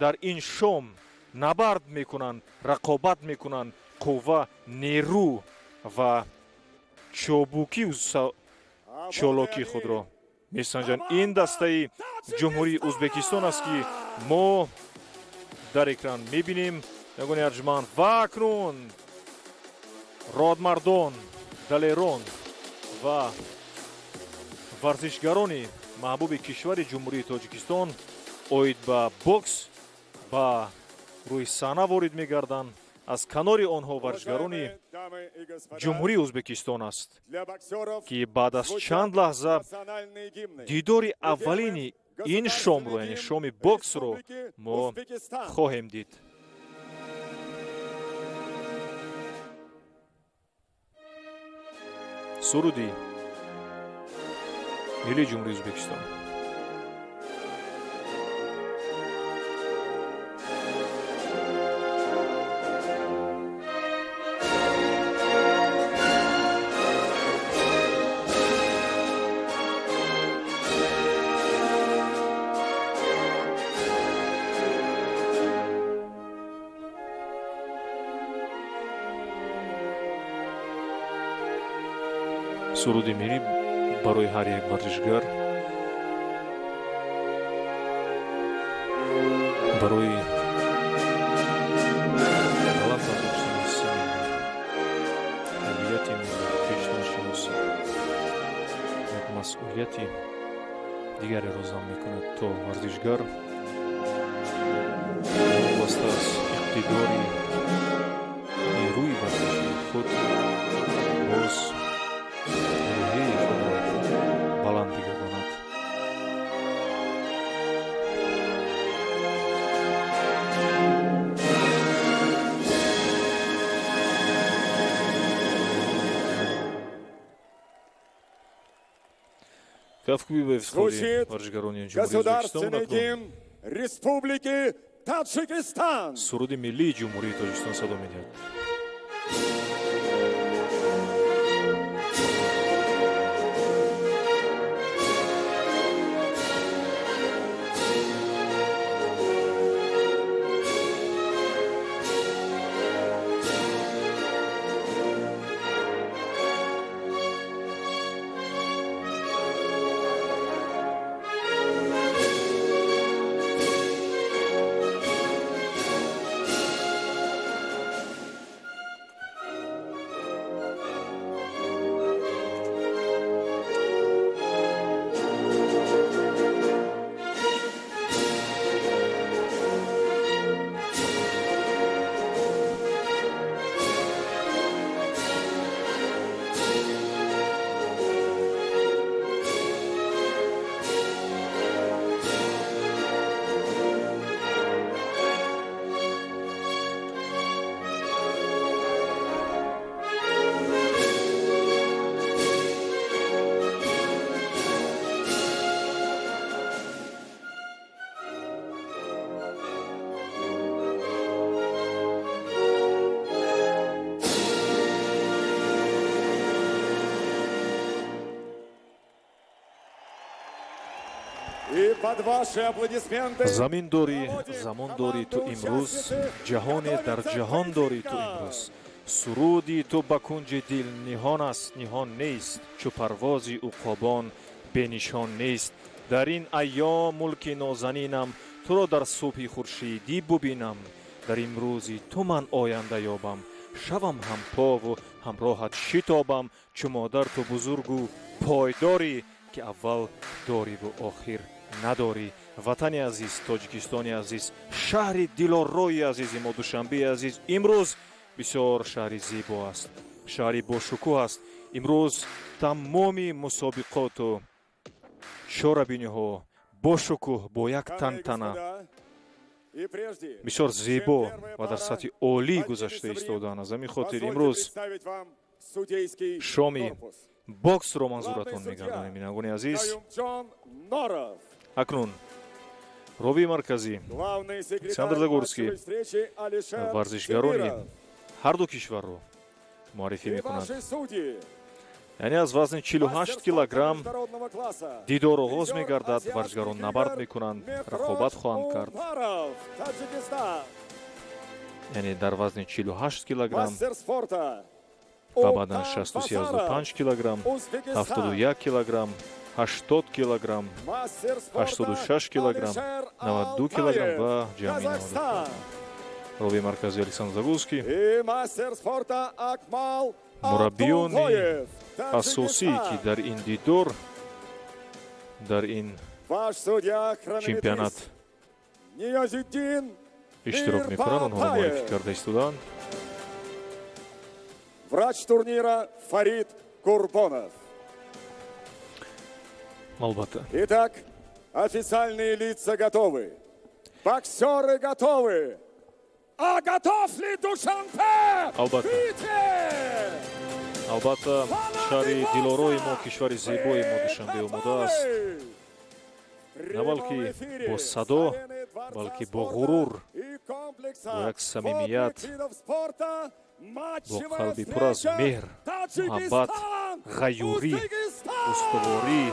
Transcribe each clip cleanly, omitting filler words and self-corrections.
Дар ин шом набард мекунанд, рақобат мекунанд, қувва, нерӯ ва чобукию чолокии худро месанҷанд. Ин дастаи Ҷумҳурии Ӯзбекистон аст, ки мо дар экран мебинем, ягони арҷманд. Ва акнун родмардон, далерон ва варзишгарони маҳбуби кишвари Ҷумҳурии Тоҷикистон оид ба бокс ба рӯи саҳна ворид мегарданд. Аз канори онҳо варзишгарони Ҷумҳурии Ӯзбекистон аст, ки баъд аз чанд лаҳза дидори аввалини ин шомро, яъне шоми боксро, мо хоҳем дид. Суруди миллии Ҷумҳурии Ӯзбекистон. Суруди миллӣ барои ҳар як варзишгар, барои баланд бардоштани ҳисси миллӣ, ҳувияти миллӣ, хештаншиносӣ як масъулияти дигареро зам мекунад, то варзишгар вобаста аз иқтидори нерӯи варзишии худ боз рӯҳияи худро баланд бигардонад. Кафкӯбӣ ба ифтихори варзишгарони Ҷумҳурии Ӯзбекистон. Гимн Республики Таджикистан. Суруди миллии Ҷумҳурии Тоҷикистон садо медиҳад. Замин дорӣ, замон дорӣ ту имрӯз, ҷаҳоне дар ҷаҳон дорӣ ту имрӯз. Суруди ту ба кунҷи дил ниҳон аст, ниҳон нест, чу парвози уқобон бенишон нест. Дар ин айём мулки нозанинам, туро дар субҳи хуршидӣ бубинам. Дар имрӯзи ту ман оянда ёбам, шавам ҳампову ҳамроҳат шитобам. Чу модар ту бузургу пойдорӣ, ки аввал дориву охир надорӣ. Ватани азиз, Тоҷикистони азиз, шаҳри дилоррои азизи мо, Душанбеи азиз, имрӯз бисёр шаҳри зебо аст, шаҳри бошукӯҳ аст. Имрӯз тамоми мусобиқоту чорабиниҳо бошукӯҳ, бо як тантана бисёр зебо ва дар сатҳи олӣ гузашта истодаанд. Аз ҳамин хотир имрӯз шоми боксро манзуратон мегардонем, бинандагони азиз. Акнун ровии марказӣ Александр Загорский варзишгарони ҳар ду кишварро муаррифӣ мекунад. Яъне аз вазни 48 килограмм дидор оғоз мегардад. Варзишгарон набард мекунанд, рақобат хоҳанд кард. Яъне дар вазни 48 килограмм ва баъдан 63,5 килограмм, 71 килограмм, 80 килограмм, 86 килограмм, 92 килограмм ва ҷамъи 92 килограмм. Рови маркази Александр Загурский, мураббиёни асосӣ, ки дар ин дидор, дар ин чемпионат иштирок мекунанд, онҳоро муаррифӣ карда истоданд. Врач турнира Фарид Курбонов. Албатта. Итак, официальные лица готовы. Боксеры готовы. А готов ли Душанбе? Албатта. Албатта, шаҳри дилорои мо, кишвари зебои мо Душанбе омода аст. На балки бо садо, балки бо ғурур, бо як самимият, бо қалби пур аз меҳр, муҳаббат, ғайюрӣ, устуворӣ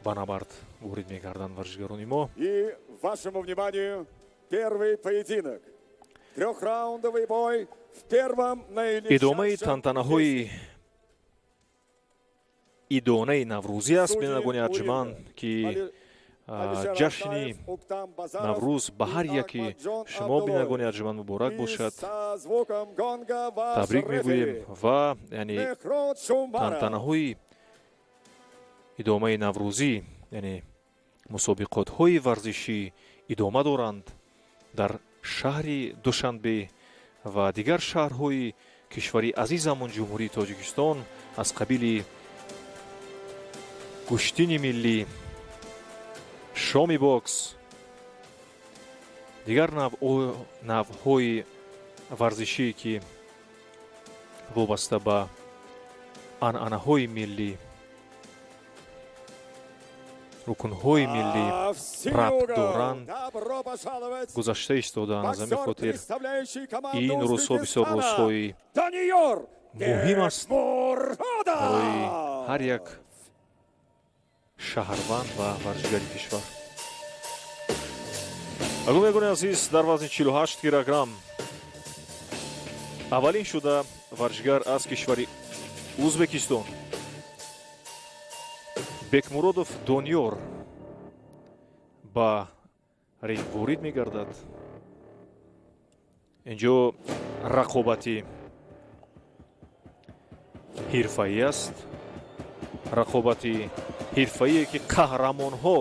ба набард ворид мегарданд варзишгарони мо. И вашему вниманию первый поединок. Трехраундовый бой в первом наилегчайшем. Идомаи тантанаҳои идонаи наврӯзӣ аст, бинандагони арҷуманд, ки ҷашни Наврӯз ба ҳар яки шумо, бинандагони арҷуманд, муборак бошад. Табрик мегӯем ва яъне тантанаҳои идомаи наврӯзӣ, яъне мусобиқотҳои варзишӣ идома доранд дар шаҳри Душанбе ва дигар шаҳрҳои кишвари азизамон Ҷумҳурии Тоҷикистон аз қабили гӯштини миллӣ, шоми бокс, дигар навъҳои варзишӣ, ки вобаста ба анъанаҳои миллӣ, рукнҳои миллӣ рабт доранд, гузашта истодаанд. Аз ҳамин хотир ин рӯзҳо бисёр рӯзҳои муҳим аст барои ҳар як шаҳрванд ва варзишгари кишвар. Агумегони азиз, дар вазни 48 килограмм аввалин шуда варзишгар аз кишвари Узбекистон Бекмуродов Дониёр ба ринг ворид мегардад. Инҷо рақобати ҳирфаӣ аст, рақобати ҳирфаие, ки қаҳрамонҳо,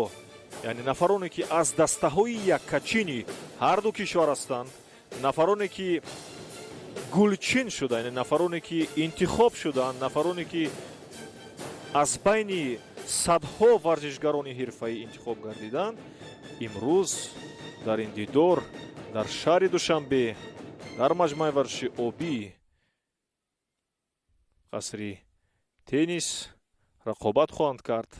яъне нафароне, ки аз дастаҳои яккачини ҳарду кишвар ҳастанд, нафароне, ки гулчин шуда, яъне нафароне, ки интихоб шудаанд, нафароне, ки аз байни садҳо варзишгарони ҳирфаӣ интихоб гардиданд, имрӯз дар ин дидор дар шаҳри Душанбе дар маҷмӯаи варзиши обӣ қасри теннис рақобат хоҳанд кард.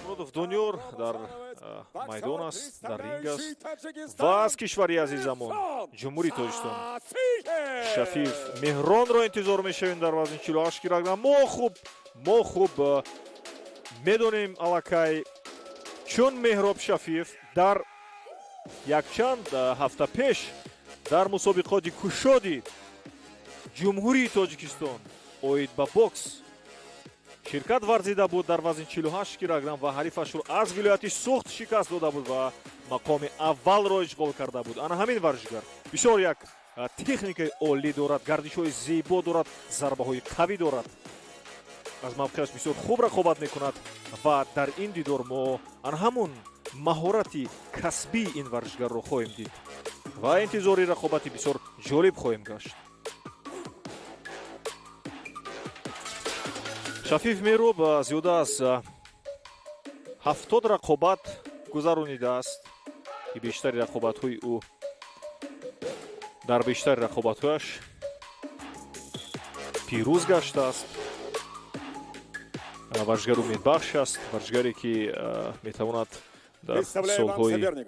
Муродов Дониёр дар майдон аст, дар ринг аст ва аз кишвари азизамон Ҷумҳурии Тоҷикистон Шафиев Меҳронро интизор мешавем дар вазни 48 килограмм. Мо хуб медонем аллакай, чун Меҳроб Шафиев дар якчанд ҳафта пеш дар мусобиқоти кушоди Ҷумҳурии Тоҷикистон оид ба бокс ширкат варзида буд дар вазни 48 килограмм ва ҳарифашро аз вилояти Суғд шикаст дода буд ва мақоми аввалро ишғол карда буд. Ана ҳамин варзишгар бисёр як техникаи олӣ дорад, гардишҳои зебо дорад, зарбаҳои қавӣ дорад, аз мавқеаш бисёр хуб рақобат мекунад ва дар ин дидор мо ана ҳамун маҳорати касбии ин варзишгарро хоҳем дид ва интизори рақобати бисёр ҷолиб хоҳем гашт. Шафиев Меҳроб зиёда аз 70 рақобат гузаронидааст, ки бештари рақобатҳои ӯ дар бештари рақобатҳояш пирӯз гаштааст. Варзишгар умедбахш аст, варзишгаре, ки метавонад Дар солҳои оянда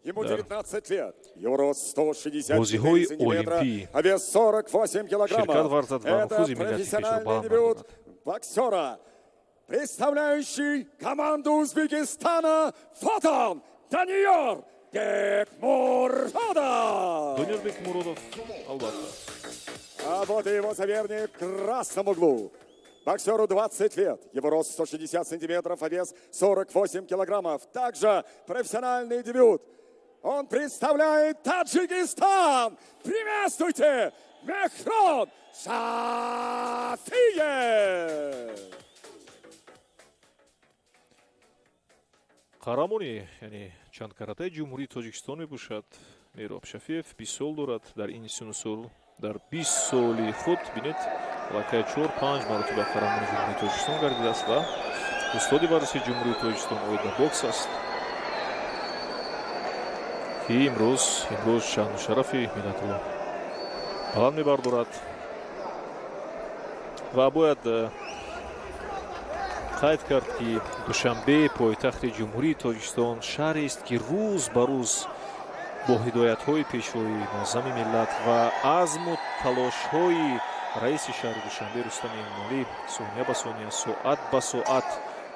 Ему 19 лет. Его рост 164 бозиҳои сантиметра, олимпӣ а вес 48 ширкат килограммов. варзад ва Это нуфузи миллати хешро профессиональный баланд дебют бардорад. боксера, представляющий команду Узбекистана. Вот он, Даниёр Бекмуродов. Дониёр Бекмуродов, албатта. А вот и его соперник в красном углу. Боксеру 20 лет, его рост 160 сантиметров, а вес 48 килограммов. Также профессиональный дебют. Он представляет Таджикистан. Приветствуйте, Мехрон Шафиев! Қаҳрамони, яъне чандкаратаи Ҷумҳурии Тоҷикистон мебошад Мероб Шафиев. 20 сол дорад. Дар ин сину сол, дар 20 соли худ, бинед, аллакай 4-5 маротиба қаҳрамони Ҷумҳурии Тоҷикистон гардидааст ва устоди варзиши Ҷумҳурии Тоҷикистон оид ба бокс аст, ки имрӯз шаъну шарафи миллатро баланд мебардорад. Ва бояд қайд кард, ки Душанбе, пойтахти Ҷумҳурии Тоҷикистон, шаҳрест, ки рӯз ба рӯз бо ҳидоятҳои Пешвои муаззами миллат ва азму талошҳои раиси шаҳри Душанбе Рустами Эмомалӣ сония ба сония, соат ба соат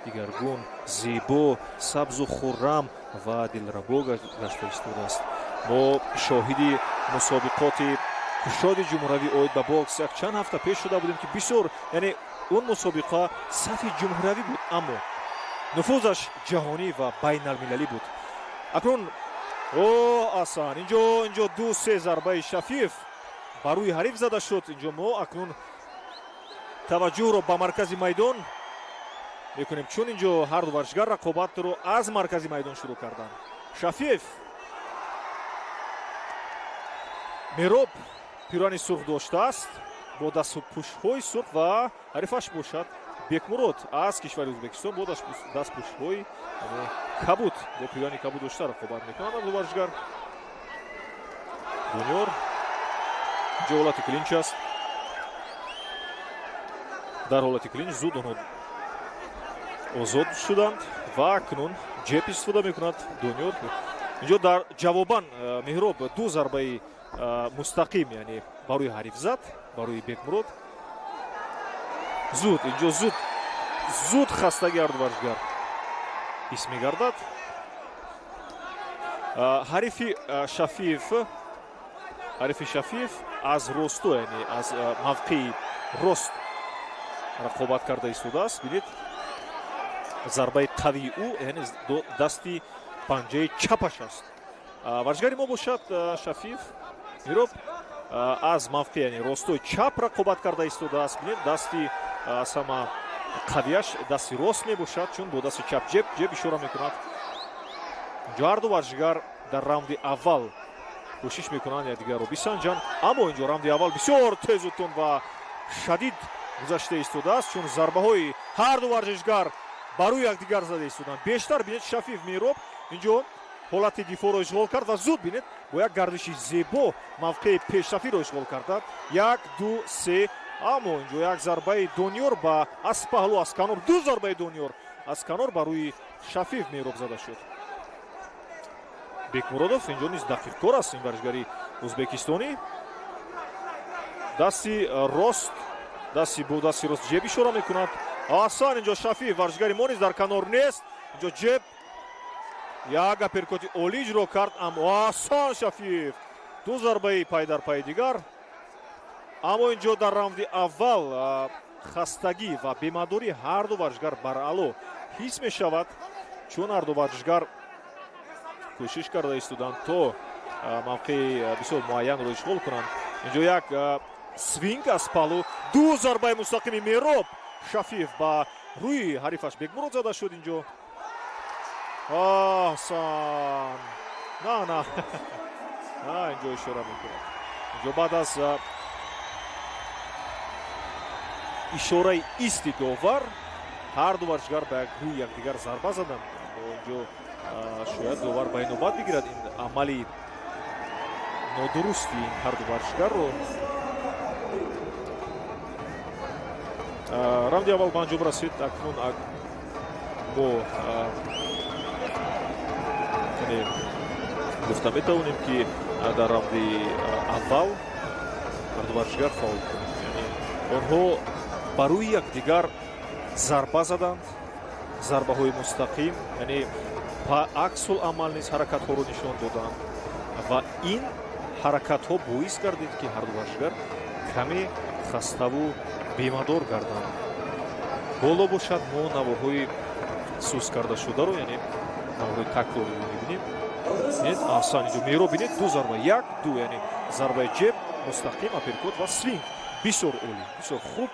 дигаргун, зебо, сабзу хуррам ва дилрабо гашта истодааст. Мо шоҳиди мусобиқоти кушоди ҷумҳуравӣ оид ба бокс як чанд ҳафта пеш шуда будем, ки бисёр, яъне он мусобиқа сатҳи ҷумҳуравӣ буд, аммо нуфузаш ҷаҳонӣ ва байналмилалӣ буд. Акнун о асан инҷо 2-3 зарбаи Шафиев ба рӯи ҳариф зада шуд. Инҷо мо акнун таваҷҷӯҳро ба маркази майдон мекунем, чун инҷо ҳар ду варзишгар рақобатро аз маркази майдон шурӯъ карданд. Шафиев Мероб пирани сурх доштааст бо дастпӯшҳои сурх ва ҳарифаш бошад Бекмурод аз кишвари Ӯзбекистон бо дастпӯшҳои кабуд, бо пирани кабуд дошта рақобат мекунанд ҳар ду варзишгар. Дониёр инҷо ҳолати клинч аст. Дар ҳолати клинч зуд онҳо озод шуданд ва акнун ҷеб истифода мекунад Дониёр. Инҷо дар ҷавобан Меҳроб ду зарбаи мустақим, яъне ба рӯи ҳариф зад, ба рӯи Бекмурод. Зуд инҷо зуд хастагӣ ҳарду варзишгар ҳис мегардад. Ҳарифи Шафиев аз росту, яъне аз мавқеи рост рақобат карда истодааст. Бинед, зарбаи қавии ӯ, яъне дасти панҷаи чапаш аст. Варзишгари мо бошад Шафиев Мироб аз мавқеи, яъне ростои чап рақобат карда истодааст. Бинед, дасти аз ҳама қавияш дасти рост мебошад, чун бо дасти чап ҷеб ишора мекунад. Инҷо ҳарду варзишгар дар раунди аввал кӯшиш мекунанд якдигарро бисанҷанд, аммо инҷо раунди аввал бисёр тезу тунд ва шадид гузашта истодааст, чун зарбаҳои ҳарду варзишгар ба рӯи якдигар зада истоданд. Бештар бинед, Шафиев Меҳроб инҷо ҳолати дифоъро ишғол кард ва зуд, бинед, бо як гардиши зебо мавқеи пешрафиро ишғол карда. 1, 2, 3, аммо инҷо як зарбаи Дониёр ба аз паҳлӯ, аз канор, ду зарбаи Дониёр аз канор ба рӯи Шафиев Меҳроб зада шуд. Бекмуродов инҷо низ дақиқкор аст, ин варзишгари ӯзбекистонӣ. Дасти рост, дасти бо дасти рост ҷеб ишора мекунад. Асан инҷо Шафиев, варзишгари мо низ дар канор нест. Инҷо ҷеб, як аперкоти олӣ иҷро кард, аммо асан Шафиев ду зарбаи пай дар пайи дигар. Аммо инҷо дар раунди аввал хастагӣ ва бемадорӣ ҳар ду варзишгар баръало ҳис мешавад, чун ҳар ду варзишгар кӯшиш карда истоданд то мавқеи бисёр муайянро ишғол кунанд. Инҷо як свинг аз паҳлӯ, ду зарбаи мустақими Меҳроб Шафиев ба рӯи ҳарифаш Бекмурод зада шуд. Инҷо аҳсан, на на на, инҷо ишора мекунад. Инҷо баъд аз ишораи исти довар ҳар ду варзишгар ба рӯи якдигар зарба заданд. Инҷо шояд довар ба инобат бигирад ин амали нодурусти ин ҳар ду варзишгарро. Раунди аввал ба анҷом расид. Акнун Мо гуфта метавонем, ки дар равнди аввал ҳарду варзишгар фаъол кунанд, яъне онҳо ба рӯи якдигар зарба заданд, зарбаҳои мустақим, яъне ба аксул амал низ ҳаракатҳоро нишон доданд ва ин ҳаракатҳо боис гардид, ки ҳарду варзишгар каме хаставу бемадор гарданд. Боло бошад, мо наворҳои сус карда шударо, яъне наворҳои такрориро мебинем. Бинед, аҳсан, инҷо Меҳроб, бинед, ду зарба, як, ду, яъне зарбаи ҷеб, мустақим, апперкот ва свинг. Бисёр олӣ, бисёр хуб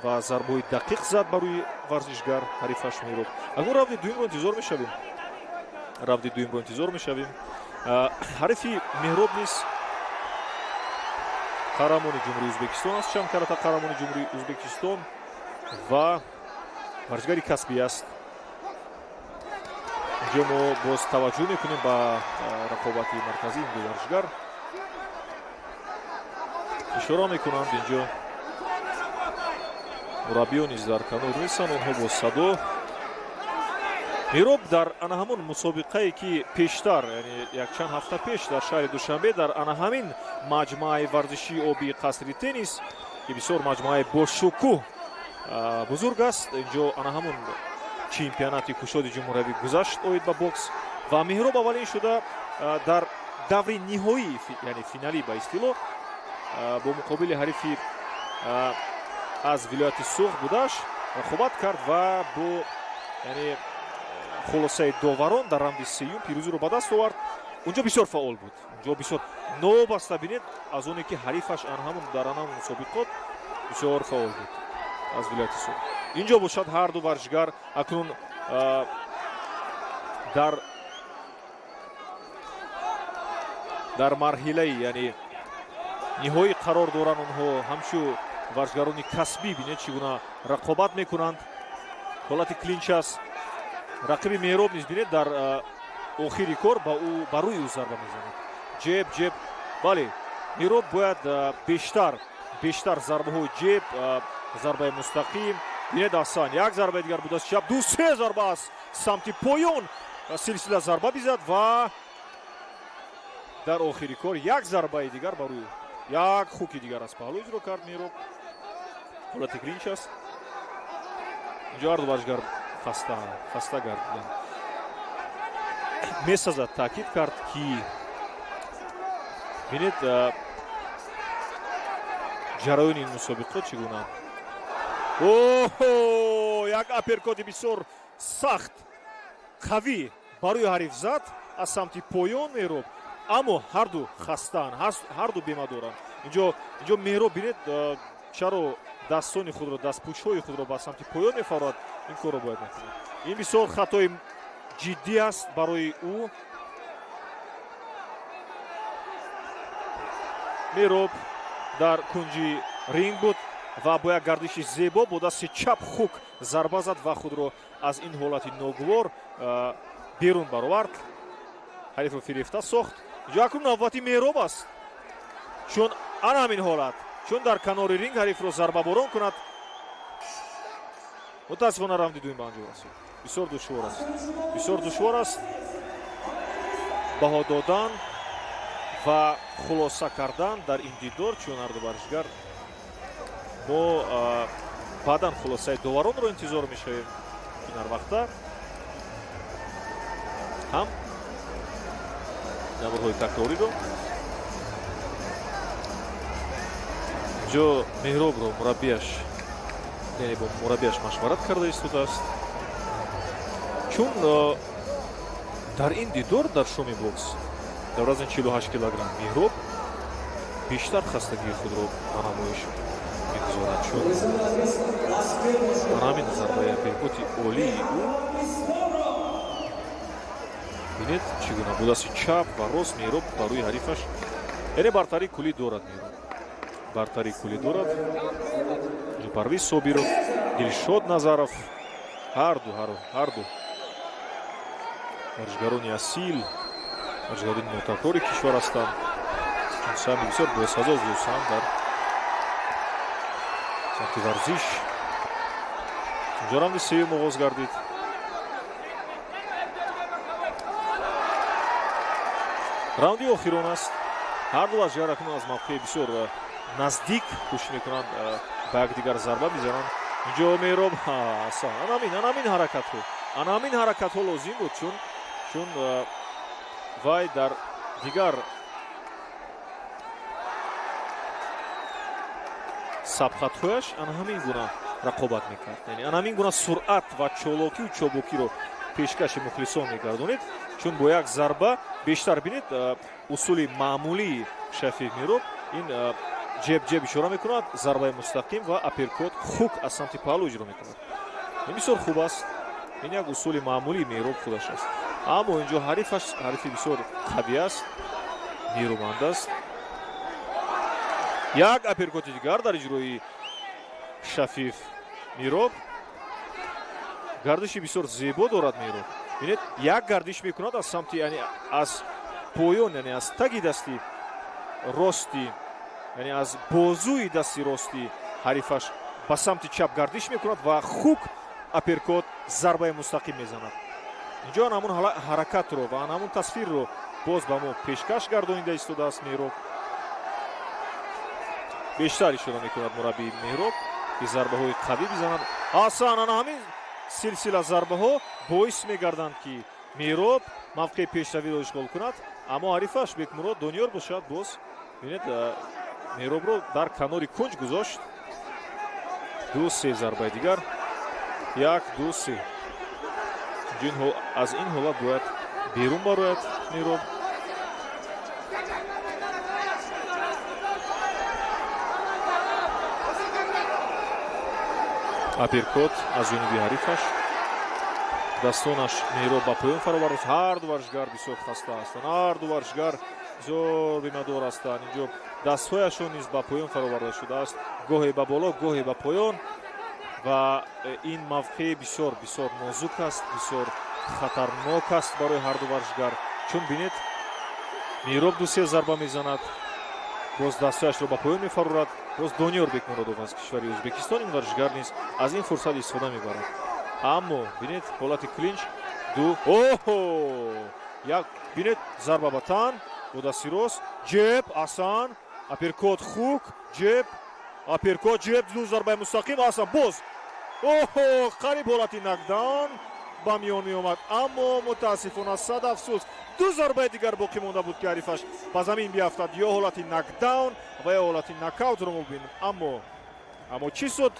ва зарбаҳои дақиқ зад ба рӯи варзишгар ҳарифаш Меҳроб. Акнун равнди дуюмро интизор мешавем, равнди дуюмро интизор мешавем. Ҳарифи Меҳроб низ қаҳрамони Ҷумҳурии Ӯзбекистон аст, чанд карата қаҳрамони Ҷумҳурии Ӯзбекистон ва варзишгари касбӣ аст. Инҷо мо боз таваҷҷӯҳ мекунем ба рақобати марказии ин ду варзишгар. Ишора мекунанд инҷо мураббиён низ дар канор нестанд, онҳо бо садо. Меҳроб дар ана ҳамон мусобиқае, ки пештар, яъне якчанд ҳафта пеш дар шаҳри Душанбе дар ана ҳамин маҷмӯаи варзишии обии қасри теннис, ки бисёр маҷмӯаи бошукӯҳ бузург аст, инҷо ана ҳамон чемпионати кушоди ҷумҳуриявӣ гузашт оид ба бокс ва Меҳроб аввалин шуда дар даври ниҳоӣ, яъне финалӣ ба истилоҳ, бо муқобили ҳарифи аз вилояти Суғд будаш рақобат кард ва бо, яъне, хулосаи доварон дар равнди сеюм пирӯзиро ба даст овард. Унҷо бисёр фаъол буд, унҷо бисёр нобаста, бинед, аз оне ки ҳарифаш анҳамун дар анҳамун мусобиқот бисёр фаъол буд аз вилояти Суғд. Инҷо бошад, ҳарду варзишгар акнун дар марҳилаи, яъне, ниҳоӣ қарор доранд. Онҳо ҳамчун варзишгарони касбӣ, бинед, чӣ гуна рақобат мекунанд. Ҳолати клинч аст. Рақиби Меҳроб низ, бинед, дар охири кор ба ӯ, ба рӯи ӯ зарба мезанад. Ҷеб, ҷеб, бале, Меҳроб бояд бештар зарбаҳои ҷеб, зарбаи мустақим. Бинед, аҳсан, як зарбаи дигар буд аз чап, ду, се зарба аз самти поён, силсила зарба бизад ва дар охири кор як зарбаи дигар ба рӯи, як хуки дигар аз паҳлӯ иҷро кард Меҳроб. Ҳолати клинч аст. Инҷо ҳарду варзишгар хаста гардиданд. Месазад таъкид кард, ки бинед, ҷараёни ин мусобиқот чӣ гуна. Оҳо, як апперкоти бисёр сахт, қавӣ ба рӯи ҳариф зад аз самти поён Меҳроб, аммо ҳарду хастаанд, ҳарду бемадоранд. Инҷо Меҳроб, бинед, чаро дастони худро, дастпӯшҳои худро ба самти поён мефарорад. Ин корро бояд накунад. Ин бисёр хатои ҷиддӣ аст барои ӯ. Меҳроб дар кунҷи ринг буд ва бо як гардиши зебо бо дасти чап хук зарба зад ва худро аз ин ҳолати ногувор берун баровард, ҳарифро фирефта сохт. Инҷо акнун навбати Меҳроб аст, чун ана ҳамин ҳолат, чун дар канори ринг ҳарифро зарбаборон кунад. Мутаассифона, равнди дуюм ба анҷом расид. Бисёр душвор аст, бисёр душвор аст баҳо додан ва хулоса кардан дар ин дидор, чун ҳарду варзишгар. Мо баъдан хулосаи доваронро интизор мешавем, ки нарвақта ҳам наворҳои такрориро. Инҷо Меҳробро мураббияш, яъне бо мураббияш машварат карда истодааст, чун дар ин дидор, дар шоми бокс дар вазни 48 килограмм Меҳроб бештар хастагии худро ба намоиш мегузорад, чун ҳамин зарбаи апперкоти олии ӯ, бинед, чӣ гуна бо дасти чап ва рост Меҳроб ба рӯи ҳарифаш, яъне бартарии куллӣ дорад Меҳроб, бартарии куллӣ дорад. Парвиз Собиров, Дилшод Назаров, ҳарду варзишгарони асил, варзишгарони нотакрори кишвар ҳастанд, чун саҳми бисёр босазо гузоштанд дар самти варзиш. Инҷо равнди сеюм оғоз гардид. Раунди охирон аст. Ҳар ду варзишгар акнун аз мавқеи бисёр наздик кӯшиш мекунанд ба якдигар зарба бизананд. Инҷо Меҳроб, асан, анамин ҳаракатҳо, анамин ҳаракатҳо лозим буд, чун вай дар дигар сабқатҳояш ана ҳамин гуна рақобат мекард, яъне ана ҳамин гуна суръат ва чолокию чобукиро пешкаши мухлисон мегардонид, чун бо як зарба бештар бинед усули маъмулии Шафиев Меҳроб ин ҷеб-ҷеб ишора мекунад, зарбаи мустақим ва апперкот, хук аз самти паҳлӯ иҷро мекунад. Ин бисёр хуб аст, ин як усули маъмулии Меҳроб худаш аст. Аммо инҷо ҳарифаш ҳарифи бисёр қавӣ аст, нерӯманд аст. Як апперкоти дигар дар иҷрои Шафиев Меҳроб. Гардиши бисёр зебо дорад Меҳроб. Бинед, як гардиш мекунад аз самти, яъне аз поён, яъне аз таги дасти рости, яъне аз бозуи дасти рости ҳарифаш ба самти чап гардиш мекунад ва хук, апперкот, зарбаи мустақим мезанад. Инҷо ҳамон ҳаракатро ва ҳамон тасвирро боз ба мо пешкаш гардонида истодааст Меҳроб. Бештар ишора мекунад мураббии Меҳроб, ки зарбаҳои қавӣ бизанад. Асан, ана ҳамин силсила зарбаҳо боис мегарданд, ки Меҳроб мавқеи пешравиро ишғол кунад, аммо ҳарифаш Бекмурод Дониёр бошад, боз бинед Меҳробро дар канори кунҷ гузошт. Ду, се зарбаи дигар, як, ду, се. Аз ин ҳолат бояд берун барояд Меҳроб. Апперкот аз ҷониби ҳарифаш. Дастонаш Меҳроб ба поён фаровард. Ҳар ду варзишгар бисёр хаста ҳастанд, ҳар ду варзишгар бисёр бемадор ҳастанд. Инҷо дастҳояшон низ ба поён фароварда шудааст, гоҳе ба боло, гоҳе ба поён, ва ин мавқеъ бисёр бисёр нозук аст, бисёр хатарнок аст барои ҳар ду варзишгар. Чун бинед, Меҳроб ду-се зарба мезанад, боз дастҳояшро ба поён мефарорад. Боз Дониёр Бекмуродов аз кишвари Ӯзбекистон, ин варзишгар низ аз ин фурсат истифода мебарад. Аммо бинед ҳолати клинч, ду, оҳо, як, бинед зарба ба тан бо дасти рост, ҷеб, асан, апперкот, хук, ҷеб, апперкот, ҷеб, ду зарбаи мустақим, асан, боз, оҳо, қариб ҳолати нокдаун ба миён меомад, аммо мутаассифона, сад афсӯс, ду зарбаи дигар боқӣ монда буд, ки ҳарифаш ба замин биафтад, ё ҳолати нокдаун ва ё ҳолати нокаутро мебинем. Аммо чӣ шуд?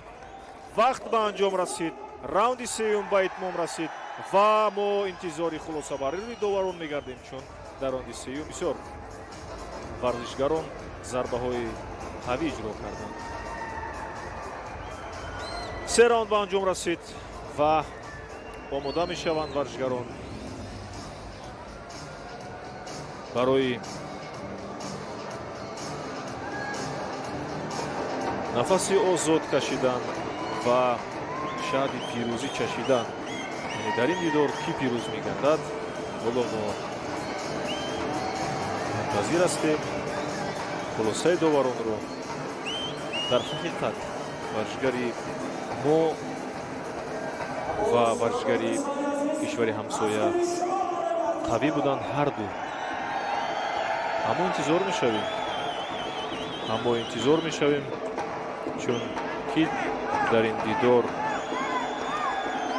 Вақт ба анҷом расид, раунди сеюм ба итмом расид ва мо интизори хулосабарии доварон мегардем, чун дар раунди сеюм бисёр варзишгарон зарбаҳои қавӣ иҷро карданд. Се раунд ба анҷом расид ва омода мешаванд варзишгарон барои нафаси озод кашидан ва шаҳди пирӯзӣ чашидан. Яъне дар ин дидор кӣ пирӯз мегардад, ҳоло мо мунтазир ҳастем хулосаи доваронро. Дар ҳақиқат варзишгари мо ва варзишгари кишвари ҳамсоя қавӣ буданд ҳар ду. Аммо интизор мешавем, аммо интизор мешавем, чун ки дар ин дидор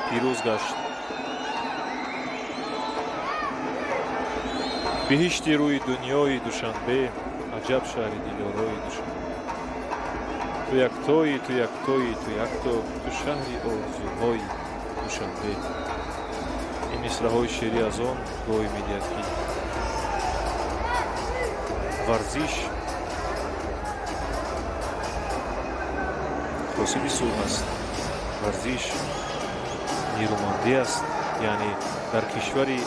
пирӯз гашт. Биҳишти рӯи дунёи Душанбе, аҷаб шаҳри дилёрои Душанбе. Ту яктои, ту яктои, ту якто, ту шаҳри орзуҳои Душанбе. Ин мисраҳои шеърӣ аз он гоҳӣ медиҳад, ки варзиш ҳосили сулҳ аст, варзиш нерӯмандӣ аст. Яъне дар кишвари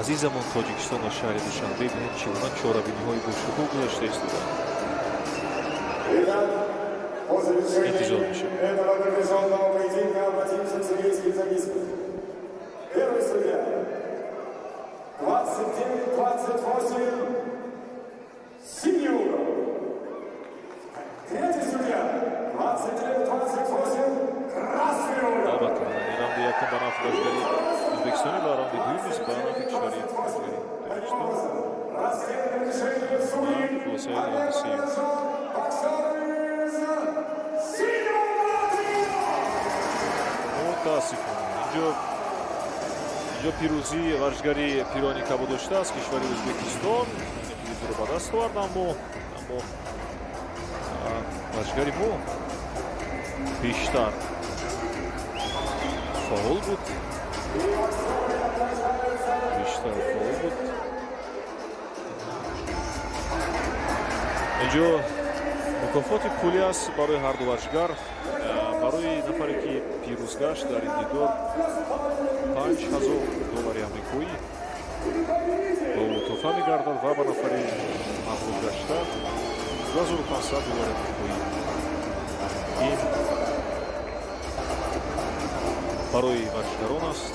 азизамон Тоҷикистон ва шаҳри Душанбе бинед чӣ гуна чорабиниҳои бошукӯҳ гузашта истодаанд. Интизор мешавем. Первый судья 29-28, синий угол. Третий судья 29-28, красный угол. Албатта, раунди якум ба нафъи варзишгари Ӯзбекистонӣ ва раунди дуюм низ ба нафъи кишвари Тоҷикистон. Хулосаи раунди сеюм. Мутаассифона, инҷо пирӯзии варзишгари пирони кабудошта аз кишвари Ӯзбекистон пирӯзиро ба даст овард, аммо варзишгари мо бештар фаъол буд, бештар фаъол буд. Инҷо мукофоти пулӣ аст барои ҳарду варзишгар. Барои нафаре ки пирӯз гашт дар ин дидор 5000 доллари амрикоӣ ба ӯ туҳфа мегардад ва ба нафари мағлуб гашта 2500 доллари амрикоӣ. Ин барои варзишгарон аст.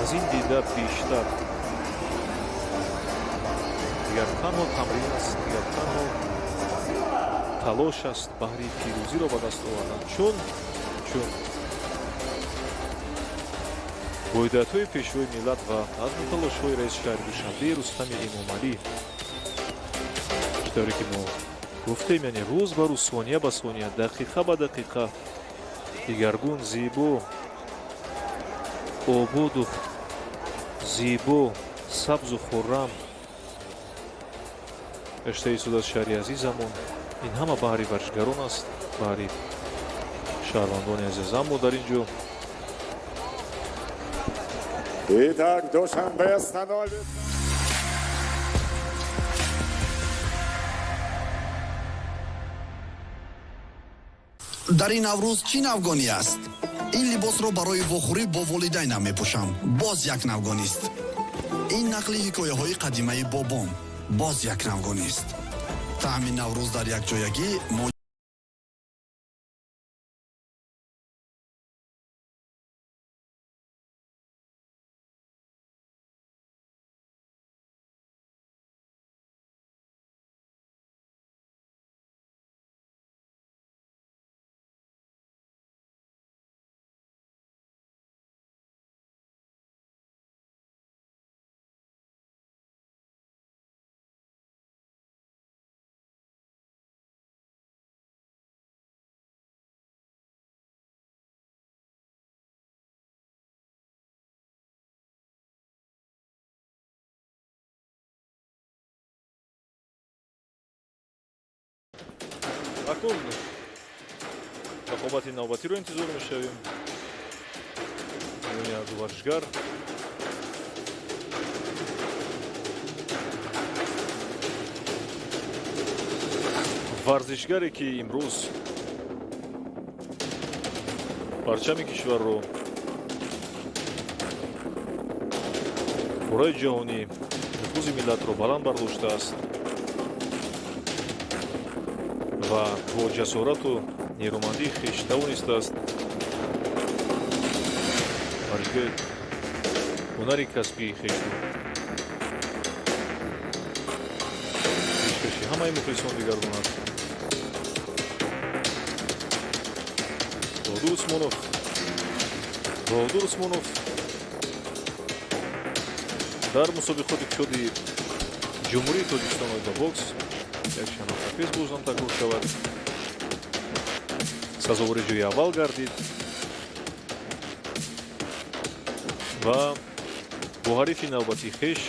Аз ин дида бештар дигар танҳо тамрин аст, дигар танҳо талош аст баҳри пирӯзиро ба даст овардан, чун бо ҳидоятҳои пешвои миллат ва азму талошҳои раиси шаҳри Душанбе Рустами Эмомалӣ, чӣ тавре ки мо гуфтем, яъне рӯз ба рӯз, сония ба сония, дақиқа ба дақиқа дигаргун, зебо, ободу зебо, сабзу хуррам гашта истодааст шаҳри азизамон. Ин ҳама баҳри варзишгарон аст, баҳри шаҳрвандони азиз. Аммо дар ин ҷо Итак, Душанбе становится. Дар ин Наврӯз чӣ навгонӣ аст? Ин либосро барои вохӯрӣ бо волидайнам мепӯшам. Боз як навгонист. Ин нақли ҳикояҳои қадимаи бобом. Боз як навгонист. Таъми Наврӯз дар якҷоягӣ мо акнун рақобати навбатиро интизор мешавем миёни ҳарду варзишгар. Варзишгаре ки имрӯз парчами кишварро кураи ҷаҳонӣ, нуфузи миллатро баланд бардоштааст ва бо ҷасорату нерӯмандии хеш тавонистааст варзишгари ҳунари касбии хешро пешкаши ҳамаи мухлисон бигардонад. Баҳодур Усмонов, Баҳодур Усмонов дар мусобиқоти кушоди Ҷумҳурии Тоҷикистон оид ба бокс як чанд ҳафта пеш боз ҳам такрор шавад, сазовори ҷои аввал гардид ва бо ҳарифи навбатии хеш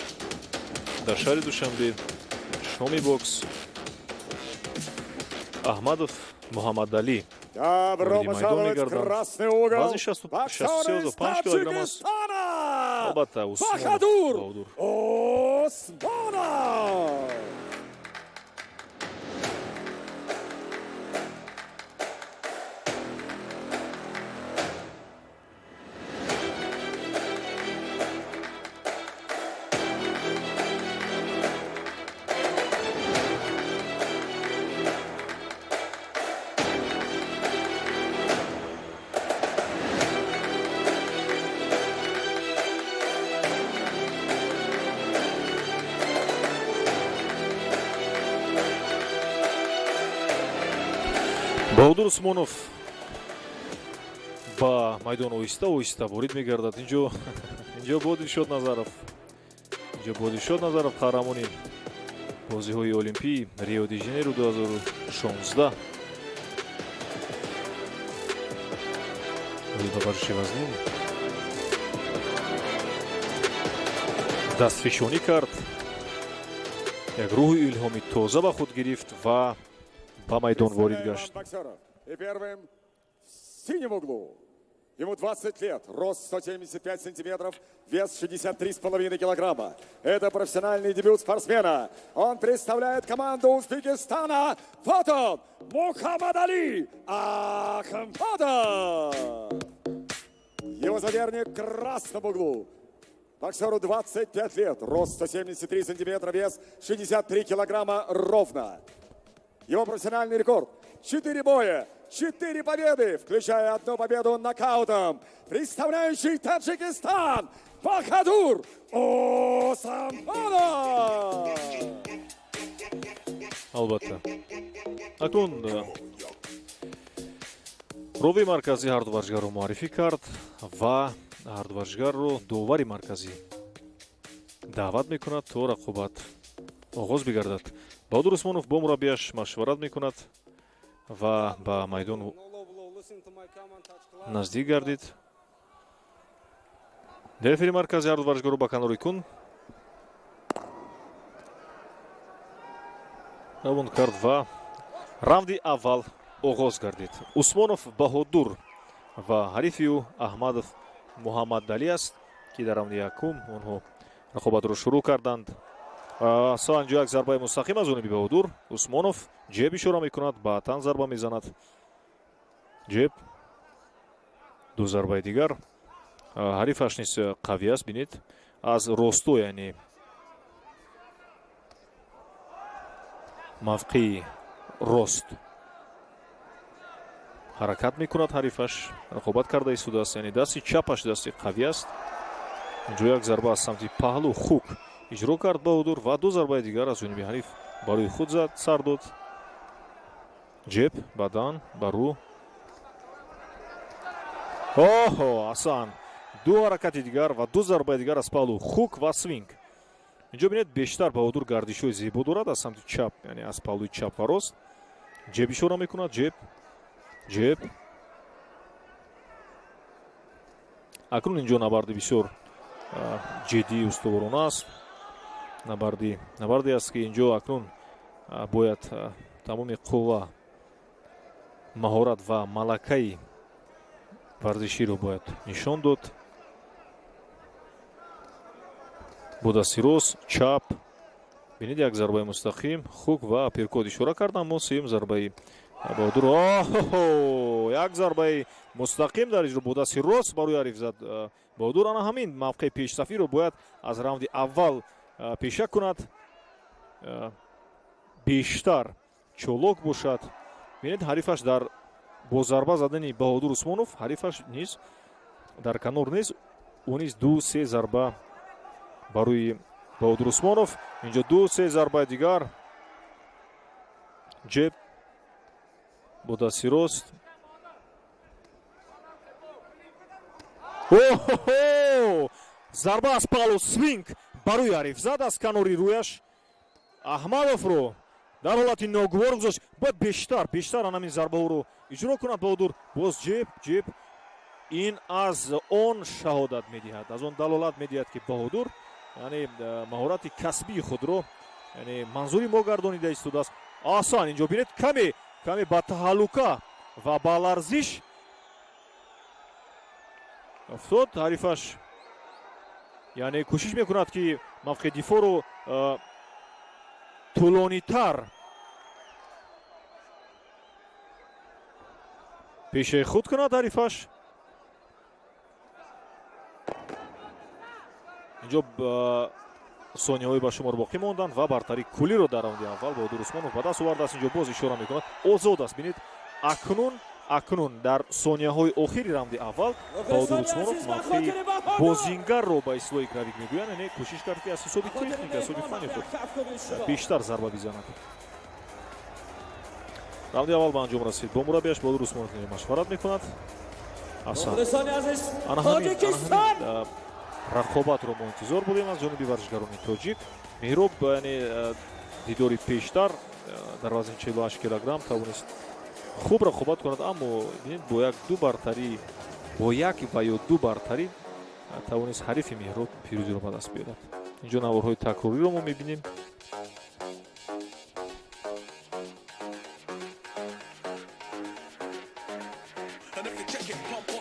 дар шаҳри Душанбе шоми бокс Аҳмадов Муҳаммадалӣ Добро пожаловать в красный угол. Вазни 63,5 килограмм аст. Албатта, Усмонов Баҳодур Усмонов. Баҳодур Усмонов ба майдон оҳиста оҳиста ворид мегардад. Инҷо Инҷо бо Дилшод Назаров. Инҷо бо Дилшод Назаров қаҳрамони бозиҳои Олимпӣ Рио де Жанейро 2016. Ба варзиши вазнин дастфишонӣ кард, як рӯҳи илҳоми тоза ба худ гирифт ва ба майдон ворид гашт. И первым в синем углу. Ему 20 лет, рост 175 сантиметров, вес 63,5 килограмма. Это профессиональный дебют спортсмена. Он представляет команду Узбекистана. Вот он, Мухаммадали Ахмадов. Его соперник в красном углу. Боксеру 25 лет, рост 173 сантиметра, вес 63 килограмма ровно. Его профессиональный рекорд – 4 боя, 4 победы, включая одну победу нокаутом. Представляющий Таджикистан Бахадур Усмонов! Албатта. Акнун ровии марказӣ ҳарду варзишгарро муаррифӣ кард ва ҳарду варзишгарро довари марказӣ даъват мекунад, то рақобат оғоз бигардад. Баҳодур Усмонов бо мураббияш машварат мекунад ва ба майдон наздик гардид. Рефери маркази ҳарду варзишгарро ба канори кун равон кард ва равнди аввал оғоз гардид. Усмонов Баҳодур ва ҳарифи ӯ Аҳмадов Муҳаммадалӣ аст, ки дар равнди якум онҳо рақобатро шурӯъ карданд. Инҷо як зарбаи мустақим аз ҷониби Баҳодур Усмонов ҷеб ишора мекунад, ба тан зарба мезанад. Ҷеб, ду зарбаи дигар. Ҳарифаш низ қавӣ аст, бинед, аз росто, яъне мавқеи рост ҳаракат мекунад. Ҳарифаш рақобат карда истодааст, яъне дасти чапаш дасти қавӣ аст. Инҷо як зарба аз самти паҳлу хук иҷро кард Баҳодур ва ду зарбаи дигар аз ҷониби ҳариф барои худ зад, сар дод. Ҷеб, бадан, ба рӯ. Оҳо, асан, ду ҳаракати дигар ва ду зарбаи дигар аз паҳлу хук ва свинг. Инҷо бинед, бештар Баҳодур гардишҳои зебо дорад аз самти чап, яъне аз паҳлӯи чап ва рост. Ҷеб ишора мекунад, ҷеб, ҷеб. Акнун инҷо набарди бисёр ҷиддии устуворона аст. Набарде аст, ки инҷо акнун бояд тамоми қувва, маҳорат ва малакаи варзиширо бояд нишон дод. Бо дасти рост, чап, бинед, як зарбаи мустақим, хук ва апперкот ишора кард, аммо сеюм зарбаи Баҳодур, оҳо, як зарбаи мустақим дар иҷро бо дасти рост барои ҳариф зад Баҳодур. Ана ҳамин мавқеи пешсафиро бояд аз раунди аввал пеша кунад, бештар чолок бошад. Бинед, ҳарифаш дар бо зарба задани Баҳодур Усмонов, ҳарифаш низ дар канор нест, ӯ низ 2-3 зарба барои Баҳодур Усмонов. Инҷо 2-3 зарбаи дигар. Ҷеб бо дасти рост. Оҳо! Зарба аз паҳлу свинг барои ҳариф зад аз канори рӯяш. Аҳмадовро дар ҳолати ногувор гузошт. Бояд бештар ҳамин зарбаҳоро иҷро кунад Баҳодур. Боз ҷеб, ҷеб. Ин аз он шаҳодат медиҳад, аз он далолат медиҳад, ки Баҳодур яъне маҳорати касбии худро яъне манзури мо гардонида истодааст. Аҳсан, инҷо бинед, каме ба таҳаллука ва ба ларзиш афтод ҳарифаш, яъне кӯшиш мекунад, ки мавқеи дифоъро тӯлонитар пешаи худ кунад ҳарифаш. Инҷо сонияҳои ба шумор боқӣ монданд ва бартарии куллиро дар раунди аввал Баҳодур Усмонов ба даст овардааст. Инҷо боз ишора мекунад, озод аст. Бинед, акнун дар сонияҳои охири раунди аввал Баҳодур Усмонов мавқеи бозингарро ба истилоҳи гравик мегӯянд, яъне кӯшиш кард, ки аз ҳисоби техника, аз ҳисоби фани худ бештар зарба бизанад. Раунди аввал ба анҷом расид. Бо мураббияш Баҳодур Усмонов машварат мекунад. Ана ҳамин Рақобатро мо интизор будем аз ҷониби варзишгарони тоҷик. Меҳроб, яъне дидори пештар дар вазни 48 килограмм тавонист хуб рақобат кунад, аммо бинед, бо як ду бартарӣ, бо як ва ё ду бартарӣ тавонист ҳарифи Меҳроб пирӯзиро ба даст биёрад. Инҷо наворҳои такрориро мо мебинем.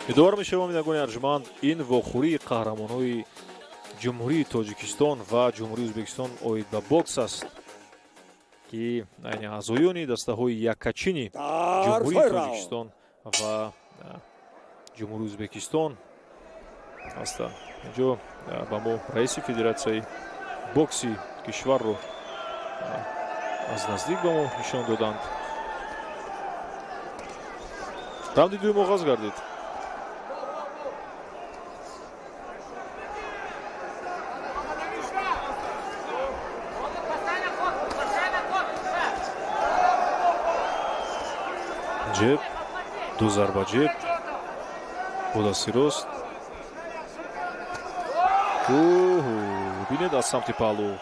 Ёдовар мешавам, бинандагони арҷманд, ин вохӯрии қаҳрамонҳои Ҷумҳурии Тоҷикистон ва Ҷумҳурии Ӯзбекистон оид ба бокс аст, ки яъне аъзоёни дастаҳои яккачини Ҷумҳурии Тоҷикистон ва Ҷумҳурии Ӯзбекистон ҳастанд. Инҷо ба мо раиси федератсияи бокси кишварро аз наздик ба мо нишон доданд. Раунди дуюм оғоз гардид. Ҷеб, ду зарба ҷеб, бо дасти рост. Бинед, аз самти паҳлу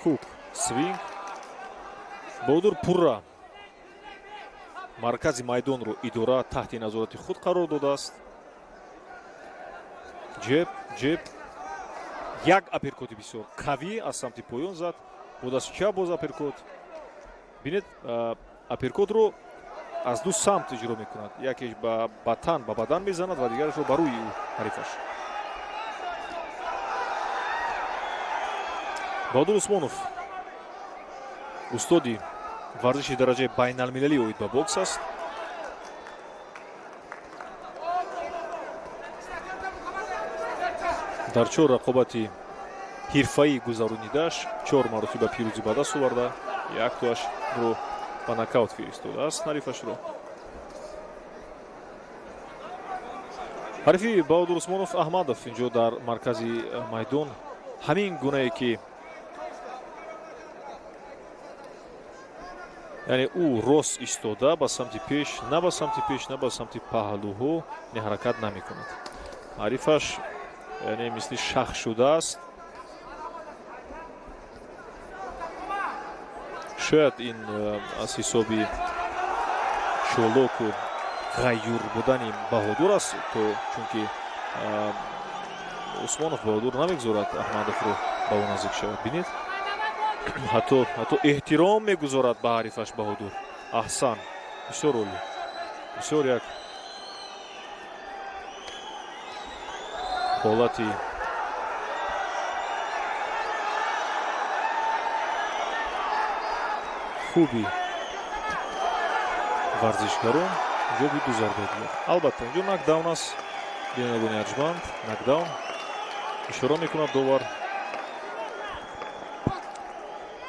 хук, свинг. Баҳодур пурра маркази майдонро идора таҳти назорати худ қарор додааст. Ҷеб, ҷеб, як аперкоти бисёр қавӣ аз самти поён зад, бо дасти чап боз аперкот. Бинед, аперкотро аз ду самт иҷро мекунад. Якеш ба тан, ба бадан мезанад ва дигарашро ба рӯи ҳарифаш. Баҳодур Усмонов устоди варзиши дараҷаи байналмилалӣ оид ба бокс аст. Дар чор рақобати ҳирфаӣ гузаронидааш чор маротиба пирӯзӣ ба даст оварда, яктоашро ба нокаут фиристодааст ҳарифашро. Ҳарифи Баҳодур Усмонов Аҳмадов инҷо дар маркази майдон ҳамин гунае ки яъне ӯ рост истода ба самти пеш, на ба самти пеш, на ба самти паҳлӯҳо ҳаракат намекунад. Ҳарифаш яъне мисли шах шудааст. Шояд ин аз ҳисоби чолоку ғайюр будани Баҳодур аст, то чунки Усмонов Баҳодур намегузорад Аҳмадовро ба ӯ наздик шавад. Бинед, ҳатто эҳтиром мегузорад ба ҳарифаш Баҳодур. Аҳсан, бисёр олӣ, бисёр як ҳолати хуби варзишгарон. Инҷо буд ду зарба дигар. Албатта инҷо нокдаун аст, бинандагони арҷманд, нокдаун ишора мекунад довар,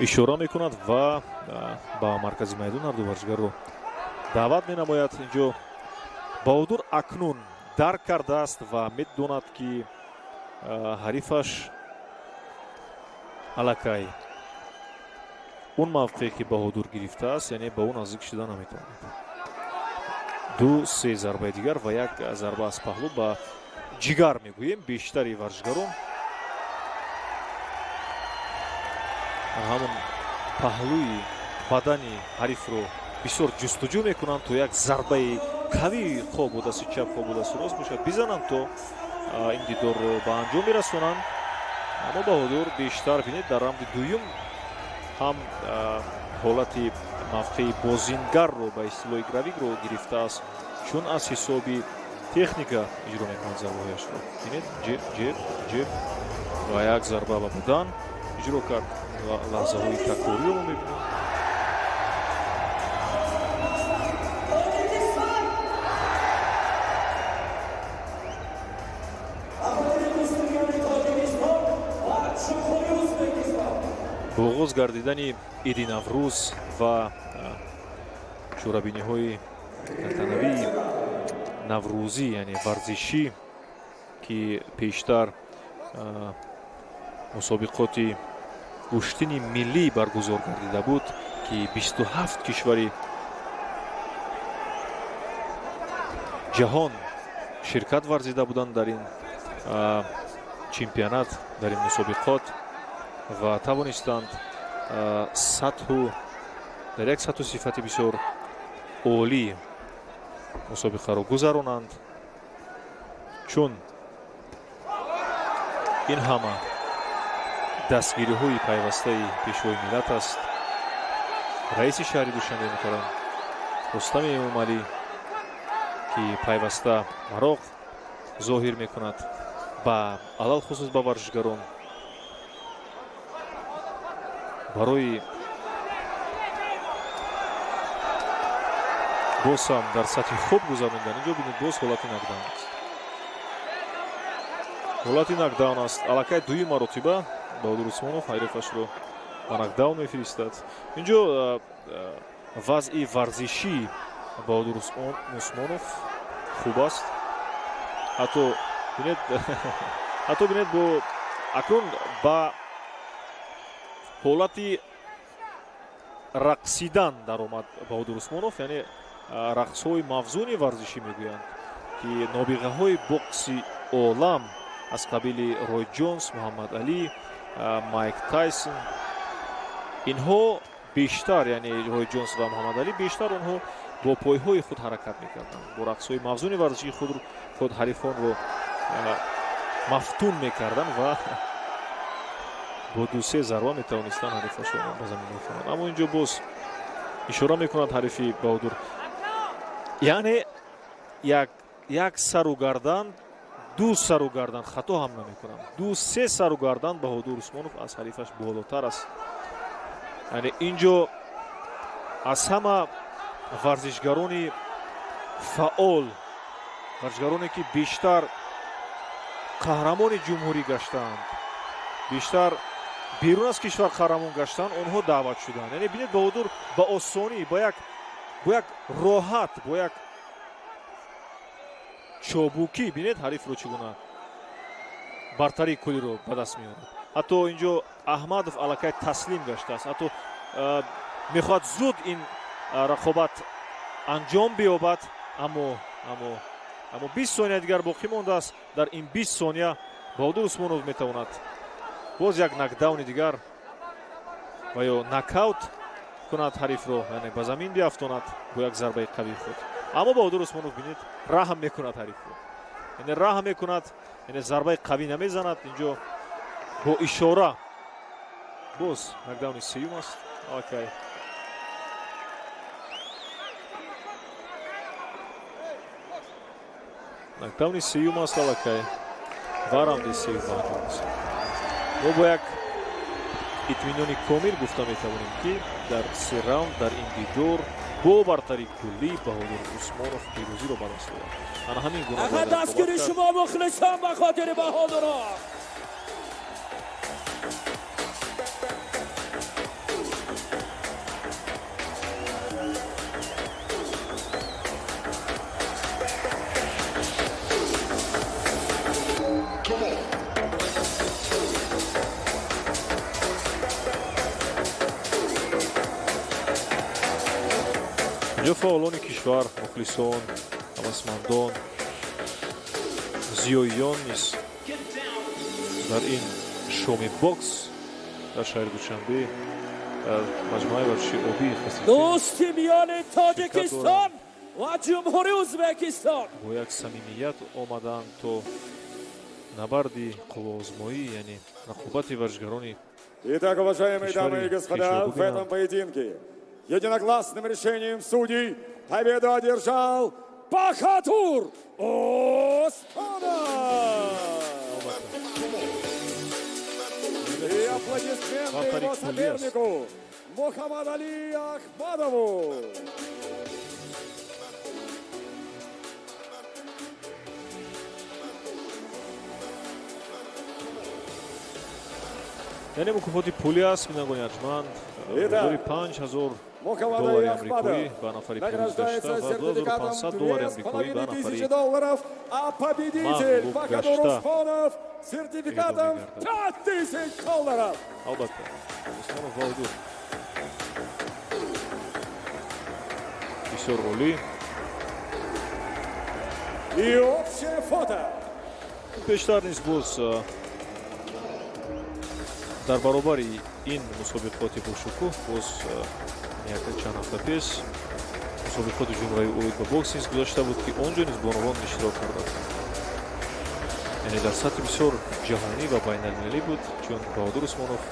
ишора мекунад ва ба маркази майдон ҳарду варзишгарро даъват менамояд. Инҷо Баҳодур акнун дарк кардааст ва медонад, ки ҳарифаш аллакай он мавқее ки Баҳодур гирифтааст, яъне ба ӯ наздик шуда наметавонад. Ду се зарбаи дигар ва як зарба аз паҳлӯ ба ҷигар мегӯем бештари варзишгарон ҳамон паҳлӯи бадани ҳарифро бисёр ҷустуҷӯ мекунанд, то як зарбаи қавӣ, хо бо дасти чап, хо бо дасти рост бошад, бизананд, то ин дидорро ба анҷом мерасонанд. Аммо Баҳодур бештар, бинед, дар раунди дуюм ҳам ҳолати мавқеи бозингарро ба истилоҳи гравигро гирифтааст, чун аз ҳисоби техника иҷро мекунад зарбаҳояшро. Бинед, ҷеб, ҷеб, ҷеб ва як зарба ба будан иҷро кард. Лаҳзаҳои такрориро мо мебинем. Бо оғоз гардидани иди Наврӯз ва чорабиниҳои тантанавии наврӯзӣ, яъне варзишӣ, ки пештар мусобиқоти гӯштини миллӣ баргузор гардида буд, ки 27 кишвари ҷаҳон ширкат варзида буданд дар ин чемпионат, дар ин мусобиқот ва тавонистанд сатҳу дар як сатҳу сифати бисёр олӣ мусобиқаро гузаронанд, чун ин ҳама дастгириҳои пайвастаи пешвои миллат аст, раиси шаҳри Душанбе муҳтарам Рустами Эмомалӣ, ки пайваста мароқ зоҳир мекунад ба алалхусус ба варзишгарон барои боз ҳам дар сатҳи хуб гузарондан. Инҷо бинед, боз ҳолати нокдаун аст, ҳолати нокдаун аст. Аллакай дуюм маротиба Баҳодур Усмонов ҳарифашро ба нокдаун мефиристад. Инҷо вазъи варзишии Баҳодур Усмонов хуб аст. Ҳатто бинед, ҳатто бинед, бо акнун ба ҳолати рақсидан даромад Баҳодур Усмонов, яъне рақсҳои мавзуни варзишӣ мегӯянд, ки нобиғаҳои бокси олам аз қабили Рой Ҷонс, Муҳаммад Алӣ, Майк Тайсон, инҳо бештар, яъне Рой Ҷонс ва Муҳаммад Алӣ бештар онҳо бо пойҳои худ ҳаракат мекарданд, бо рақсҳои мавзуни варзишии худ ҳарифонро мафтун мекарданд ва бо ду-се зарба метавонистанд ҳарифашонро ба замин бифуранд. Аммо инҷо боз ишора мекунад ҳарифи Баҳодур, яъне як сару гардан, ду сару гардан, хато ҳам намекунам, ду-се сару гардан Баҳодур Усмонов аз ҳарифаш болотар аст. Яъне инҷо аз ҳама варзишгарони фаъол, варзишгароне ки бештар қаҳрамони ҷумҳурӣ гаштаанд, бештар берун аз кишвар қаҳрамон гаштаанд, онҳо даъват шуданд. Яъне бинед, Баҳодур ба осонӣ, бо як роҳат, бо як чобукӣ бинед ҳарифро чӣ гуна бартарии куллиро ба даст меорад. Ҳатто инҷо Аҳмадов аллакай таслим гаштааст, ҳатто мехоҳад зуд ин рақобат анҷом биёбад, аммо 20 сония дигар боқӣ мондааст. Дар ин 20 сония Баҳодур Усмонов метавонад боз як нокдауни дигар ва ё нокаут кунад ҳарифро, яъне ба замин биафтонад бо як зарбаи қавии худ. Аммо Баҳодур Усмонов бинед раҳм мекунад ҳарифро, яъне раҳм мекунад, яъне зарбаи қавӣ намезанад. Инҷо бо ишора боз нокдауни сеюм аст аллакай. Нокдауни сеюм аст аллакай ва раунди сеюм ба анҷом расид. Мо бо як итминони комил гуфта метавонем, ки дар се раунд дар ин дидор бо бартарии куллӣ Баҳодур Усмонов пирӯзиро ба даст овард. Ана ҳамин гуна дастгири шумо мухлисон ба хотири Баҳодурон. Инҷо фаъолони кишвар, мухлисон, ҳавасмандон, зиёиён низ дар ин шоми бокс дар шаҳри Душанбе дар маҷмӯаи варзиши обии Хасриддин дӯсти миёни Тоҷикистон ва Ҷумҳурии Ӯзбекистон бо як самимият омаданд то набарди қувваозмоӣ, яъне рақобати варзишгарони Итак, уважаемые дамы и господа, в этом поединке единогласным решением судей победу одержал Бахадур Усмонов! И аплодисменты его сопернику Мухаммадали Ахмадову! Яъне мукофоти пулӣ аст, бинандагони арҷманд, миқдори 5000 доллари амрикоӣ ба нафари пирӯз гашта ва 2500 доллари амрикоӣ ба нафари А победитель мағлуб Бахадур гашта Усмонов сертификатом 5000 долларов. Албатта, Усмонов Баҳодур бисёр олӣ. И общее фото. Пештар низ боз Дар баробари ин мусобиқоти бошукӯҳ боз як чанд ҳафта пеш мусобиқоти ҷумҳуриявии оид ба бокс низ гузашта буд, ки он ҷо низ бонувон иштирок карданд. Яъне дар сатҳи бисёр ҷаҳонӣ ва байналмилалӣ буд, чун Баҳодур Усмонов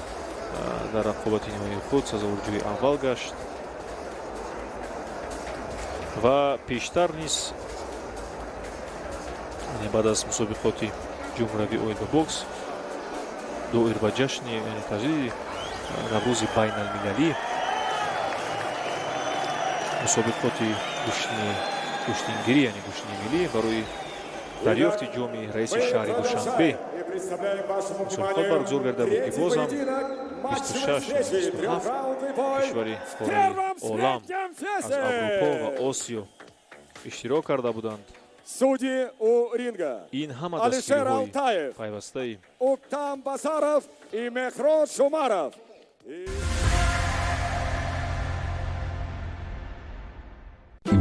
дар рақобати ниҳоии худ сазовори ҷои аввал гашт ва пештар низ, яъне баъд аз мусобиқоти ҷумҳуриявии оид ба бокс, доир ба ҷашни, яъне таҷлили Наврӯзи байналмилалӣ, мусобиқоти гӯштингирӣ, яъне гӯштини миллӣ барои дарёфти ҷоми раиси шаҳри Душанбе мусобиқот баргузор гардида буд, ки боз ҳам 26 27 кишвари қораи олам аз Аврупо ва Осиё иштирок карда буданд. Судьи у ринга. Ин ҳама Алишер дастгириҳои Алтаев, пайвастаи Уктам Басаров и Мехрон Шумаров.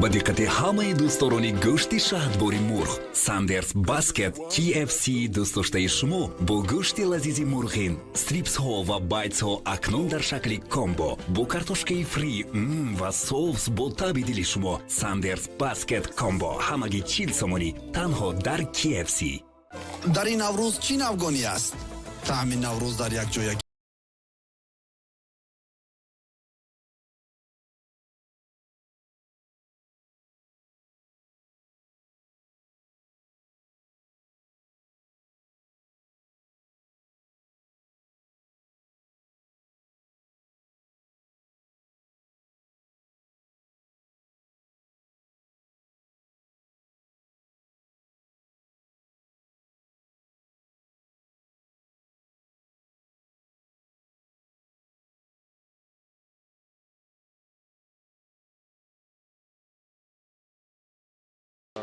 Ба диққати ҳамаи дӯстдорони гӯшти шаҳдбори мурғ, Сандерс Баскет KFC дӯстдоштаи шумо бо гӯшти лазизи мурғин, стрипсҳо ва байтсҳо акнун дар шакли комбо бо картошкаи фри ва соус бо таби дили шумо. Сандерс Баскет Комбо ҳамагӣ 40 сомонӣ танҳо дар KFC. Дар ин Наврӯз чӣ навгонӣ аст? Таъми Наврӯз дар як ҷоягӣ.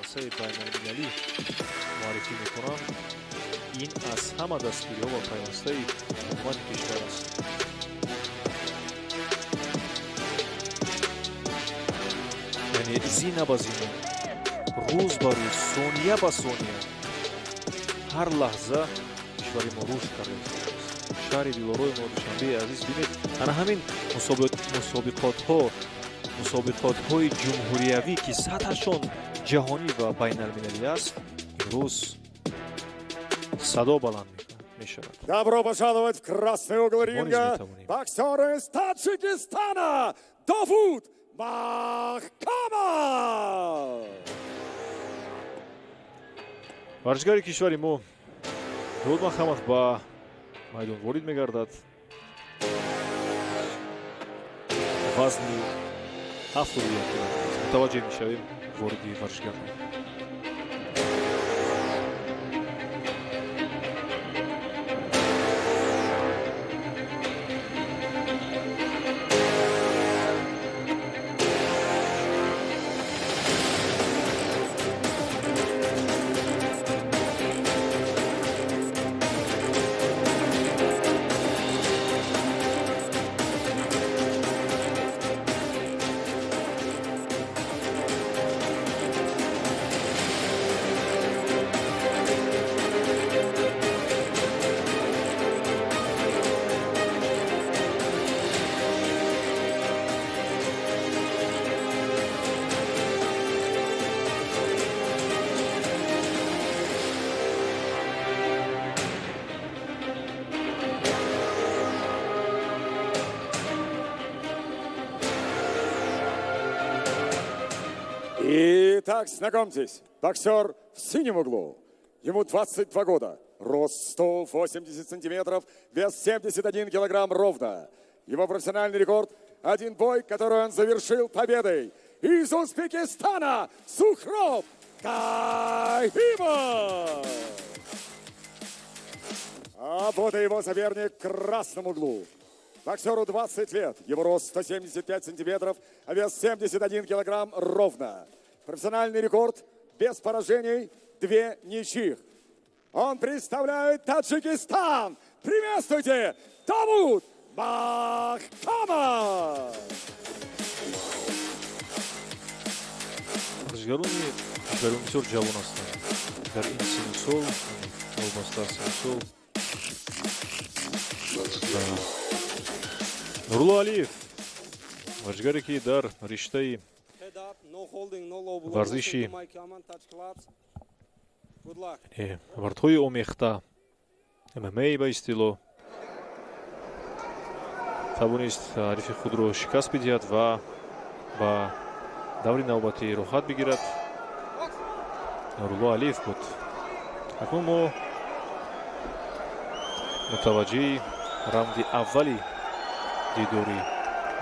Арсаи байналмилалӣ муаррифӣ мекунам. Ин аз ҳама дастгириҳо ва пайвастаи ҳукумати кишвар аст. Яъне зина ба зина, рӯз ба рӯз, сония ба сония, ҳар лаҳза кишвари мо рушд карда истодааст. Шаҳри дилорои мо Душанбеи азиз, бинед, ана ҳамин мусобиқотҳои ҷумҳуриявӣ, ки сатҳашон ҷаҳонӣ ва байналмилалӣ аст, имрӯз садо баланд мешавад. Добро пожаловать в красный угол Мо низ ринга, метавонем. боксер из Таджикистана Довуд Махкамов! Варзишгари кишвари мо Довуд Махкамов ба майдон ворид мегардад. Вазни 71 килограмм. Мутаваҷҷеҳ мешавем вориди варзишгар. Итак, знакомьтесь, боксер в синем углу. Ему 22 года, рост 180 сантиметров, вес 71 килограмм ровно. Его профессиональный рекорд – один бой, который он завершил победой. Из Узбекистана Сухроб Кахимов! А вот и его соперник в красном углу. Боксеру 20 лет, его рост 175 сантиметров, а вес 71 килограмм ровно. Профессиональный рекорд без поражений, 2 ничьих. Он представляет Таджикистан. Приветствуйте, Довуд Махкамов! Варзишгарони кишвари бисёр ҷавон ҳастанд. Дар ин синну сол, вобаста аз синну сол, Нурулло Алиев, варзишгаре ки дар риштаи варзиши мардҳои омехта ММА ба истилоҳ тавонист ҳарифи худро шикаст бидиҳад ва ба даври навбатӣ роҳат бигирад. Нурулло Алиев буд. Акнун мо мутаваҷҷеҳи раунди аввали дидори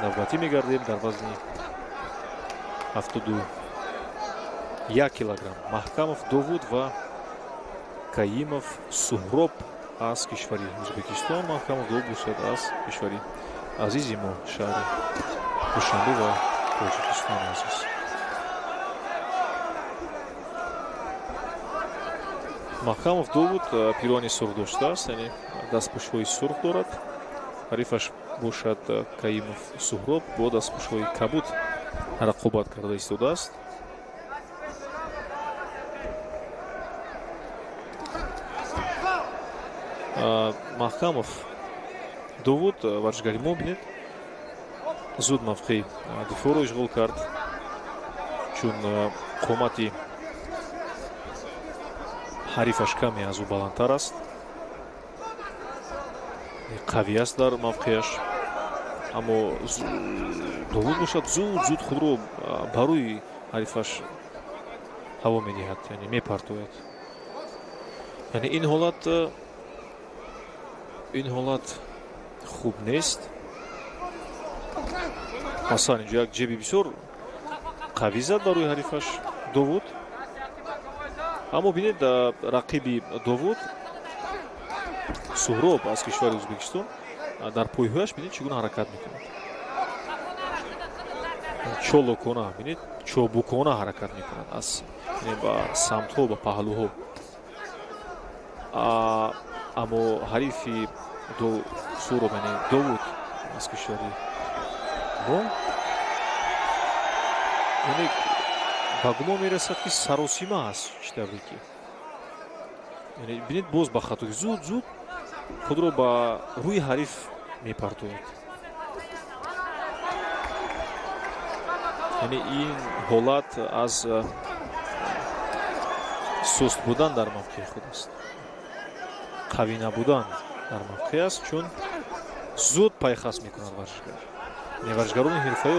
навбатӣ мегардем дар вазни 71 килограмм. Маҳкамов Довуд ва Каимов Суҳроб аз кишвари Ӯзбекистон, Маҳкамов Довуд бошад аз кишвари азизи мо, шаҳри Душанбе ва Тоҷикистони азиз. Маҳкамов Довуд пирони сурх доштааст, яъне дастпӯшҳои сурх дорад. Ҳарифаш бошад Каимов Суҳроб бо дастпӯшҳои кабуд рақобат карда истодааст. Маҳкамов Довуд варзишгари мо, бинед, зуд мавқеи дифоъро ишғол кард, чун қомати ҳарифаш каме аз ӯ баландтар аст, қавӣ аст дар мавқеаш. Аммо Довуд бошад зуд зуд худро ба рӯи ҳарифаш ҳаво медиҳад, яъне мепартояд. Яъне ин ҳолат хуб нест. Масалан, инҷо як ҷеби бисёр қавӣ зад ба рӯи ҳарифаш Довуд. Аммо бинед, рақиби Довуд Суҳроб аз кишвари Ӯзбекистон дар пойҳояш бинед чӣ гуна ҳаракат мекунад. Чолокона, бинед, чобукона ҳаракат мекунад аз ба самтҳо, ба паҳлӯҳо. Аммо ҳарифи Суҳроб, яъне Довуд аз кишвари мо, яъне ба гумон мерасад ки саросима аст, чӣ тавре ки яъне бинед, боз ба хатои зуд зуд худро ба рӯи ҳариф мепартояд. Яъне ин ҳолат аз суст будан дар мавқеи худ аст, қавӣ набудан дар мавқеъ аст, чун зуд пайхас мекунад варзишгар. Яъне варзишгарони ҳирфаӣ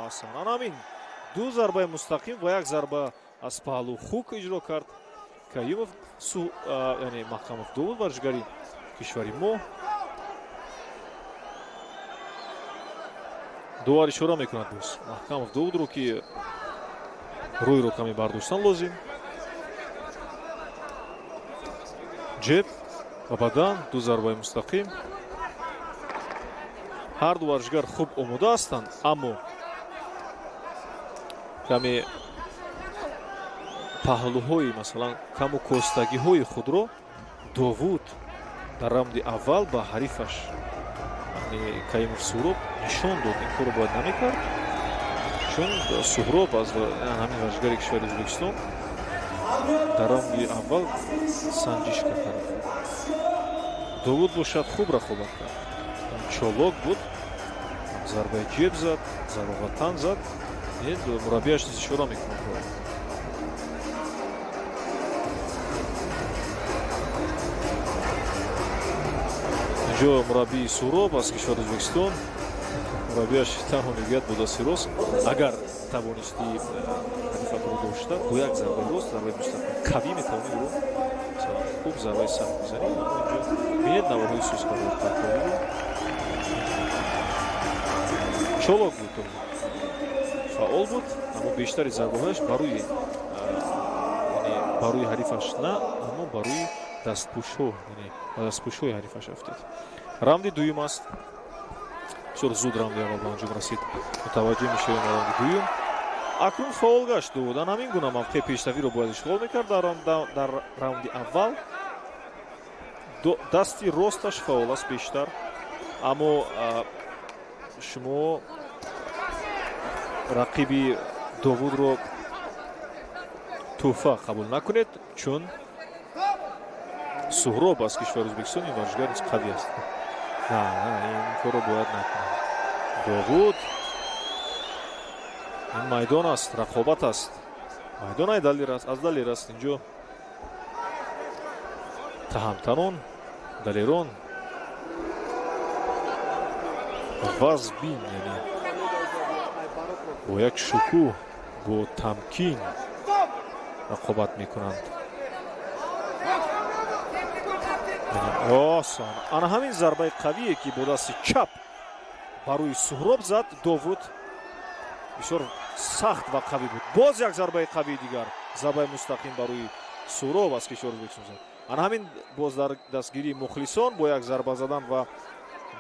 асан анамин ду зарбаи мустақим ва як зарба аз паҳлӯ хук иҷро кард Каимов, яъне Маҳкамов Довуд, варзишгари кишвари мо. Довар ишора мекунад боз Маҳкамов Довудро, ки рӯйро каме бардоштан лозим. Ҷеб ва бадан, ду зарбаи мустақим. Ҳар ду варзишгар хуб омода ҳастанд, аммо каме паҳлӯҳои, масалан, каму костагиҳои худро Довуд дар раунди аввал ба ҳарифаш, яъне Каимов Суҳроб, нишон дод. Ин корро бояд намекард, чун Суҳроб аз ҳамин варзишгари кишвари Ӯзбекистон дар раунди аввал санҷиш кард ҳарифро. Довуд бошад хуб рақобат кард, чолок буд, зарбаи ҷеб зад, зароғатан зад. Мураббияш низ ишора мекунад. Инҷо мураббии Суҳроб аз кишвари Ӯзбекистон, мураббияш танҳо мегӯяд бо дасти рост, агар тавонистӣ ҳарифатро дошта, бо як зарбаи рост, зарбаи мустақим қавӣ метавонӣ ӯро хуб зарбаи сахт бизанӣ. Аммо инҷо бинед наворҳои суст партовиро. Чолок буд, фаъол буд, аммо бештари зарбаҳояш ба рӯи ҳарифаш на, аммо ба рӯи дастпӯшҳо, яъне ба дастпӯшҳои ҳарифаш афтид. Раунди дуюм аст. Бисёр зуд раунди аввал ба анҷом расид. Мутаваҷҷеҳ мешавем ба раунди дуюм. Акнун фаъол гашт Довуд. Ан ҳамин гуна мавқеи пештавиро бояд ишғол мекард дар раунди аввал. Дасти росташ фаъол аст бештар, аммо шумо рақиби Довудро тӯҳфа қабул накунед, чун Суҳроб аз кишвари Ӯзбекистон ин варзишгар низ қавӣ аст. На, ин корро бояд накунад Довуд. Ин майдон аст, рақобат аст. Майдон ай далер аст, аз далер аст. Инҷо таҳамтанон, далерон вазбин, яъне бо як шукӯҳ, бо тамкин рақобат мекунанд. Осон. Ана ҳамин зарбаи қавие, ки бо дасти чап ба рӯи Суҳроб зад Довуд, бисёр сахт ва қавӣ буд. Боз як зарбаи қавии дигар, зарбаи мустақим ба рӯи Суҳроб аз кишвари Ӯзбекистон зад. Ана ҳамин боз дар дастгирии мухлисон бо як зарба задан ва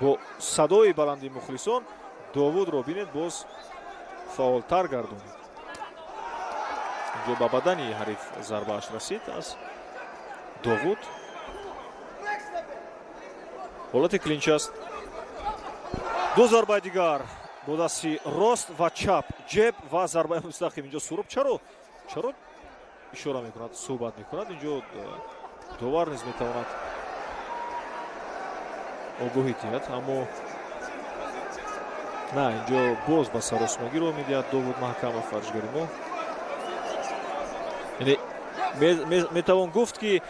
бо садои баланди мухлисон Довудро бинед боз фаъолтар гардонид. Инҷо ба бадани ҳариф зарбааш расид аз Довуд. Ҳолати клинч аст. Ду зарбаи дигар бо дасти рост ва чап, ҷеб ва зарбаи мустақим. Инҷо Суҳроб чаро ишора мекунад, суҳбат мекунад? Инҷо довар низ метавонад огоҳӣ диҳад, аммо на, инҷо боз ба саросмагӣ роҳ медиҳад Довуд Маҳкамов, варзишгари мо. Яъне метавон гуфт, ки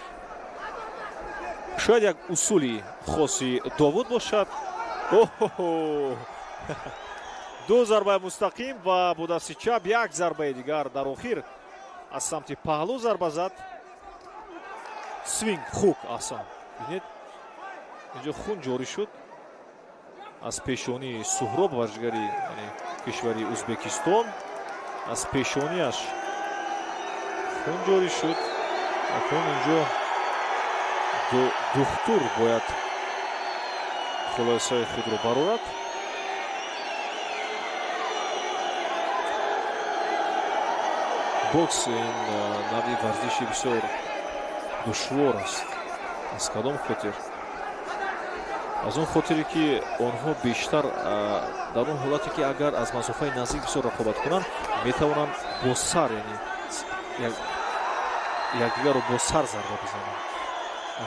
шояд як усули хоси Довуд бошад. Оҳо! Ду зарбаи мустақим ва бо дасти чап як зарбаи дигар дар охир аз самти паҳлӯ зарба зад. Свинг, хук, аҳсан. Бинед, инҷо хун ҷорӣ шуд аз пешонии Суҳроб, варзишгари кишвари Ӯзбекистон. Аз пешонияш хун ҷорӣ шуд. Акнун инҷо духтур бояд хулосаи худро барорад. Бокс ин навъи варзиши бисёр душвор аст. Аз кадом хотир? Аз он хотире, ки онҳо бештар дар он ҳолате, ки агар аз масофаи наздик бисёр рақобат кунанд, метавонанд бо сар, яъне якдигарро бо сар зарба бизананд.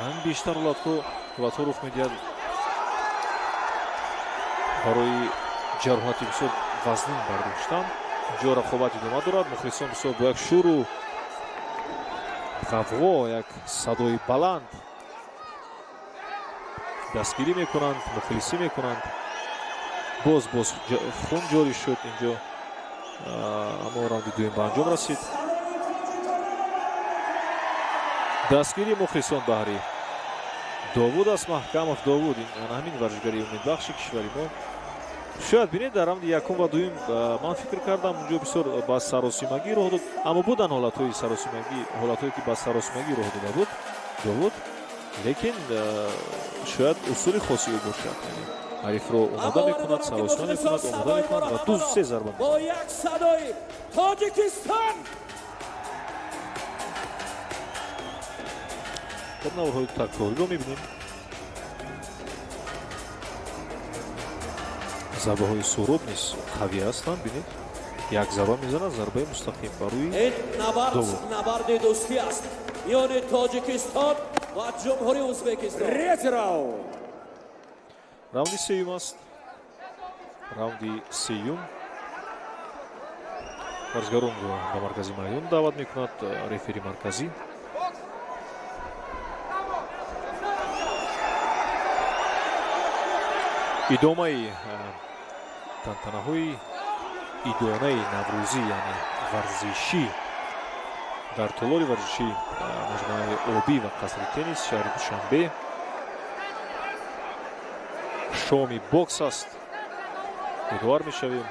Ҳамин бештар ҳолатҳо рух медиҳад барои ҷароҳати бисёр вазнин бардоштан. Инҷо рақобат идома дорад. Мухлисон бисёр бо як шӯру ғавғо, як садои баланд дастгирӣ мекунанд, мухлисӣ мекунанд. Боз хун ҷорӣ шуд инҷо, аммо раунди дуюм ба анҷом расид. Дастгирии мухлисон баҳри Довуд аст. Маҳкамов Довуд, ана ҳамин варзишгари умедбахши кишвари мо. Шояд бинед, дар раунди якум ва дуюм ман фикр кардам унҷо бисёр ба саросимагӣ роҳ дод, аммо буданд ҳолатҳои саросимагӣ, ҳолатҳое ки ба саросимагӣ роҳ дода буд Довуд, лекин шояд усули хоси ӯ бошад. Ҳарифро омода мекунад, саросима мекунад, омода мекунад ва ду се зарба бо як садои Тоҷикистон. Хоб, наворҳои такрориро мебинем. Зарбаҳои Суҳроб низ қавӣ ҳастанд. Бинед, як зарба мезанад, зарбаи мустақим ба рӯи Довуд. Набарди дӯстӣ аст миёни Тоҷикистон ва Ҷумҳурии Ӯзбекистон. Третий раунд. Раунди сеюм аст. Раунди сеюм. Варзишгаронро ба маркази майдон даъват мекунад рефери марказӣ. Идомаи тантанаҳои идонаи наврӯзӣ, яъне варзишӣ, дар толори варзишии маҷмӯаи обӣ ва қасри теннис шаҳри Душанбе шоми бокс аст. Ёдовар мешавем,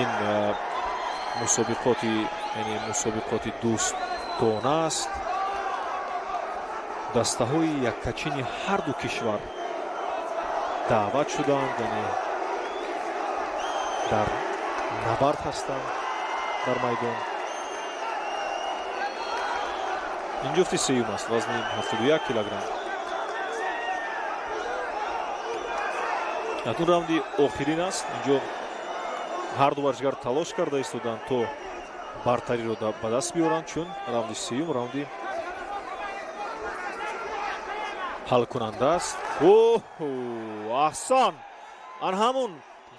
ин мусобиқоти, яъне мусобиқоти дӯстона аст. Дастаҳои яккачини ҳар ду кишвар даъват шуданд, яъне дар набард ҳастанд дар майдон. Ин ҷуфти сеюм аст, вазни 71 килограмм. Акнун раунди охирин аст. Инҷо ҳар ду варзишгар талош карда истоданд, то бартариро ба даст биёранд, чун раунди сеюм раунди Ҳалкунанда аст. Аҳсан, ан ҳамун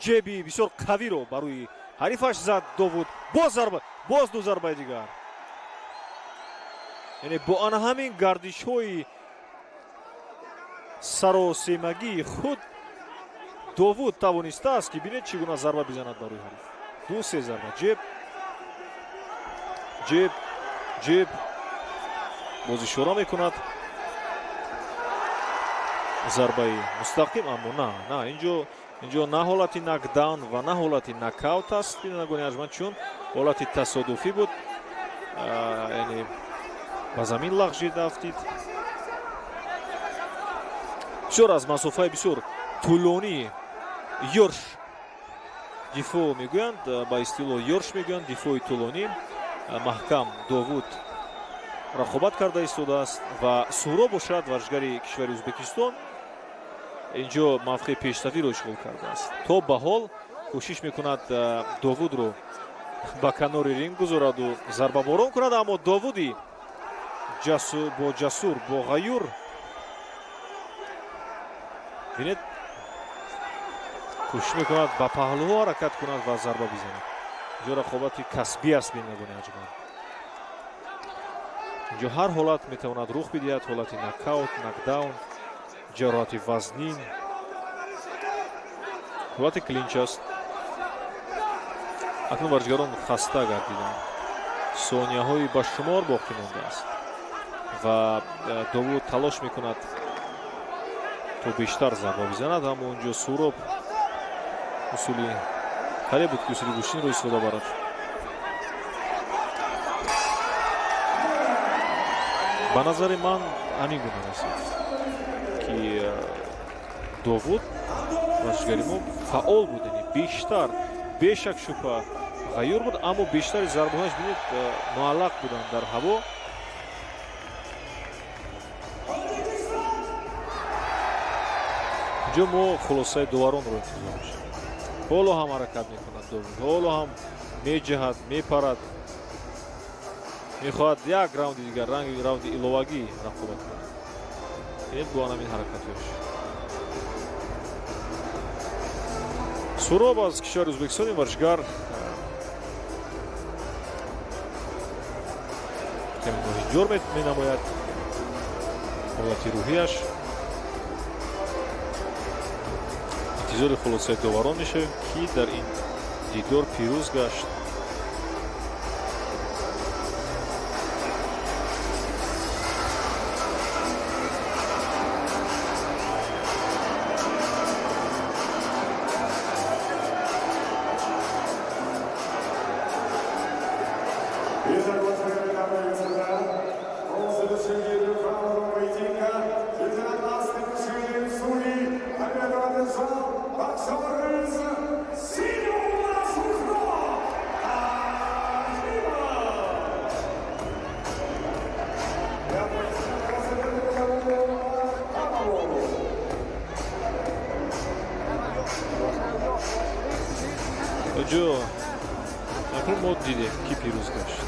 ҷеби бисёр қавиро ба рӯи ҳарифаш зад Довуд. Боз зарба, боз ду зарбаи дигар. Яъне бо ана ҳамин гардишҳои саросемагии худ Довуд тавонистааст, ки бинед чӣ гуна зарба бизанад ба рӯи ҳариф. Ду се зарба, ҷеб, ҷеб, ҷеб. Боз ишора мекунад зарбаи мустақим, аммо на, на, инҷо на ҳолати нокдаун ва на ҳолати нокаут аст, бинандагони арҷманд, чун ҳолати тасодуфӣ буд, яъне ба замин лағжида афтид. Бисёр аз масофаи бисёр тӯлонӣ ёрш дифоъ мегӯянд, ба истилоҳ ёрш мегӯянд, дифои тӯлонӣ. Маҳкам Довуд рақобат карда истодааст ва Суҳроб бошад, варзишгари кишвари Ӯзбекистон, инҷо мавқеи пешсафиро ишғол кардааст. То ба ҳол кӯшиш мекунад Довудро ба канори ринг гузораду зарбаборон кунад, аммо Довуди бо ҷасур, бо ғаюр, бинед, кӯшиш мекунад ба паҳлӯҳо ҳаракат кунад ва зарба бизанад. Инҷо рақобати касбӣ аст, бинандагони арҷманд. Инҷо ҳар ҳолат метавонад рух бидиҳад: ҳолати нокаут, нокдаун, ҷароҳати вазнин, ҳолати клинч аст. Акнун варзишгарон хаста гардиданд, сонияҳои ба шумор боқӣ мондааст ва Довуд талош мекунад то бештар зарба бизанад, аммо инҷо Суҳроб усули қариб буд, ки усули гӯштинро истифода барад. Ба назари ман ҳамин гуна расид, ки Довуд варзишгари мо фаъол буд, яъне бештар, бешак шубҳа ғаюр буд, аммо бештари зарбаҳояш, бинед, муаллақ буданд дар ҳаво. Инҷо мо хулосаи доваронро интизор мешавем. Ҳоло ҳам ҳаракат мекунад Довуд, ҳоло ҳам меҷаҳад, мепарад, мехоҳад як раунди дигар, раунди иловагӣ рақобат кунад. Бинед бо ҳамин ҳаракатҳояш. Суҳроб аз кишвари Ӯзбекистони варзишгар каме ноҳиҷор менамояд ҳолати рӯҳияш. Интизори хулосаи доварон мешавем, ки дар ин дидор пирӯз гашт. Инҷо акнун мо дидем, ки пирӯз гашт.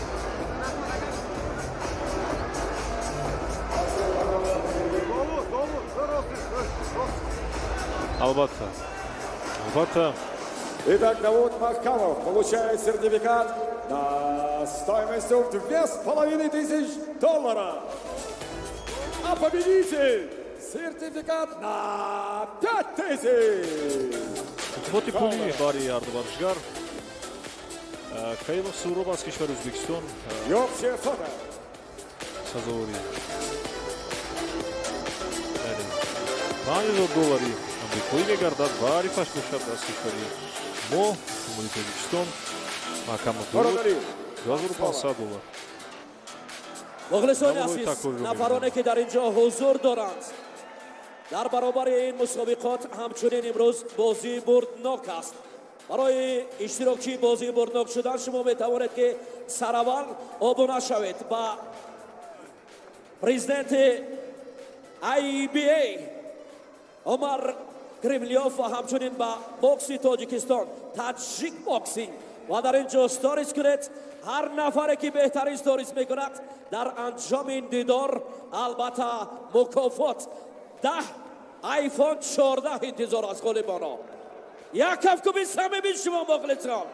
Албатта, албатта. Итак, Давуд Махкамов получает сертификат на стоимостью в $2500. А победитель сертификат на 5000. Мукофоти пулӣ барои ҳарду варзишгар. Каимов Суҳроб аз кишвари Ӯзбекистон сазовори $5000 амрикоӣ мегардад ва ҳарифаш бошад аз кишвари мо, Ҷумҳурии Тоҷикистон, Маҳкамов Довуд, $2500. Мухлисони азиз, нафароне ки дар инҷо ҳузур доранд, дар баробари ин мусобиқот ҳамчунин имрӯз бозии бурднок аст. Барои иштирокчии бозии бурднок шудан шумо метавонед, ки сараввал обуна шавед ба президенти IBA Умар Кремлёв ва ҳамчунин ба бокси Тоҷикистон Таджик Боксинг ва дар ин ҷо сторис кунед. Ҳар нафаре ки беҳтарин сторис мекунад дар анҷоми ин дидор албатта мукофот 10 iPhone 14 интизор аст ғолибонро. Як кафкуби самими шумо мухлисон.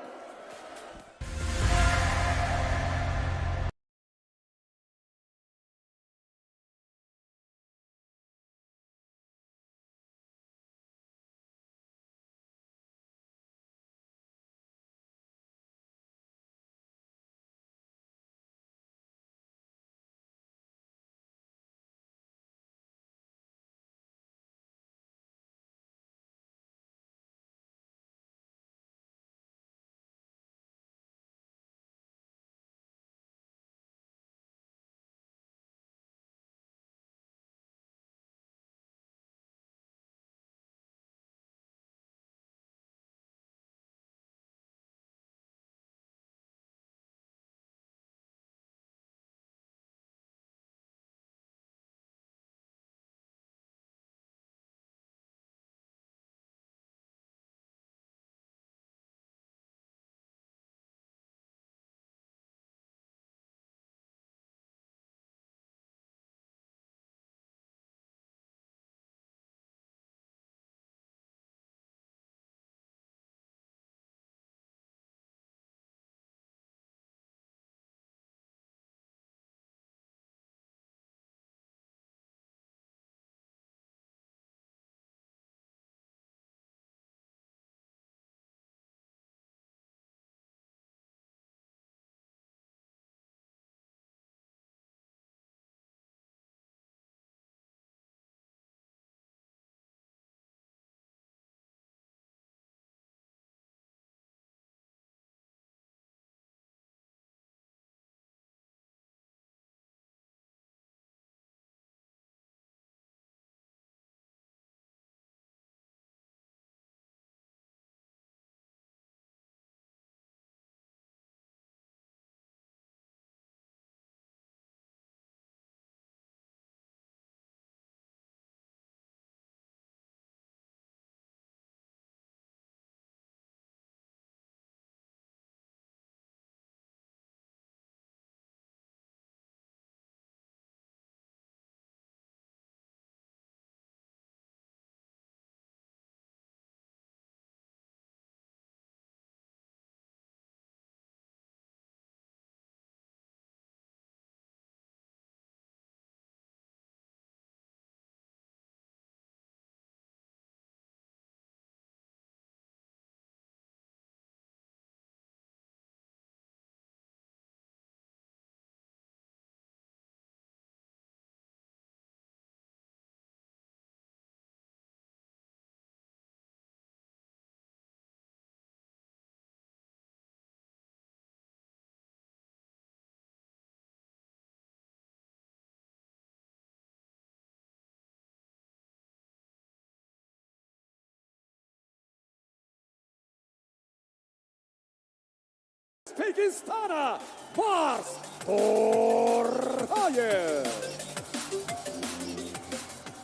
Узбекистана Барс Тураев.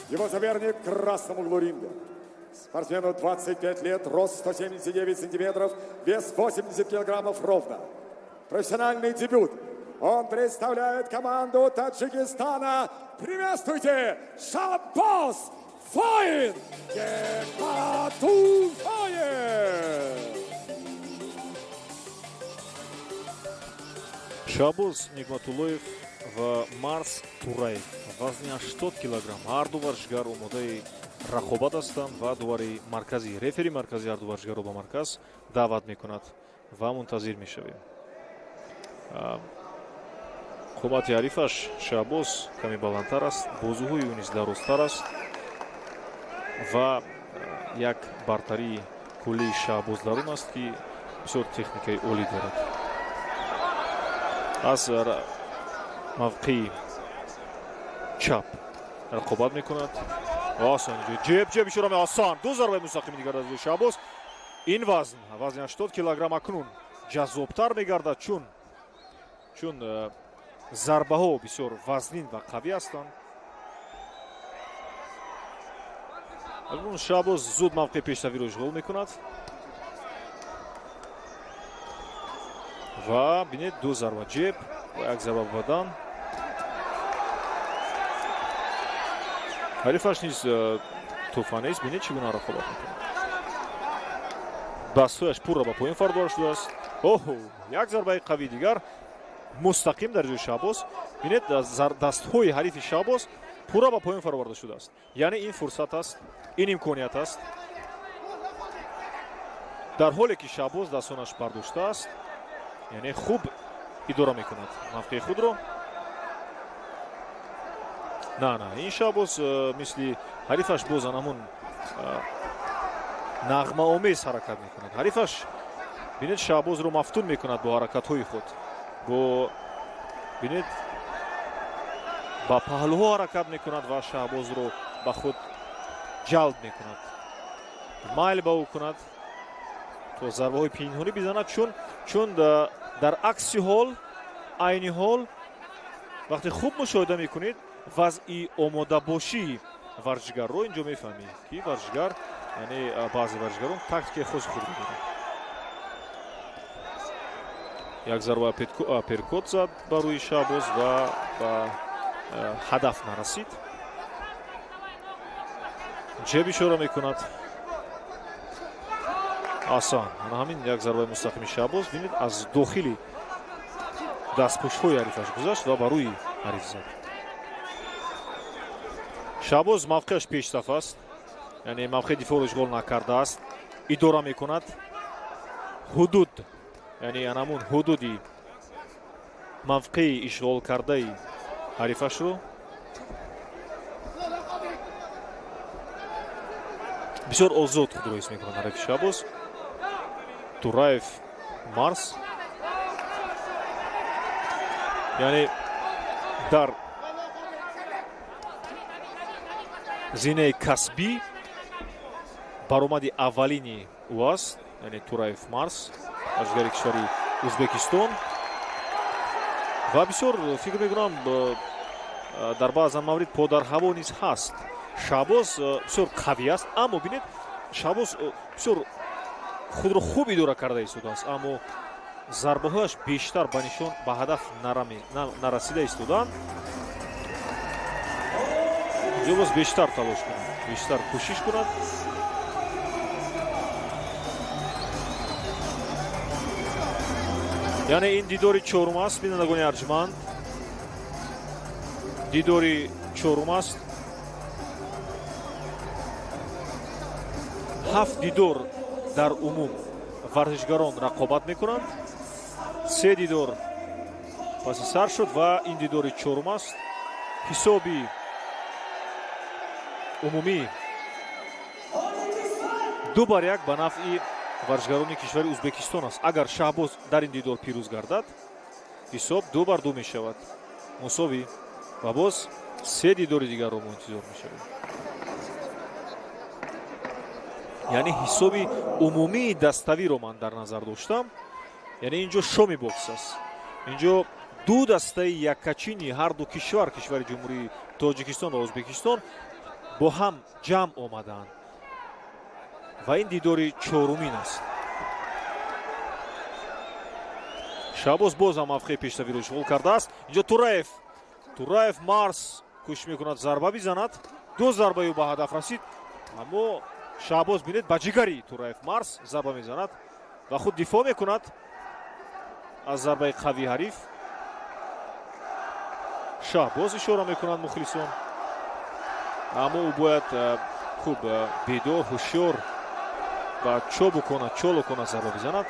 Его соперник в красном углу ринга. Спортсмену 25 лет, рост 179 сантиметров, вес 80 килограммов ровно. Профессиональный дебют. Он представляет команду Таджикистана. Приветствуйте, Шабоз Фоин Негматуллоев! Шабоз Негматуллоев ва Марс Тураев вазни 80 килограмм. Ҳар ду варзишгар омодаи рақобат ҳастанд ва дувари марказӣ, рефери марказӣ ҳар ду варзишгарро ба марказ даъват мекунад ва мунтазир мешавем. Қомати ҳарифаш Шабоз каме баландтар аст, бозуҳои ӯ низ дарозтар аст ва як бартарии куллии Шабоз дар он аст, ки бисёр техникаи олӣ дорад. Аз мавқеи чап рақобат мекунад. Осон ҷеб ҷеб ишора осон. Ду зарбаи мустақими дигар аз Шабоз. Ин вазн, вазни 80 килограмм акнун ҷаззобтар мегардад, чун зарбаҳо бисёр вазнин ва қавӣ ҳастанд. Акнун Шабоз зуд мавқеи пешравиро ишғол мекунад ва бинед, ду зарба ҷеб ва як зарба ба бадан. Ҳарифаш низ тӯҳфа нест. Бинед, чӣ гуна рақобат мекунад. Дастҳояш пурра ба поён фардор шудааст. Оҳо, як зарбаи қавии дигар мустақим дар ҷои Шаҳбоз. Бинед, дастҳои ҳарифи Шаҳбоз пурра ба поён фароварда шудааст. Яъне ин фурсат аст, ин имконият аст. Дар ҳоле ки Шаҳбоз дастонаш бардоштааст, яъне хуб идора мекунад мавқеи худро. На, на, ин Шаҳбоз мисли ҳарифаш боз ҳамун нағмаомез ҳаракат мекунад. Ҳарифаш, бинед, Шаҳбозро мафтун мекунад бо ҳаракатҳои худ. Бо, бинед, ба паҳлӯҳо ҳаракат мекунад ва Шаҳбозро ба худ ҷалб мекунад. Майл ба ӯ кунад то зарбаҳои пинҳонӣ бизанад, чун дар акси ҳол, айни ҳол вақте хуб мушоҳида мекунед вазъи омодабошии варзишгарро, инҷо мефаҳмед, ки варзишгар, яъне баъзе варзишгарон тактикаи хоси худро доранд. Як зарба перкот зад ба рӯи Шаҳбоз ва ба ҳадаф нарасид. Ҷеб ишора мекунад. Асан, ана ҳамин як зарбаи мустақими Шаҳбоз, бинед, аз дохили дастпӯшҳои ҳарифаш гузашт ва ба рӯи ҳариф зад. Шаҳбоз мавқеаш пешсаф аст, яъне мавқеи дифоъро ишғол накардааст, идора мекунад. Ҳудуд, яъне анамун ҳудуди мавқеи ишғол кардаи ҳарифашро бисёр озод худро ҳис мекунад ҳарифи Шаҳбоз. Тураев Марс, яъне дар зинаи касбӣ баромади аввалини ӯ аст, яъне Тураев Марс, варзишгари кишвари Ӯзбекистон. Ва бисёр фикр мекунам, дар баъзан маврид подарҳаво низ ҳаст. Шаҳбоз бисёр қавӣ аст, аммо бинед, Шаҳбоз бисёр худро хуб идора карда истодааст, аммо зарбаҳояш бештар ба нишон, ба ҳадаф нарасида истодаанд. Инҷо боз бештар талош кунад, бештар кӯшиш кунад. Яъне ин дидори чорум аст, бинандагони арҷманд. Дидори чорум аст. 7 дидор дар умум варзишгарон рақобат мекунанд. 3 дидор паси сар шуд ва ин дидори чорум аст. Ҳисоби умумӣ 2-1 ба нафъи варзишгарони кишвари Ӯзбекистон аст. Агар Шаҳбоз дар ин дидор пирӯз гардад, ҳисоб 2-2 мешавад, мусовӣ, ва боз 3 дидори дигарро мо интизор мешавем. Яъне ҳисоби умумии даставиро ман дар назар доштам. Яъне инҷо шоми бокс аст. Инҷо ду дастаи яккачини ҳар ду кишвар, кишвари Ҷумҳурии Тоҷикистон ва Ӯзбекистон, бо ҳам ҷамъ омадаанд ва ин дидори чорумин аст. Шаҳбоз боз ҳам мавқеи пешравиро ишғол кардааст. Инҷо Тураев Марс кӯшиш мекунад зарба бизанад. 2 зарбаи ӯ ба ҳадаф расид, аммо Шаҳбоз, бинед, ба ҷигари Тураев Марс зарба мезанад ва худ дифоъ мекунад аз зарбаи қавии ҳариф. Шаҳбоз ишора мекунад мухлисон, аммо ӯ бояд хуб бедор, ҳушёр ва чобукона, чолокона зарба бизанад.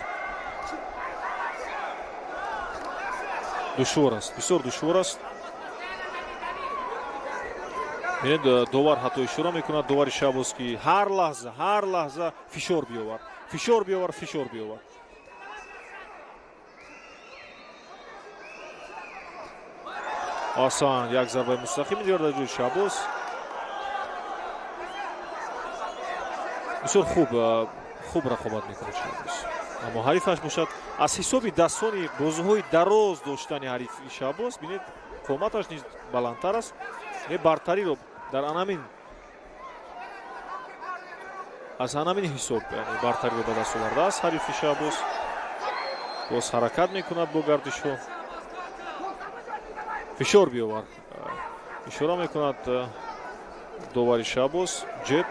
Душвор аст, бисёр душвор аст. Бинед, довар ҳатто ишора мекунад, довари Шаҳбоз, ки ҳар лаҳза, ҳар лаҳза фишор биёвар, фишор биёвар, фишор биёвар. Осон як зарбаи мустақим дигар дар ҷои Шаҳбоз. Бисёр хуб рақобат мекунад Шаҳбоз, аммо ҳарифаш бошад аз ҳисоби дастони бозуҳои дароз доштани ҳарифи Шаҳбоз, бинед, қоматаш низ баландтар аст. Бартариро дар анамин, аз анамин ҳисоб бартариро ба даст овардааст ҳарифи Шаҳбоз. Боз ҳаракат мекунад бо гардишҳо, фишор биёвар ишора мекунад Довари Шаҳбоз ҷеб.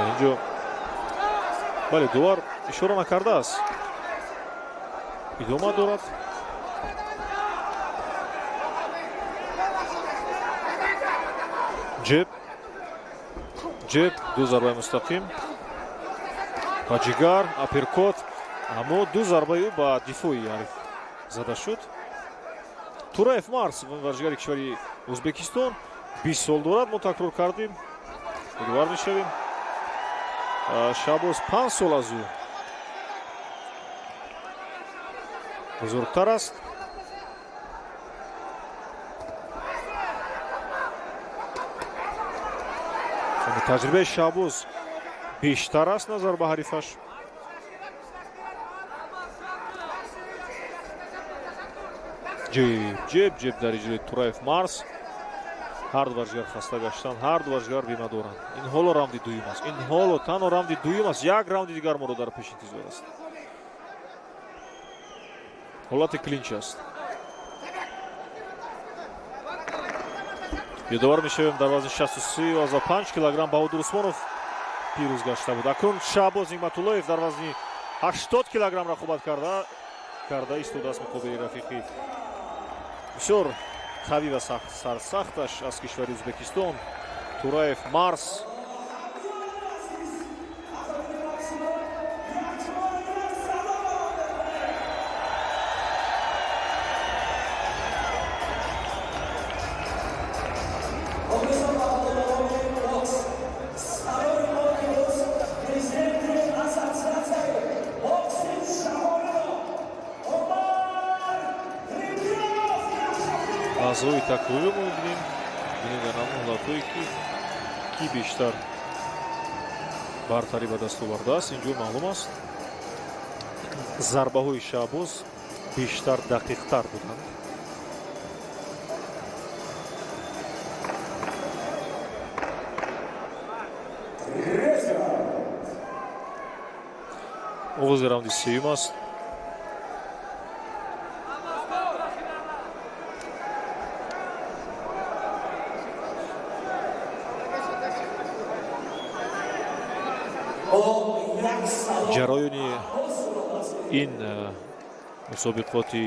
Инҷо бале, довар ишора накардааст, идома дорад. Ҷеб, ҷеб, ду зарбаи мустақим ба ҷигар, апперкот, аммо ду зарбаи ӯ ба дифои ҳариф зада шуд. Тураев Марс, варзишгари кишвари Ӯзбекистон, 20 сол дорад, мо такрор кардем, ёдовар мешавем. Шаҳбоз 5 сол аз ӯ бузургтар аст. Таҷрибаи Шаҳбоз бештар аст назар ба ҳарифаш. Ҷеб, ҷеб, ҷеб дар иҷрои Тураев Марс. Ҳар ду варзишгар хаста гаштанд, ҳар ду варзишгар бемадоранд. Ин ҳоло раунди дуюм аст. Ин ҳоло танҳо раунди дуюм аст. Як раунди дигар моро дар пеш интизор аст. Ҳолати клинч аст. Ёдовар мешавем, дар вазни 63,5 килограмм Баҳодур Усмонов пирӯз гашта буд. Акнун Шаҳбоз Ниъматуллоев дар вазни 80 килограмм рақобат карда истодааст муқобили рафиқи бисёр қавӣ ва сарсахташ аз кишвари Ӯзбекистон Тураев Марс. Лаҳзаҳои такрориро мо мебинем. Бинед дар ҳамон ҳолатҳое ки бештар бартарӣ ба даст овардааст, инҷо маълум аст. Зарбаҳои Шаҳбоз бештар дақиқтар буданд. Оғози раунди сеюм аст. Ҷараёни ин мусобиқоти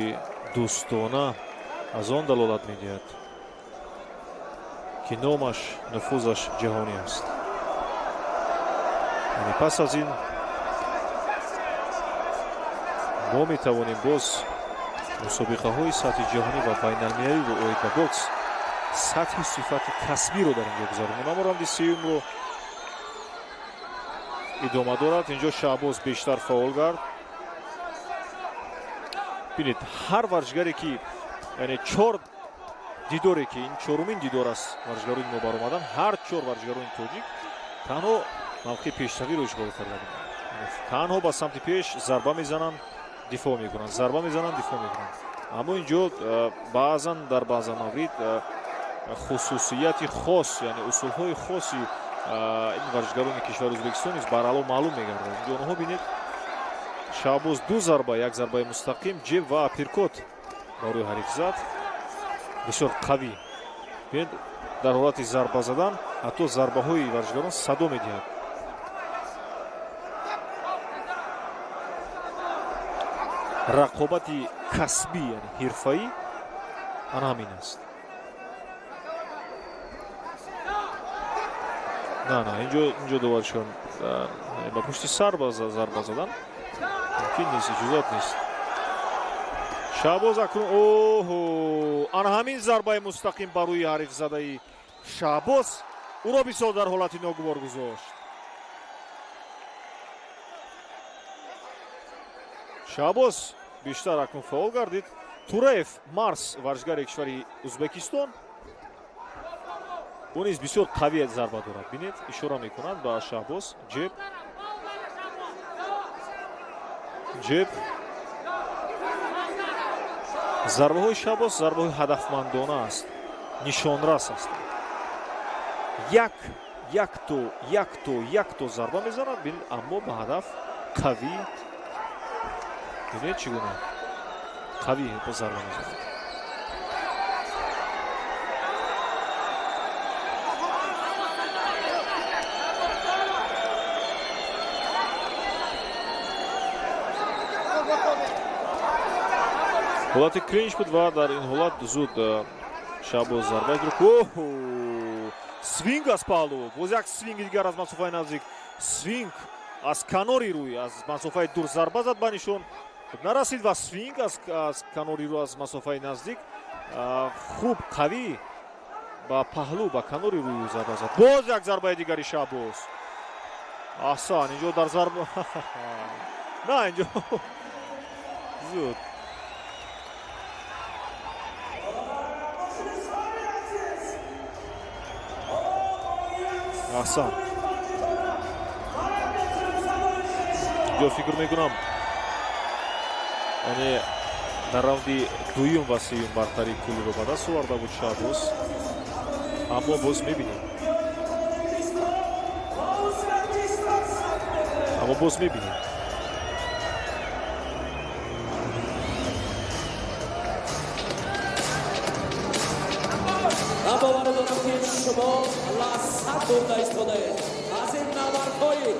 дӯстона аз он далолат медиҳад, ки номаш, нуфузаш ҷаҳонӣ аст. Яъне пас аз ин мо метавонем боз мусобиқаҳои сатҳи ҷаҳонӣ ва байналмилалиро оид ба бокс сатҳи сифати касбиро дар инҷо гузаронем. Аммо раунди сеюмро идома дорад. Инҷо Шаҳбоз бештар фаъол гард. Бинед, ҳар варзишгаре ки, яъне чор дидоре ки ин чорумин дидор аст варзишгарони мо баромадан, ҳар чор варзишгарони тоҷик танҳо мавқеи пешравиро ишғол карда буданд. Танҳо ба самти пеш зарба мезананд, дифоъ мекунанд, зарба мезананд, дифоъ мекунанд. Аммо инҷо баъзан дар баъзан маврид хусусияти хос, яъне усулҳои хоси ин варзишгарони кишвари Ӯзбекистон низ барало маълум мегардад. Инҷо онҳо бинед, Шаҳбоз ду зарба, як зарбаи мустақим, ҷеб ва апперкот ба рӯи ҳариф зад. Бисёр қавӣ. Бинед, дар ҳолати зарба задан ҳатто зарбаҳои варзишгарон садо медиҳад. Рақобати касбӣ, яъне ҳирфаӣ ана ҳамин аст. На, на, инҷо доваршон ба пушти сар зарба задан мумкин нест, иҷозат нест. Шаҳбоз акнун оҳо, ана ҳамин зарбаи мустақим ба рӯи ҳарифзадаи Шаҳбоз ӯро бисёр дар ҳолати ногувор гузошт. Шаҳбоз бештар акнун фаъол гардид. Тураев Марс, варзишгари кишвари Ӯзбекистон, ӯ низ бисёр қавӣ зарба дорад. Бинед, ишора мекунад ба Шаҳбоз. Ҷеб, ҷеб. Зарбаҳои Шаҳбоз зарбаҳои ҳадафмандона аст, нишонрас аст. Як, якто, якто, якто зарба мезанад, бинед, аммо ба ҳадаф қавӣ. Бинед, чӣ гуна қавӣ зарба мезанад. Ҳолати клинч буд ва дар ин ҳолат зуд Шаҳбоз зарба гирифт. Свинг аз паҳлу, боз як свинги дигар аз масофаи наздик, свинг аз канори рӯй, аз масофаи дур зарба зад ба нишон нарасид ва свинг аз канори рӯ аз масофаи наздик хуб қавӣ ба паҳлу, ба канори рӯй зарба зад. Боз як зарбаи дигари Шаҳбоз. Аҳсан, инҷо дар зарба на, инҷо зуд аҳсан. Инҷо фикр мекунам, яъне дар раунди дуюм ва сеюм бартарии куллиро ба даст оварда буд Шаҳбоз, аммо боз мебинем, аммо боз мебинем. Ман бовар дорам, ки шумо лаззат бурда истодаед аз ин набардҳои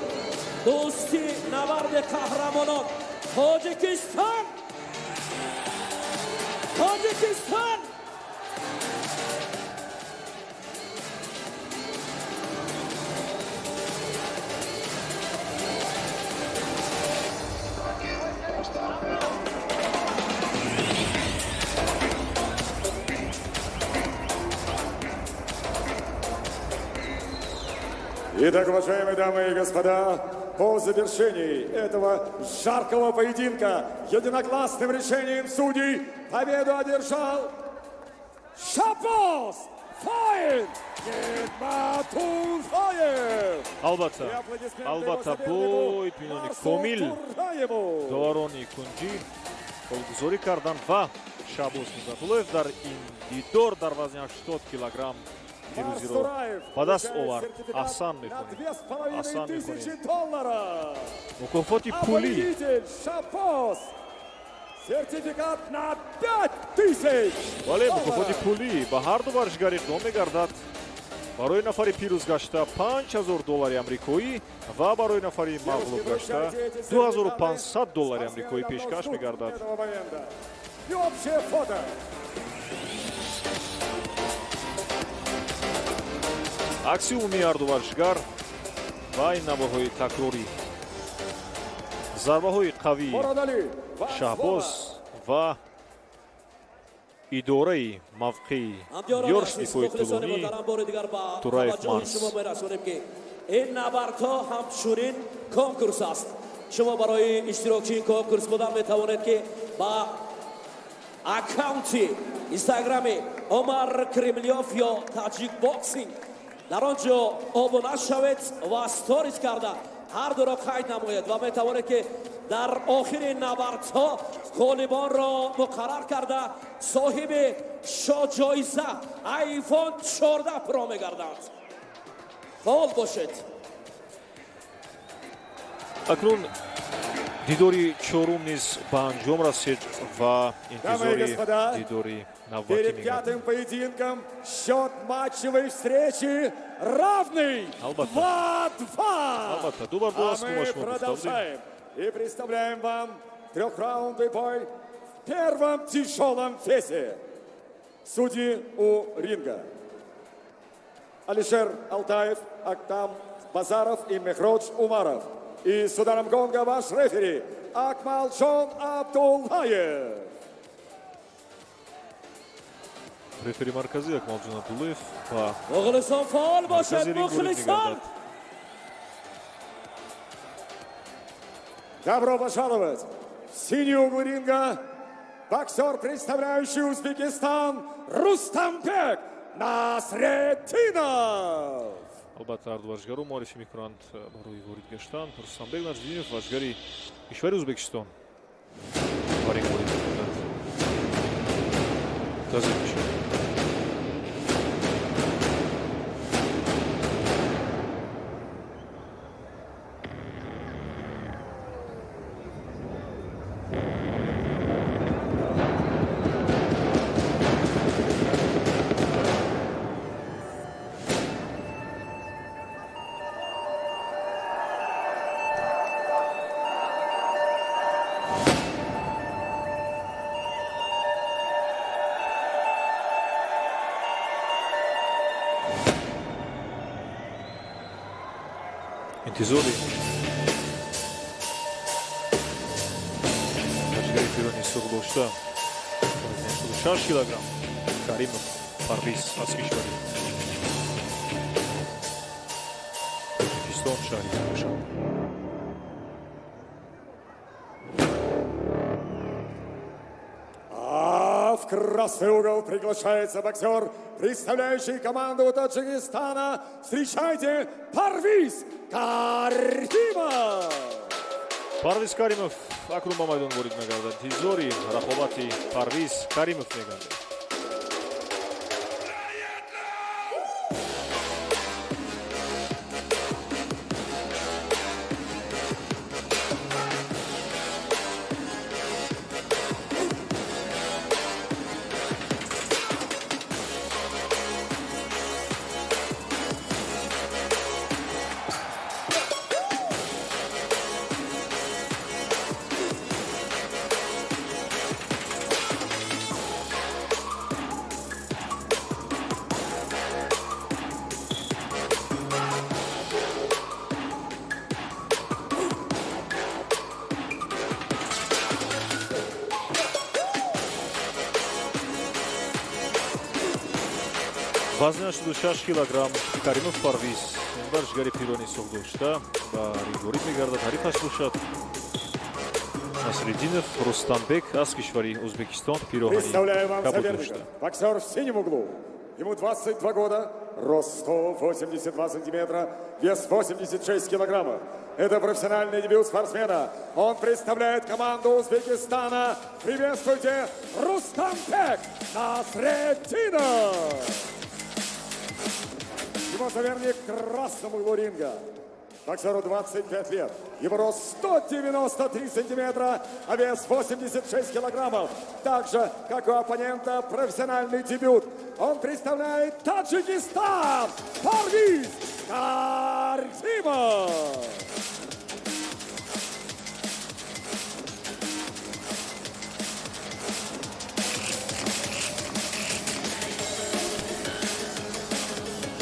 дӯстӣ, набарди қаҳрамонон. Тоҷикистон, Тоҷикистон! Итак, уважаемые дамы и господа, по завершении этого жаркого поединка единогласным решением судей победу одержал Шахбоз Фаин Нигматуллоев. Албатта, албатта, бо итминони комил доварони кунҷӣ холгузорӣ карданд ва Шаҳбоз Нигматуллоев дар ин дидор дар вазни 80 килограмм пирӯзиро ба даст овард. Аҳсан мекунем, аҳсан мекунем. Мукофоти пулӣ Сертификат на 5000. Бале, мукофоти пулӣ ба ҳар ду варзишгар иқдом мегардад. Барои нафари пирӯз гашта 5000 доллари амрикоӣ ва барои нафари мағлуб гашта 2500 доллари амрикоӣ пешкаш мегардад. И общее фото. Акси умумии ҳарду варзишгар ва ин наворҳои такрорӣ, зарбаҳои қавии Шаҳбоз ва идораи мавқеи ёрш дифои тӯлонӣ Тураев Марс. Ин набардҳо ҳамчунин конкурс аст. Шумо барои иштирокчии конкурс будан метавонед, ки ба аккаунти инстаграми Омар Кремлёв ё Таҷик Боксинг дар он ҷо обуна шавед ва сторис карда ҳар дуро қайд намоед ва метавонед, ки дар охири набардҳо ғолибонро муқаррар карда соҳиби шоҳҷоиза iPhone 14 Pro мегарданд. Фаъол бошед. Акнун дидори чорум низ ба анҷом расид ва интизори дидори навбатӣ Перед пятым поединком счет матчевой встречи равный 2-2. Албатта, ду бар ду А аст, мы шумо гуфта будем. продолжаем и представляем вам трехраундовый бой в первом тяжелом весе. Судьи у ринга: Алишер Алтаев, Актам Базаров и Мехродж Умаров. И с ударом гонга ваш рефери Акмалджон Абдуллаев. Рефери марказӣ Акмалҷон Абдуллоев ба Мухлисон, фаъол бошед, маркази ринг ворид мухлисон! мегардад. Добро пожаловать в синий угол ринга боксер, представляющий Узбекистан, Рустамбек Насретдинов. Албатта, ҳарду варзишгаро муаррифӣ мекунанд барои ворид гаштан. Рустамбек Насриддинов, варзишгари кишвари Ӯзбекистон, ба ринг ворид мекунад. Мунтазир мешавад. Интизори варзишгари пирони сурх дошта 86 килограмм Каримов Парвиз аз кишвари Тоҷикистон, шаҳри Душанбе. А в красный угол приглашается боксер, представляющий команду Таджикистана. Встречайте, Парвиз Каримов! Парвиз Каримов акнун ба майдон ворид мегардад. Интизори рақобати Парвиз Каримов мегардад. Вазни 86 килограмм Каримов Парвиз, варзишгари пирони сурх дошта ба ринг ворид мегардад. Ҳарифаш бошад Насриддинов Рустамбек аз кишвари Ӯзбекистон, пироҳани Представляю вам кабуд соперника. дошта. Боксер в синем углу. Ему 22 года, рост 182 сантиметра, вес 86 килограммов. Это профессиональный дебют спортсмена. Он представляет команду Узбекистана. Приветствуйте, Рустамбек Насретдинов! Его соперник в красном углу ринга. Боксеру 25 лет. Его рост 193 сантиметра, а вес 86 килограммов. Так же, как у оппонента, профессиональный дебют. Он представляет Таджикистан. Парвиз Каримов!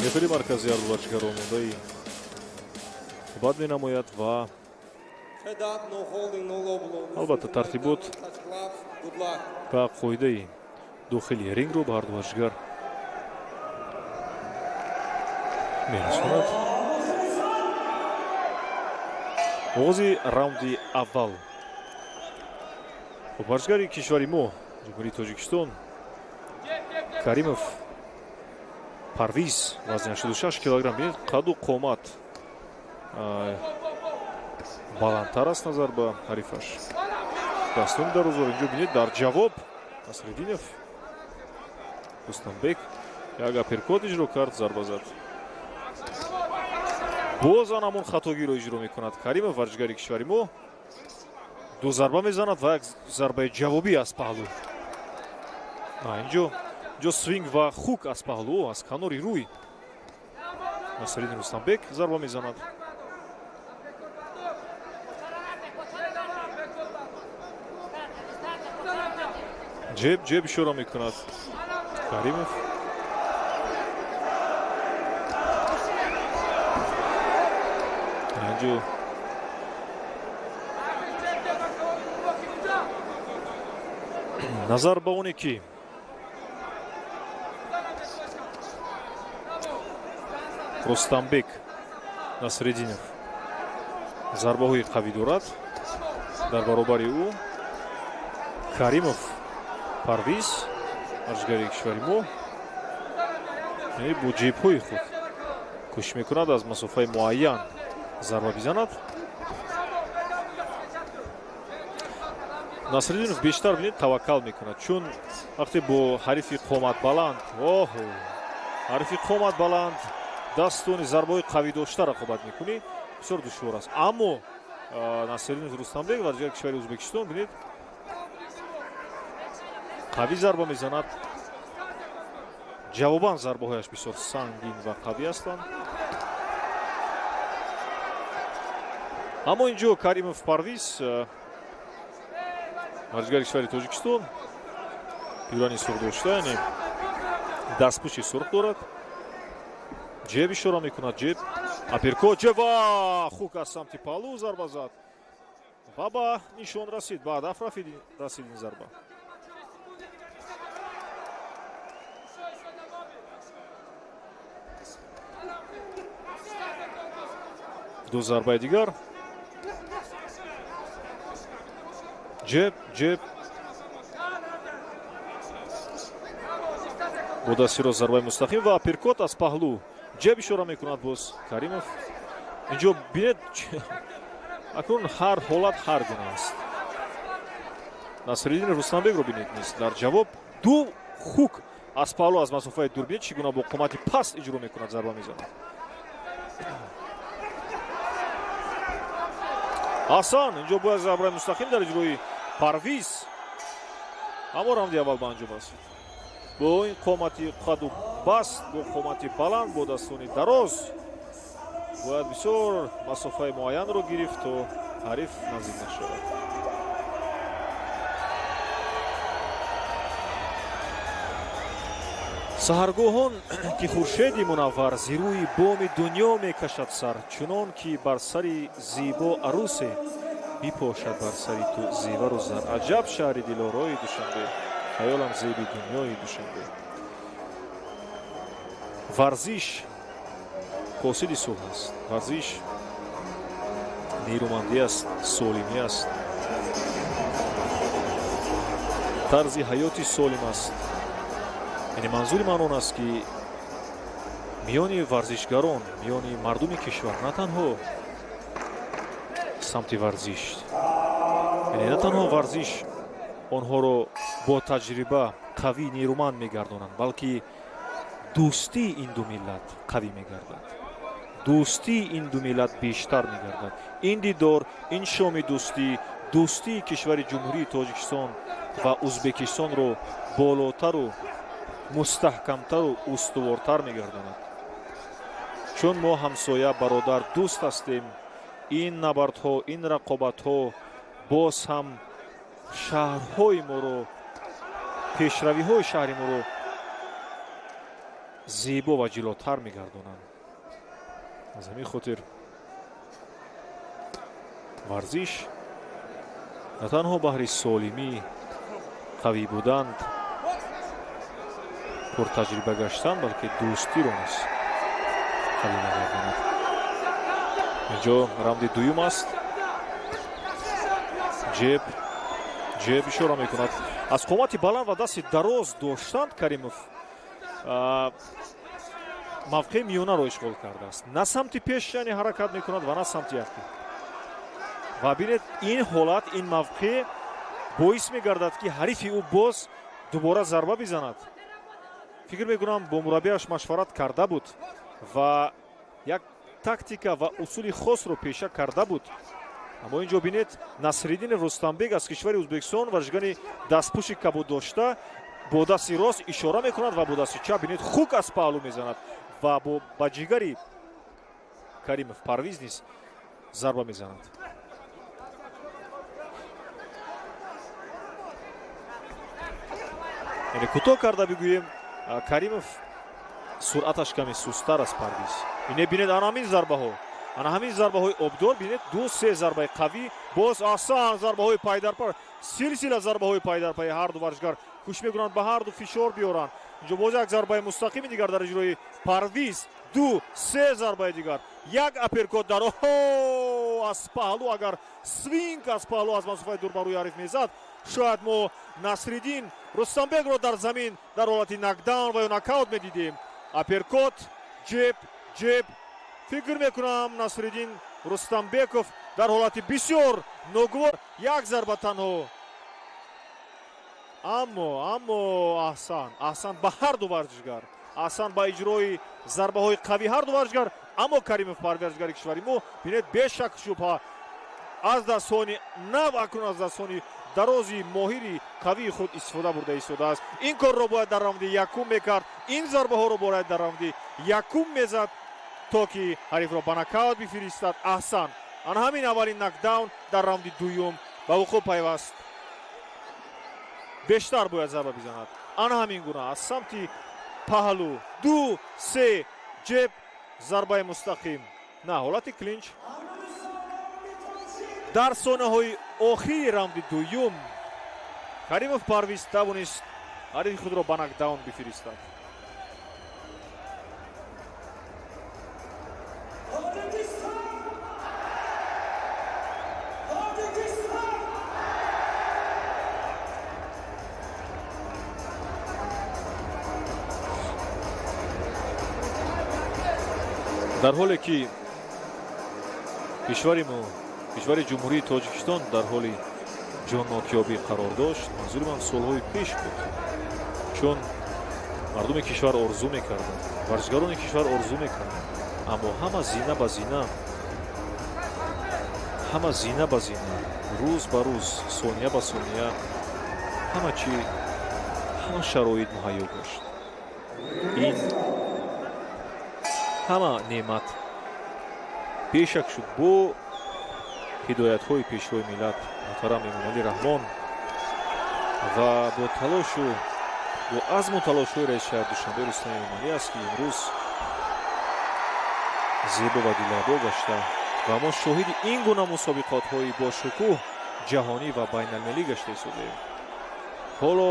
Рефери маркази ҳар варзишгарро омодаи бад менамояд ва албатта тартибот ва қоидаи дохили рингро ба ҳар ду варзишгар мерасонад. Оғози раунди аввал. Хуб, варзишгари кишвари мо, Ҷумҳурии Тоҷикистон, Каримов Парвиз, вазни 86 килограмм. Бинед, қаду қомат баландтар аст назар ба ҳарифаш. Дастони дарозор инҷо бинед, дар ҷавоб Насриддинов Рустамбек як апперкот иҷро кард, зарба зад. Боз ан ҳамон хатогиро иҷро мекунад Каримов, варзишгари кишвари мо. Ду зарба мезанад ва як зарбаи ҷавобӣ аз паҳлӯ. Инҷо свинг ва хук аз паҳлӯ, аз канори рӯй Насриддин Рустамбек зарба мезанад. Ҷеб ҷеб ишора мекунад Каримов. Инҷо назар ба оне ки Рустамбек Насриддинов зарбаҳои қавӣ дорад, дар баробари ӯ Каримов Парвиз, варзишгари кишвари мо, бо ҷебҳои худ кӯшиш мекунад аз масофаи муайян зарба бизанад. Насриддинов бештар бинед таваккал мекунад, чун вақте бо ҳарифи қоматбаланд, оҳо, ҳарифи қоматбаланд, дастони зарбаҳои қавӣ дошта рақобат мекунӣ, бисёр душвор аст. Аммо Насриддинов Рустамбек, варзишгари кишвари Ӯзбекистон, бинед, қавӣ зарба мезанад. Ҷавобан зарбаҳояш бисёр сангин ва қавӣ ҳастанд. Аммо инҷо Каримов Парвиз, варзишгари кишвари Тоҷикистон, пирани сурх дошта, яъне дастпӯши сурх дорад. Ҷеб ишора мекунад, ҷеб. Апперкот ҷеб ва хук аз самти паҳлӯ зарба зад ва ба нишон расид, ба ҳадаф расид ин зарба. Ду зарбаи дигар. Ҷеб, ҷеб. Бо дасти рост зарбаи мустақим ва апперкот аз паҳлӯ. Ҷеб ишора мекунад боз Каримов. Инҷо бинед, акнун ҳар ҳолат ҳар гуна аст. Насриддин Рустамбекро бинед низ дар ҷавоб ду хук аз паҳлӯ аз масофаи дур. Бинед чӣ гуна бо қомати паст иҷро мекунад, зарба мезанад. Аҳсан, инҷо бояд зарбаи мустақим дар иҷрои Парвиз, аммо раунди аввал ба анҷом расид. Бо ин қомати қаду баст, бо қомати баланд, бо дастони дароз бояд бисёр масофаи муайянро гирифт, то ҳариф наздик нашавад. Саҳаргоҳон ки хуршеди мунаввар зи рӯи боми дунё мекашад сар, чунон ки бар сари зебо арусе бипошад бар сари ту зевару зар. Аҷаб шаҳри дилорои Душанбе, хаёлам зеби дунёи Душанбе. Варзиш қосиди сулҳ аст, варзиш нерӯмандӣ аст, солимӣ аст, тарзи ҳаёти солим аст. Яъне манзури ман он аст, ки миёни варзишгарон, миёни мардуми кишвар на танҳо самти варзиш, яъне на танҳо варзиш онҳоро бо таҷриба қавӣ, нерӯманд мегардонанд, балки дӯстии ин ду миллат қавӣ мегардад, дӯстии ин ду миллат бештар мегардад. Ин дидор, ин шоми дӯстӣ, дӯстии кишвари Ҷумҳурии Тоҷикистон ва Узбекистонро болотару мустаҳкамтару устувортар мегардонад. Чун мо ҳамсоя, бародар, дӯст ҳастем, ин набардҳо, ин рақобатҳо боз ҳам шаҳрҳои моро, пешравиҳои шаҳри моро зебо ва ҷилотар мегардонанд. Аз ҳамин хотир варзиш на танҳо баҳри солимӣ, қавӣ буданд, пуртаҷриба гаштан, балки дӯстиро низ қавӣ мегардонад. Инҷо раунди дуюм аст. Ҷеб, ҷеб ишора мекунад. Аз қомати баланд ва дасти дароз доштанд Каримов мавқеи миёнаро ишғол кардааст. На самти пеш яъне ҳаракат мекунад ва на самти ақиб. Ва бинед, ин ҳолат, ин мавқеъ боис мегардад, ки ҳарифи ӯ боз дубора зарба бизанад. Фикр мекунам, бо мураббиаш машварат карда буд ва як тактика ва усули хосро пеша карда буд. Аммо инҷо бинед, Насриддин Рустамбек аз кишвари Узбекистон, варзишгари дастпӯши кабуд дошта, бо дасти рост ишора мекунад ва бо дасти чап бинед хук аз паҳлӯ мезанад ва ба ҷигари Каримов Парвиз низ зарба мезанад. Яъне кӯтоҳ карда бигӯем, Каримов суръаташ каме сусттар аз Парвиз. Ине бинед, ана ҳамин зарбаҳо, ана ҳамин зарбаҳои обдор, бинед, ду се зарбаи қавӣ, боз аҳсан зарбаҳои пайдарпай, силсила зарбаҳои пайдарпай. Ҳар ду варзишгар кӯшиш мекунанд ба ҳар ду фишор биёранд. Инҷо боз як зарбаи мустақими дигар дар иҷрои Парвиз, ду се зарбаи дигар, як апперкот дар аз паҳлӯ. Агар свинг аз паҳлӯ аз масофаи дур ба рӯи ҳариф мезад, шояд мо Насриддин Рустамбекро дар замин дар ҳолати нокдаун ва ё нокаут медидем. Апперкот, ҷеб, ҷеб. Фикр мекунам, Насриддин Рустамбеков дар ҳолати бисёр ногувор, як зарба танҳо. Аммо аҳсан, аҳсан ба ҳар ду варзишгар, аҳсан ба иҷрои зарбаҳои қавӣ ҳар ду варзишгар. Аммо Каримов Парвиз, варзишгари кишвари мо, бинед, бешак шубҳа аз дастони нав, акнун аз дастони дарози моҳири қавии худ истифода бурда истодааст. Ин корро бояд дар раунди якум мекард, ин зарбаҳоро бояд дар раунди якум мезад, то ки ҳарифро ба нокаут бифиристад. Аҳсан, ана ҳамин аввалин нокдаун дар раунди дуюм ба вуқӯъ пайваст. Бештар бояд зарба бизанад. Ана ҳамин гуна аз самти паҳлӯ, ду се ҷеб, зарбаи мустақим. На, ҳолати клинч дар сониҳои охири раунди дуюм Каримов Парвиз тавонист ҳарифи худро ба нокдаун бифиристад. Дар ҳоле ки кишвари мо, кишвари Ҷумҳурии Тоҷикистон дар ҳоли ҷоннокёбӣ қарор дошт, манзури ман солҳои пеш буд, чун мардуми кишвар орзу мекарданд, варзишгарони кишвар орзу мекарданд, аммо ҳама зина ба зина, ҳама зина ба зина, рӯз ба рӯз, сония ба сония ҳама чи, ҳама шароит муҳайё гашт. Ин ҳама неъмат бешак шуд бо ҳидоятҳои Пешвои миллат муҳтарам Эмомалӣ Раҳмон ва бо талошу бо азму талошҳои раиси шаҳри Душанбе Рустам Эмомалӣ аст, ки имрӯз зебо ва дилрабо гашта ва мо шоҳиди ин гуна мусобиқотҳои бошукӯҳ ҷаҳонӣ ва байналмилалӣ гашта истодаем. Ҳоло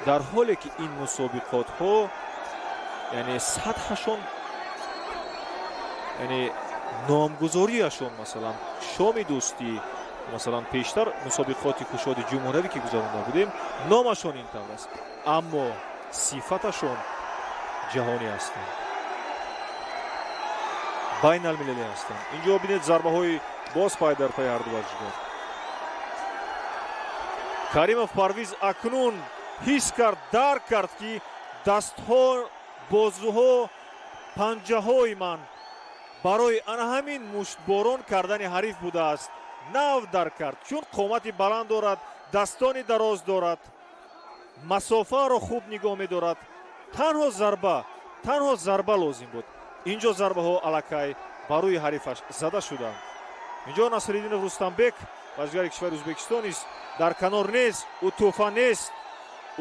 дар ҳоле ки ин мусобиқотҳо, яъне сатҳашон, яъне номгузориашон, масалан шоми дӯстӣ, масалан пештар мусобиқоти кушоди ҷумҳуриявӣ ки гузаронда будем, номашон ин тавр аст, аммо сифаташон ҷаҳонӣ ҳастанд, байналмилалӣ ҳастанд. Инҷо бинед зарбаҳои боз пай дар пай ҳарду варзишгар. Каримов Парвиз акнун ҳис кард, дарк кард, ки дастҳо, бозуҳо, панҷаҳои ман барои ана ҳамин муштборон кардани ҳариф будааст. Нав дарк кард, чун қомати баланд дорад, дастони дароз дорад, масофаро хуб нигоҳ медорад. Танҳо зарба, танҳо зарба лозим буд. Инҷо зарбаҳо аллакай ба рӯи ҳарифаш зада шуданд. Инҷо Насриддинов Рустамбек, варзишгари кишвари Ӯзбекистон низ дар канор нест, ӯ тӯҳфа нест.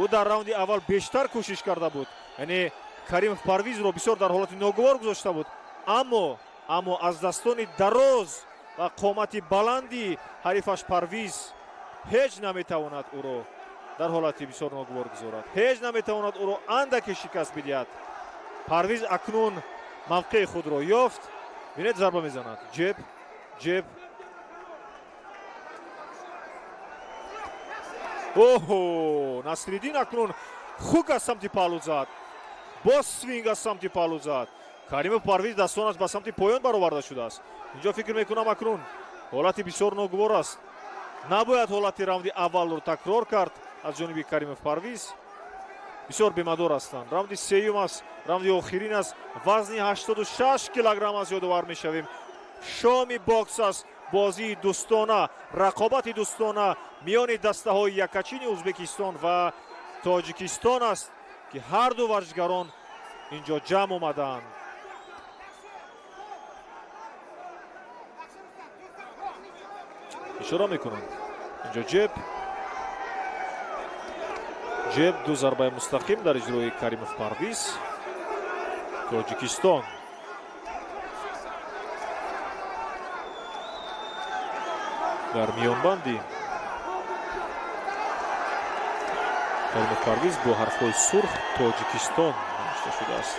Ӯ дар раунди аввал бештар кӯшиш карда буд, яъне Каримов Парвизро бисёр дар ҳолати ногувор гузошта буд, аммо аз дастони дароз ва қомати баланди ҳарифаш Парвиз ҳеҷ наметавонад ӯро дар ҳолати бисёр ногувор гузорад, ҳеҷ наметавонад ӯро андаке шикаст бидиҳад. Парвиз акнун мавқеи худро ёфт. Бинед, зарба мезанад, ҷеб, ҷеб. Оҳо, Насриддин акнун хук аз самти паҳлӯ зад, боз свинг аз самти паҳлӯ зад. Каримов Парвиз дастонаш ба самти поён бароварда шудааст. Инҷо фикр мекунам акнун ҳолати бисёр ногувор аст. Набояд ҳолати раунди аввалро такрор кард аз ҷониби Каримов Парвиз. Бисёр бемадор ҳастанд. Раунди сеюм аст, раунди охирин аст. Вазни 86 килограмм аз ёдовар мешавем. Шоми бокс аст, бозии дӯстона, рақобати дӯстона миёни дастаҳои якачини Ӯзбекистон ва Тоҷикистон аст, ки ҳарду варзишгарон инҷо ҷамъ омадаанд. Ишора мекунанд. Инҷо ҷеб, ҷеб, ду зарбаи мустақим дар иҷрои Каримов Парвиз, Тоҷикистон. Дар миёнбанди Каримов Парвиз бо ҳарфҳои сурх Тоҷикистон навишта шудааст.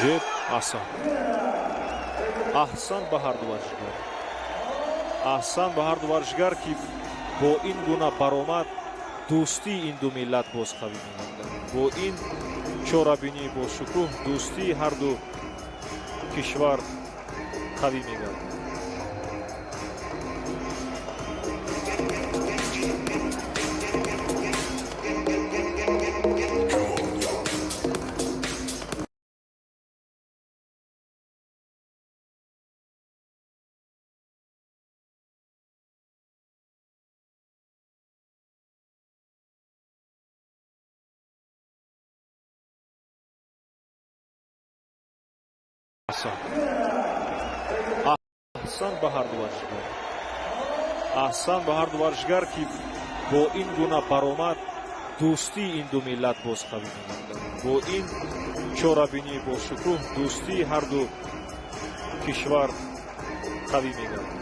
Ҷеб, аҳсан, аҳсан ба ҳарду варзишгар, аҳсан ба ҳарду варзишгар, ки бо ин гуна баромад дӯстии ин ду миллат боз қавӣ мегардад. Бо ин чорабинӣ бо шукӯҳ дӯстии ҳарду кишвар қавӣ мегардад. Аҳсан ба ҳарду варзишгар, аҳсан ба ҳарду варзишгар, ки бо ин гуна баромад Дӯстии ин ду миллат боз қавӣ мегардад. Бо ин чорабинӣ бо шукӯҳ дӯстии ҳар ду кишвар қавӣ мегардад.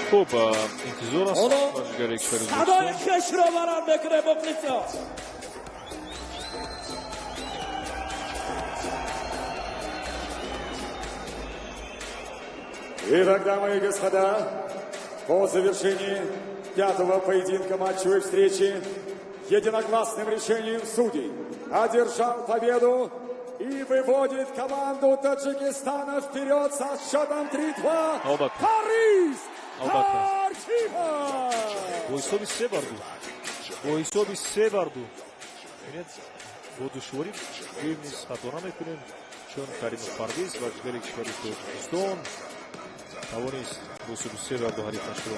Хуб, интизор аст варзишгари кишвари Садои хешро баланд мекунем, мухлисон. Итак, дамы и господа, по завершении пятого поединка матчевой встречи единогласным решением судей одержал победу и выводит команду Таджикистана вперед со счетом 3-2 Парвиз Албатта. Бо ҳисоби се бар ду. Бо ҳисоби се бар ду. Бинед, бо душворӣ гӯем низ хато намекунем, чун Каримов Парвиз варзишгари кишвари Тоҷикистон тавонист бо ҳисоби се бар ду ҳарифашро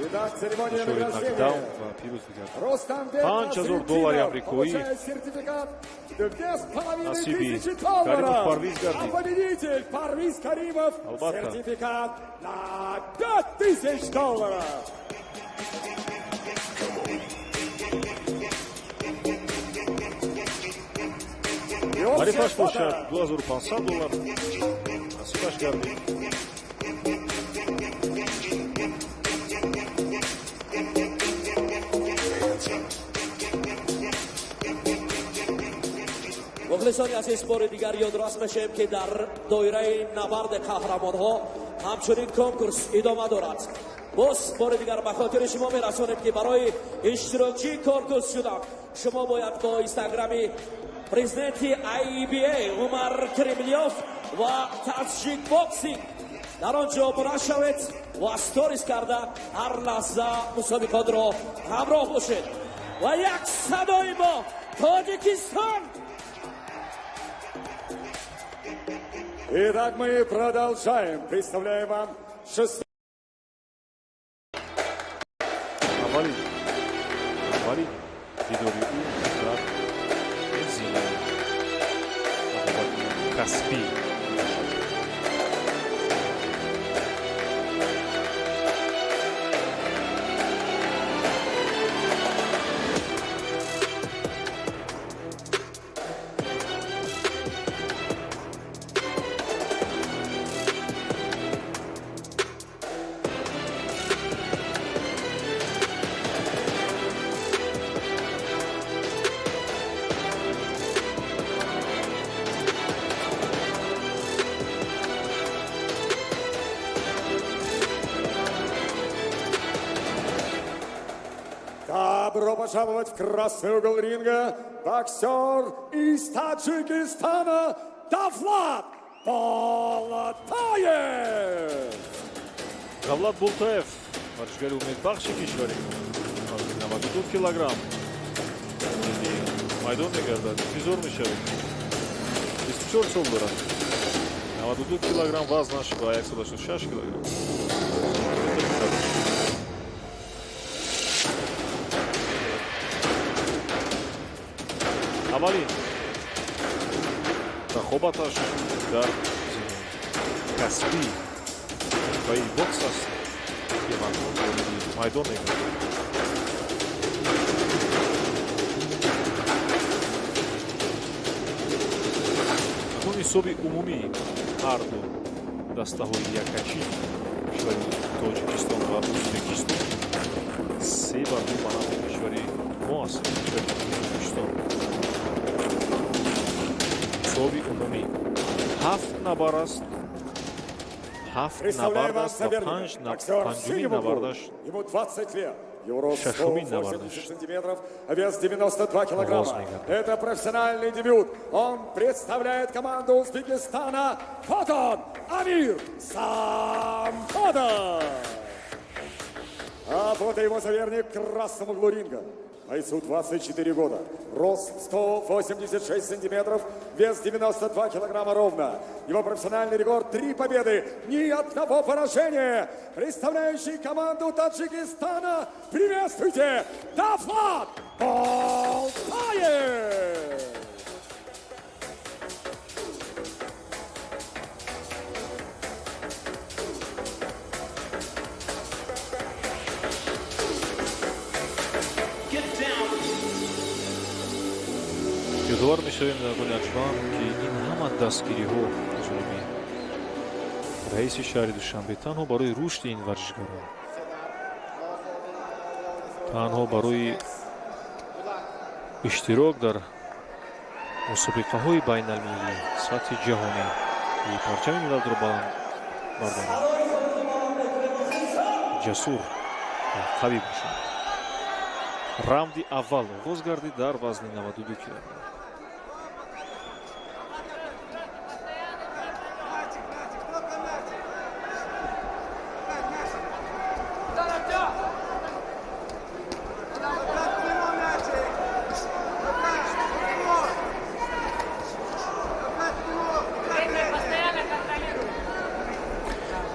Итак, церемония дучори нокдаун награждения. ва пирӯз бигардад. Рустамбек 5000 доллари Насрутдинов амрикоӣ получает сертификат 2500 насиби Каримов долларов. Парвиз А гардид. победитель Парвиз Каримов Албатта. сертификат на 5000 долларов. И общая Ҳарифаш квота бошад 2500 доллар насибаш гардид. Мухлисони азиз, бори дигар ёдрас мешавем, ки дар доираи набарди қаҳрамонҳо ҳамчунин конкурс идома дорад. Боз бори дигар ба хотири шумо мерасонем, ки барои иштирокчии конкурс шудан шумо бояд бо инстаграми президенти IBA Умар Кремлёв ва Таджик Боксинг дар он ҷо обуна шавед ва сторис карда ҳар лаҳза мусобиқотро ҳамроҳ бошед. Ва як садои мо Тоҷикистон! Итак, мы продолжаем. Представляем вам шестой. Аввалин дидори ӯ дар ин зинаи рақобати касбӣ мебошад. Добро пожаловать в красный угол ринга, боксер из Таджикистана Давлат Болтаев! Давлат Болтаев, варзишгари умедбахши кишвари мо, вазни 92 килограмм вориди майдон мегардад. Интизор мешавем. 24 сол дорад. 92 килограмм вазнаш ва 186 килограмм. Аввалин рақобаташ дар зинаи касбӣ ҳирфаи бокс аст, ки акнун вориди майдон мегардад. Акнун ҳисоби умумии ҳар ду дастаҳои якачин кишвари Тоҷикистон ва Ӯзбекистон се бар ду ба нафъи кишвари мо аст, кишвари Тоҷикистон. Ҳисоби умумӣ ҳафт набар аст. Ҳафт Представляем набард вам аст ва соперника. панҷ Боксер в панҷумин синем углу. набардаш Ему 20 лет. Его рост шашумин 180 набардаш сантиметров, а вес 92 килограмма. оғоз мегардад. Это профессиональный дебют. Он представляет команду Узбекистана. Вот он, Амир Самодов. А вот и его соперник в красном углу ринга. Бойцу 24 года. Рост 186 сантиметров, вес 92 килограмма ровно. Его профессиональный рекорд — 3 победы, ни одного поражения. Представляющий команду Таджикистана, приветствуйте, Давлат Болтаев! Ёдовар мешавем, бинандагони арҷманд, ки ин ҳама дастгириҳо аз ҷониби раиси шаҳри Душанбе танҳо барои рушди ин варзишгарон, танҳо барои иштирок дар мусобиқаҳои байналмилалӣ сатҳи ҷаҳонӣ, ки парчами миллатро баланд бардоранд, ҷасур ва қавӣ бошанд. Раунди аввал оғоз гардид дар вазни 92 килограмм.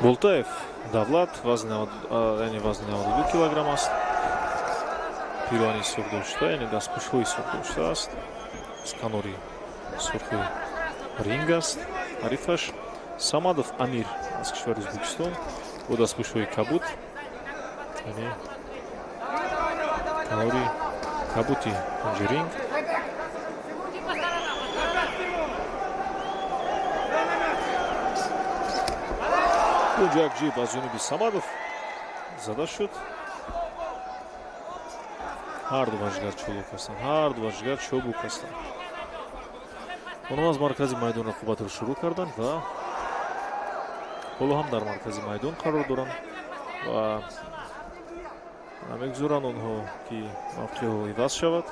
Болтаев Давлат вазни яъне вазни 92 килограмм аст, пироҳани сурх дошта, яъне дастпӯшҳои сурх доштааст, аз канори сурхи ринг аст. Ҳарифаш Самадов Амир аз кишвари Ӯзбекистон бо дастпӯшҳои кабуд, яъне канори кабути кунҷи ринг. Унҷо як ҷиб аз ҷониби Самадов зада шуд. Ҳарду варзишгар чолок ҳастанд, ҳарду варзишгар чобук ҳастанд. Онҳо аз маркази майдон рақобатро шурӯъ карданд ва ҳоло ҳам дар маркази майдон қарор доранд ва намегузоранд онҳо, ки мавқеъҳо иваз шавад.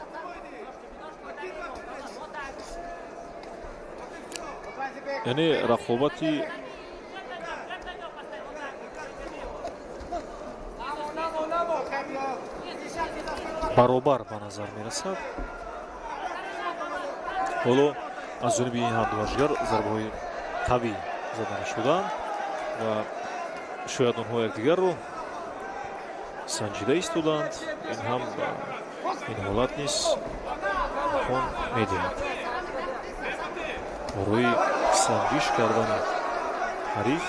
Яъне рақобати баробар ба назар мерасад. Ҳоло аз ҷониби ин ҳарду варзишгар зарбаҳои қавӣ зада нашуданд ва шояд онҳо якдигарро санҷида истоданд. Ин ҳам ин ҳолат низ имкон медиҳад барои санҷиш кардани ҳариф.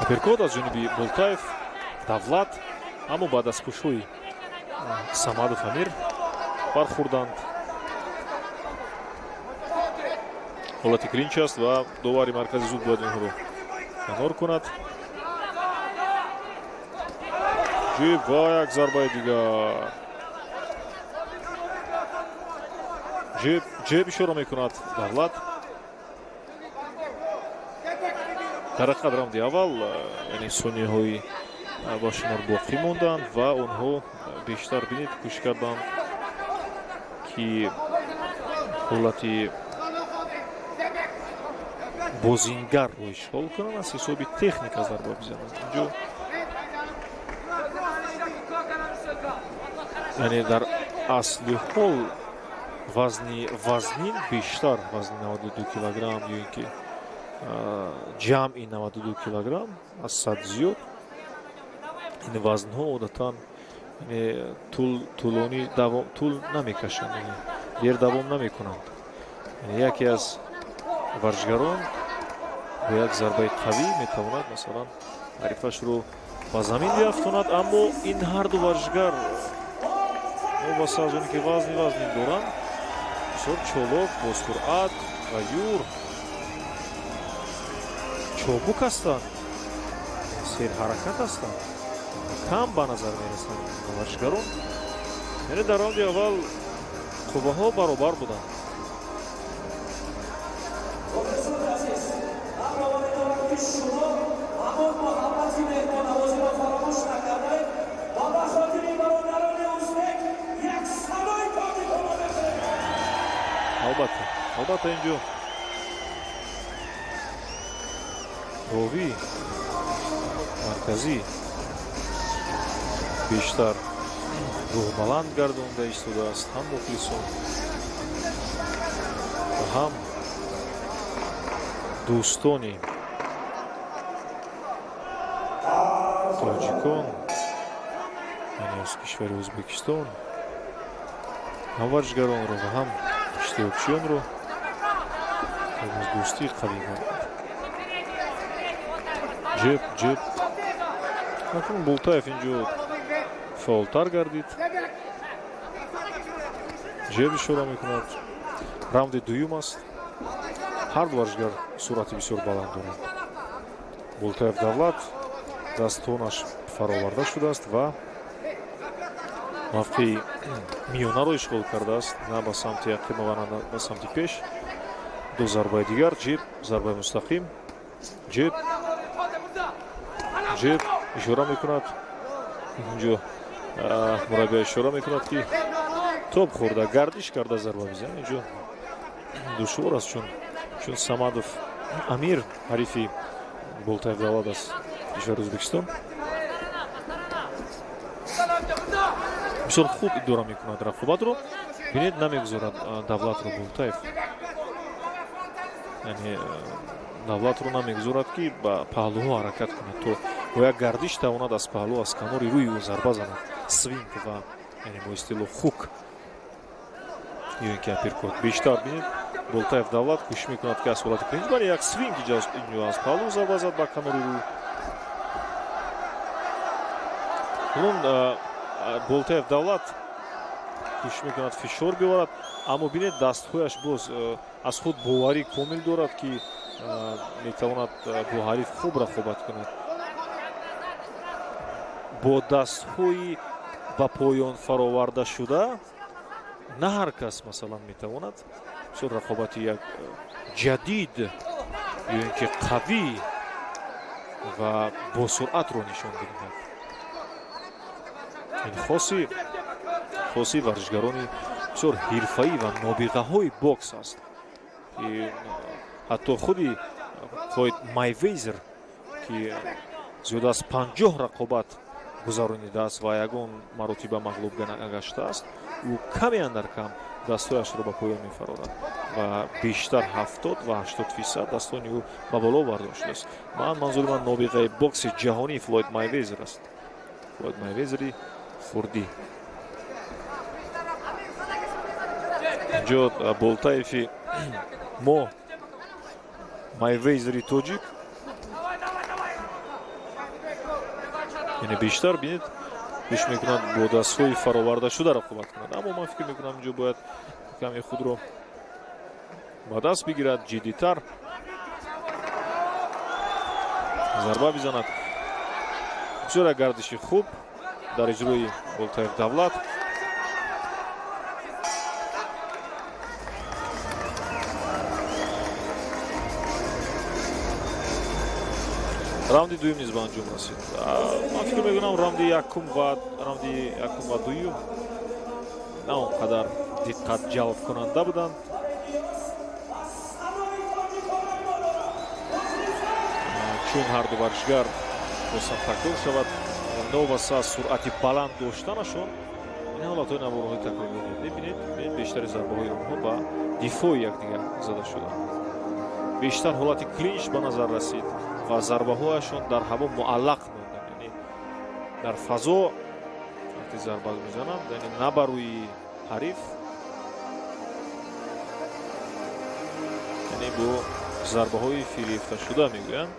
Апперкот аз ҷониби Болтаев Давлат, аммо ба дастпӯшҳои Самадов Амир бархӯрданд. Ҳолати клинч аст ва довари маркази зуд бояд онҳоро канор кунад. Ҷиб ва як зарбаи дигар. Ҷеб, ҷеб ишора мекунад Давлат. Дар ҳақиқат раунди аввал, яъне сонияҳои ба шумор боқӣ монданд ва онҳо бештар, бинед, кӯшиш карданд, ки ҳолати бозингарро ишғол кунанд, аз ҳисоби техника зарба бизананд. Инҷо яъне дар асли ҳол вазни вазнин бештар, вазни 92 килограмм ё ин ки ҷамъи 92 килограмм аз сад зиёд, ин вазнҳо одатан тӯлонӣ тӯл намекашанд, дер давом намекунанд. Яке аз варзишгарон бо як зарбаи қавӣ метавонад, масалан, ҳарифашро ба замин биафтонад, аммо ин ҳарду варзишгар новобаста аз оне ки вазни вазнин доранд, бисёр чолок, бо суръат ва юр чобук ҳастанд, серҳаракат ҳастанд, кам ба назар мерасанд варзишгарон. Яъне дар раунди аввал қувваҳо баробар буданд. Албатта, инҷо ровӣ марказӣ бештар рӯҳбаланд гардонда истодааст ҳам мухлисон ва ҳам дӯстони тоҷикон, яъне аз кишвари Ӯзбекистон, ҳам варзишгаронро ва ҳам иштирокчиёнро аз дӯстӣ қавӣ гардад. Ҷеб, ҷеб. Акнун Болтаев инҷо фаъолтар гардид. Ҷеб ишора мекунад. Раунди дуюм аст. Ҳар ду варзишгар суръати бисёр баланд доранд. Болтаев Давлат дастонаш фароварда шудааст ва мавқеи миёнаро ишғол кардааст, на ба самти ақиба ва на ба самти пеш. Ду зарбаи дигар, ҷеб, зарбаи мустақим, ҷеб, ҷеб ишора мекунад. Инҷо мураббия ишора мекунад, ки топ хӯрда, гардиш карда зарба бизанад. Инҷо душвор аст, чун Самадов Амир ҳарифи Болтаев Давлат аст, кишвари Ӯзбекистон. Бисёр хуб идора мекунад рақобатро. Бинед, намегузорад Давлатро Болтаев, яъне Давлатро намегузорад, ки ба паҳлӯҳо ҳаракат кунад, то бо як гардиш тавонад аз паҳлӯ, аз канори рӯи ӯ зарба занад, свинг ва яъне бо истилоҳ хук ё ин ки апперкот. Бештар бинед, Болтаев Давлат кӯшиш мекунад, ки аз ҳолати клинч, вале як свинг инҷо аз паҳлӯ зарба зад ба канори рӯ. Ҳолон Болтаев Давлат кӯшиш мекунад фишор биёварад, аммо бинед, дастҳояш боз аз худ боварӣ комил дорад, ки метавонад бо ҳариф хуб рақобат кунад. Бо дастҳои ба поён фароварда шуда на ҳар кас, масалан, метавонад бисёр рақобати як ҷадид ё ин ки қавӣ ва босуръатро нишон бидиҳад. Ин хоси варзишгарони бисёр ҳирфаӣ ва нобиғаҳои бокс аст, ки ҳатто худи Флойд Майвезер, ки зиёда аз 50 рақобат гузаронидааст ва ягон маротиба мағлуб нагаштааст, ӯ каме андар кам дастҳояшро ба поён мефарорад ва бештар 70 ва 80% дастони ӯ ба боло бардошта шудааст. Манзури ман нобиғаи бокси ҷаҳонӣ Флойд Майвезер аст. Флойд Майвезери хурдӣ. Инҷо Болтаеви мо Майвезери тоҷик, яъне бештар бинед, кӯшиш мекунад бо дастҳои фароварда шуда рақобат кунад, аммо ман фикр мекунам, инҷо бояд каме худро ба даст бигирад, ҷиддитар зарба бизанад. Бисёр як гардиши хуб дар иҷрои Болтаев Давлат. Раунди дуюм низ ба анҷом расид. Ман фикр мекунам, раунди якум ва дуюм на он қадар диққат ҷалбкунанда буданд. Чун ҳар ду варзишгар босам такрор шавад, новобаста аз суръати баланд доштанашон, ин ҳолатҳои наворҳои такрорӣ мебинед, бештари зарбаҳои онҳо ба дифои якдигар зада шуданд. Бештар ҳолати клинч ба назар расид ва зарбаҳояшон дар ҳаво муаллақ монданд, яъне дар фазо вақте зарба мезананд, яъне на ба рӯи ҳариф, яъне бо зарбаҳои фирефташуда мегӯянд.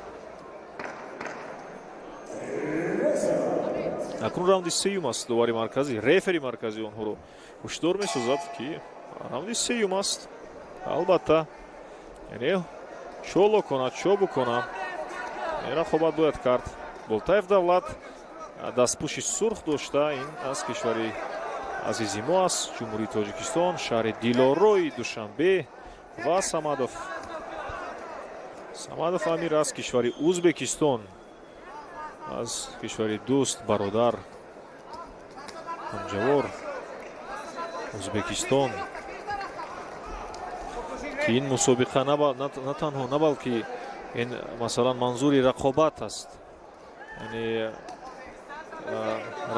Акнун раунди сеюм аст. Довари марказӣ, рефери марказӣ онҳоро ҳушдор месозад, ки раунди сеюм аст. Албатта, яъне чоло кона, чо букона, рақобат бояд кард. Болтаев Давлат дастпӯши сурх дошта, ин аз кишвари азизи мо аст, Ҷумҳурии Тоҷикистон, шаҳри Дилорои Душанбе, ва Самадов Амир аз кишвари Ӯзбекистон, аз кишвари дӯст, бародар, ҳамҷавор Ӯзбекистон, Ки ин мусобиқа на танҳо, на балки ин, масалан, манзури рақобат аст, яъне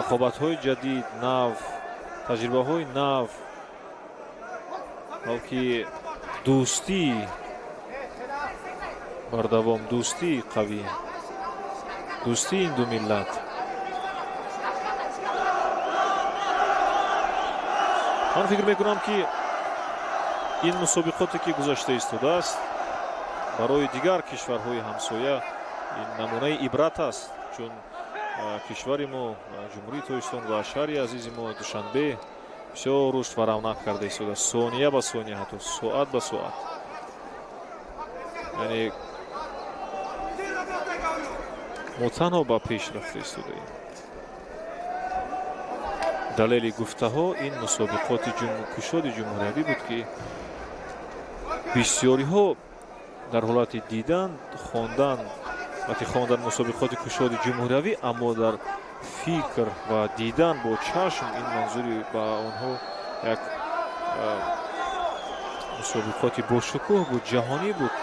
рақобатҳои ҷадид, нав, таҷрибаҳои нав, балки дӯстӣ бардавом, дӯстии қавӣ, дӯстии ин ду миллат. Ман фикр мекунам, ки ин мусобиқоте, ки гузашта истодааст, барои дигар кишварҳои ҳамсоя ин намунаи ибрат аст, чун кишвари мо, Ҷумҳурии Тоҷикистон, ва шаҳри азизи мо Душанбе бисёр рушд ва равнақ карда истодааст, сония ба сония, ҳатто соат ба соат. Яъне мо танҳо ба пеш рафта истодаем. Далели гуфтаҳо ин мусобиқоти кушоди ҷумҳуриявӣ буд, ки бисёриҳо дар ҳолати дидан, хондан, вақти хондан мусобиқоти кушоди ҷумҳуриявӣ, аммо дар фикр ва дидан бо чашм ин манзури ба онҳо як мусобиқоти бошукӯҳ буд, ҷаҳонӣ буд.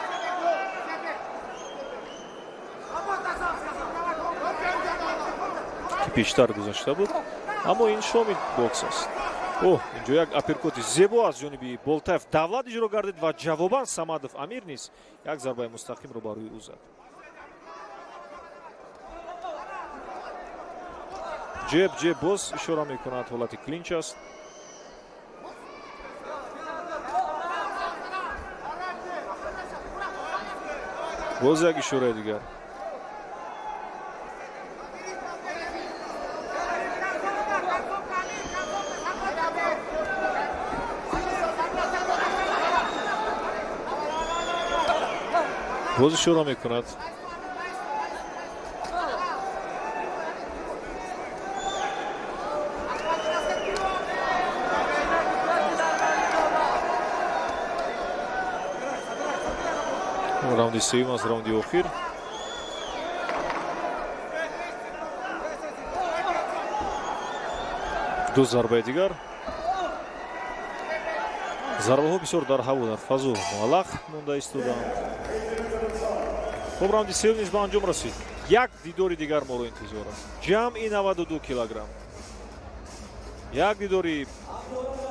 Ки пештар гузашта буд, аммо ин шоми бокс аст. Оҳ, инҷо як апперкоти зебо аз ҷониби Болтаев Давлат иҷро гардид ва ҷавобан Самадов Амир низ як зарбаи мустақимро ба рӯи ӯ зад. Ҷеб, ҷеб боз ишора мекунад, ҳолати клинч аст. Боз як ишораи дигар. Боз ишора мекунад. Раунди сеюм аст, раунди охир. Ду зарбаи дигар. Зарбаҳо бисёр дар ҳаво, дар фазо муаллақ монда истоданд. Хуб, раунди сеюм низ ба анҷом расид. Як дидори дигар моро интизор аст. Ҷамъи 92 килограмм. Як дидори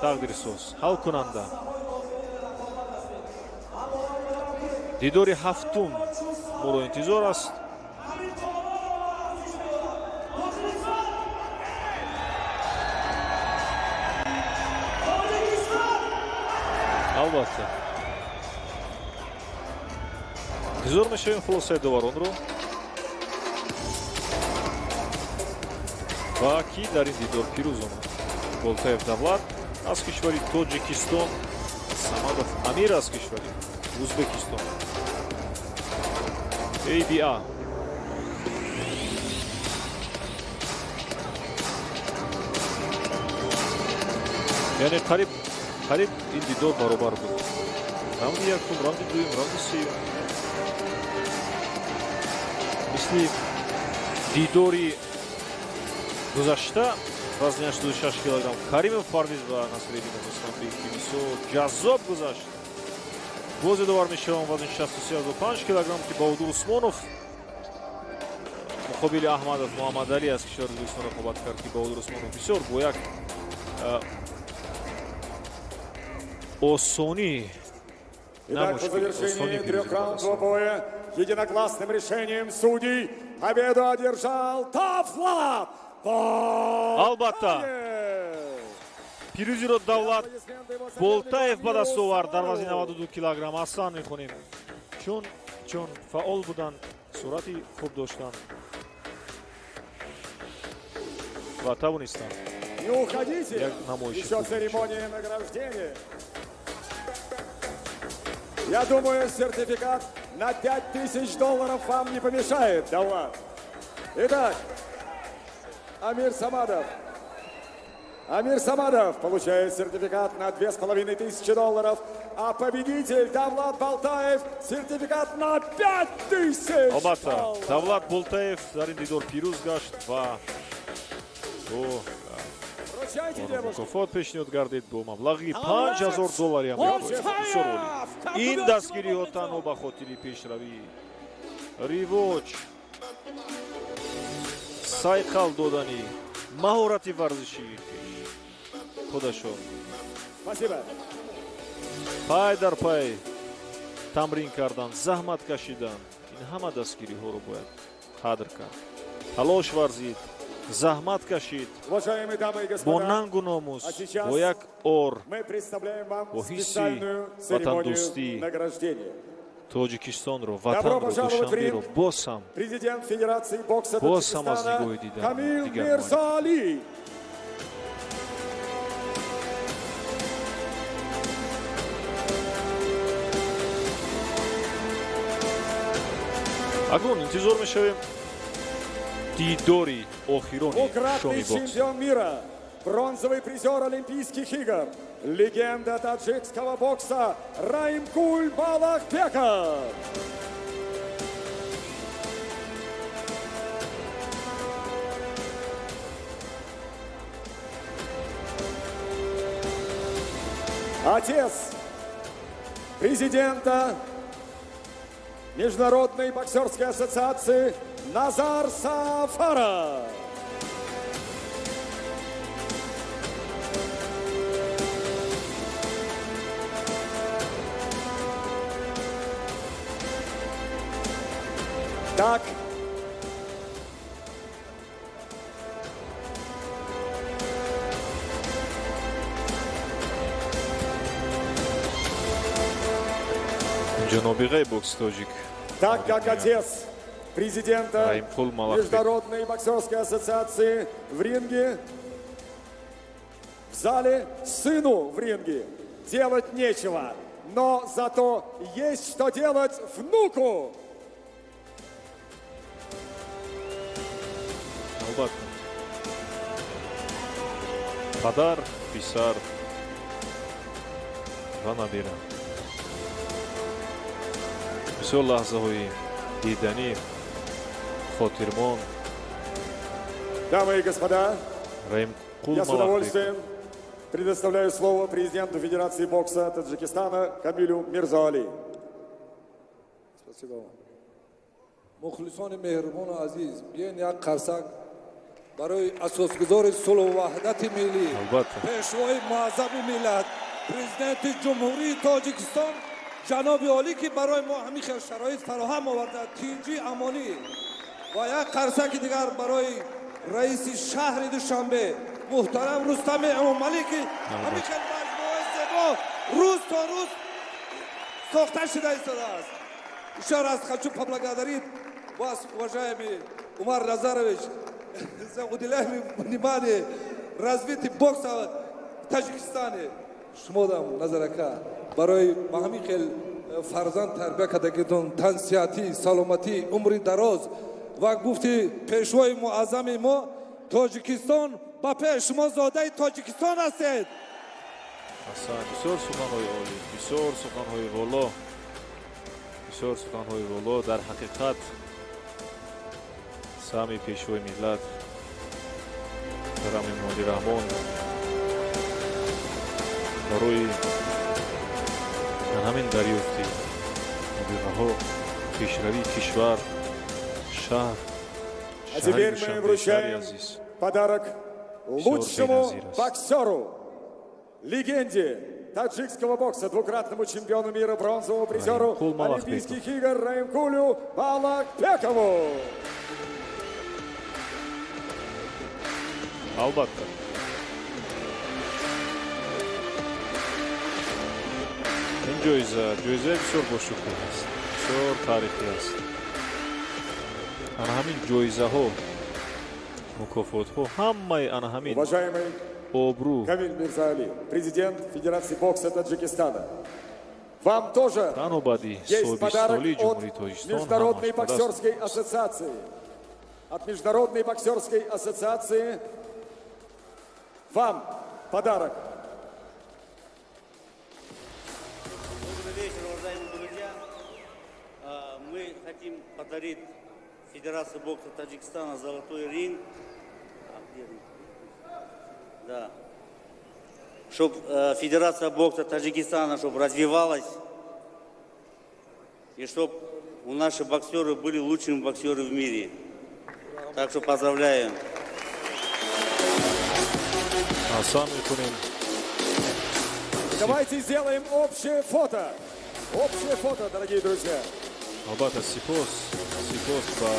тақдирсоз, ҳалкунанда. Дидори ҳафтум моро интизор аст. Албатта, интизор мешавем хулосаи доваронро ва ки дар ин дидор пирӯз омад. Болтаев Давлат аз кишвари Тоҷикистон, Самадов Амир аз кишвари Узбекистон. ABA. Яъне қариб ин дидор баробар буд. Раунди якум, раунди дуюм, раунди сеюм. Мисли дидори гузашта вазни 86 килограмм Каримов Парвиз ва Насриддинов Русланбек, ки бисёр ҷаззоб гузашт. Боз ёдовар мешавам вазни 63,5 килограмм, ки Баҳодур Усмонов муқобили Аҳмадов Муҳаммадалӣ аз кишвари Ӯзбекистон рақобат кард, ки Баҳодур Усмонов бисёр бо як осонӣ Итак, по завершении трехраундового боя единогласным решением судей победу одержал Давлат. Албатта, пирӯзиро Давлат Болтаев ба даст овард дар вазни 92 килограмм. Аслан мехонем, чун фаъол буданд, суръати хуб доштанд ва тавонистанд. Не уходите, як намоиши еще хуб. Церемония награждения. Я думаю, сертификат на 5000 долларов вам не помешает, Давлат. Итак, Амир Самадов. Амир Самадов получает сертификат на 2500 долларов, а победитель Давлат Болтаев сертификат на 5000 Албатта, долларов. Давлат Болтаев дар ин дидор пирӯз гашт ва бо Мукофот пешниҳод гардид бо маблағи 5000 доллари амрикоӣ. Бисёр олӣ. Ин дастгириҳо танҳо ба хотири пешравӣ, ривоҷ, сайқал додани маҳорати варзишии худашон пай дар пай тамрин кардан, заҳмат кашидан, ин ҳама дастгириҳоро бояд қадр кард, талош варзид, заҳмат кашид, бо нангу номус, бо як ор, бо ҳисси ватандӯстӣ Тоҷикистонро, ватанро, Душанберо боз ҳам аз нигоҳи дигар. Акнун интизор мешавем дидори охирони шоми бокс. Чемпион мира, бронзовый призер Олимпийских игр, легенда таджикского бокса Раимкул Малахбеков. Отец президента Международной боксерской ассоциации Назар Сафаров. Так. Нобиғаи бокси тоҷик. Так как отец президента Международной боксерской ассоциации в ринге, в зале сыну в ринге делать нечего, но зато есть что делать внуку. Албатта. Падар, писар ва набира. Бисёр лаҳзаҳои диданӣ, хотирмон. Дамы и господа, я с удовольствием предоставляю слово президенту Федерации бокса Таджикистана Камилю Мирзоали. Спасибо вам. Мухлисони меҳрубону азиз, биёен як қарсак барои асосгузори сулҳу ваҳдати миллӣ, пешвои муаззами миллат, президенти Ҷумҳурии Тоҷикистон ҷаноби олӣ, ки барои мо ҳамин хел шароит фароҳам оварда, тинҷӣ, амонӣ. Ва як қарсаки дигар барои раиси шаҳри Душанбе муҳтарам Рустами Эмомалӣ, ки ҳамин хел маҷмӯаи зебо рӯз то рӯз сохта шуда истодааст. Еще раз хочу поблагодарить вас, уважаемый Умар Назарович, за уделяемое внимание развитию бокса в Таджикистане. Шумодам Назарака барои ба ҳамин хел фарзанд тарбия кардагитон тансиҳатӣ, саломатӣ, умри дароз. Ва гуфти пешвои муаззами мо, Тоҷикистон ба пеш, шумо зодаи Тоҷикистон ҳастед. Асан, бисёр суханҳои олӣ, бисёр суханҳои воло, бисёр суханҳои воло. Дар ҳақиқат саҳми пешвои миллат муҳтарам Эмомалӣ Раҳмон барои ҳамин дарёфти мубиғаҳо, пешравии кишвар, шаҳр, А теперь мы вручаем подарок лучшему боксеру, легенде таджикского бокса, двукратному чемпиону мира, бронзовому призеру Олимпийских игр Раимкулю Малахбекову. Албатта. Ин ҷоиза ҷоизаи бисёр бошукӯҳ аст, бисёр таърихӣ аст. Ана ҳамин ҷоизаҳо, мукофотҳо, ҳамаи ана ҳамин обрӯ. Камиль Мирзоали, президент Федерации бокса Таджикистана. Вам тоже есть подарок от Международной боксерской ассоциации. От Международной боксерской ассоциации вам подарок. Добрый вечер, уважаемые друзья. Мы хотим подарить Федерации бокса Таджикистана золотой ринг. Да. Чтоб Федерация бокса Таджикистана, чтобы развивалась. И чтоб у наши боксеры были лучшими боксеры в мире. Так что поздравляем. Асан мекунем. Давайте сделаем общее фото. Общее фото, дорогие друзья. Албатта, сипос, сипос ба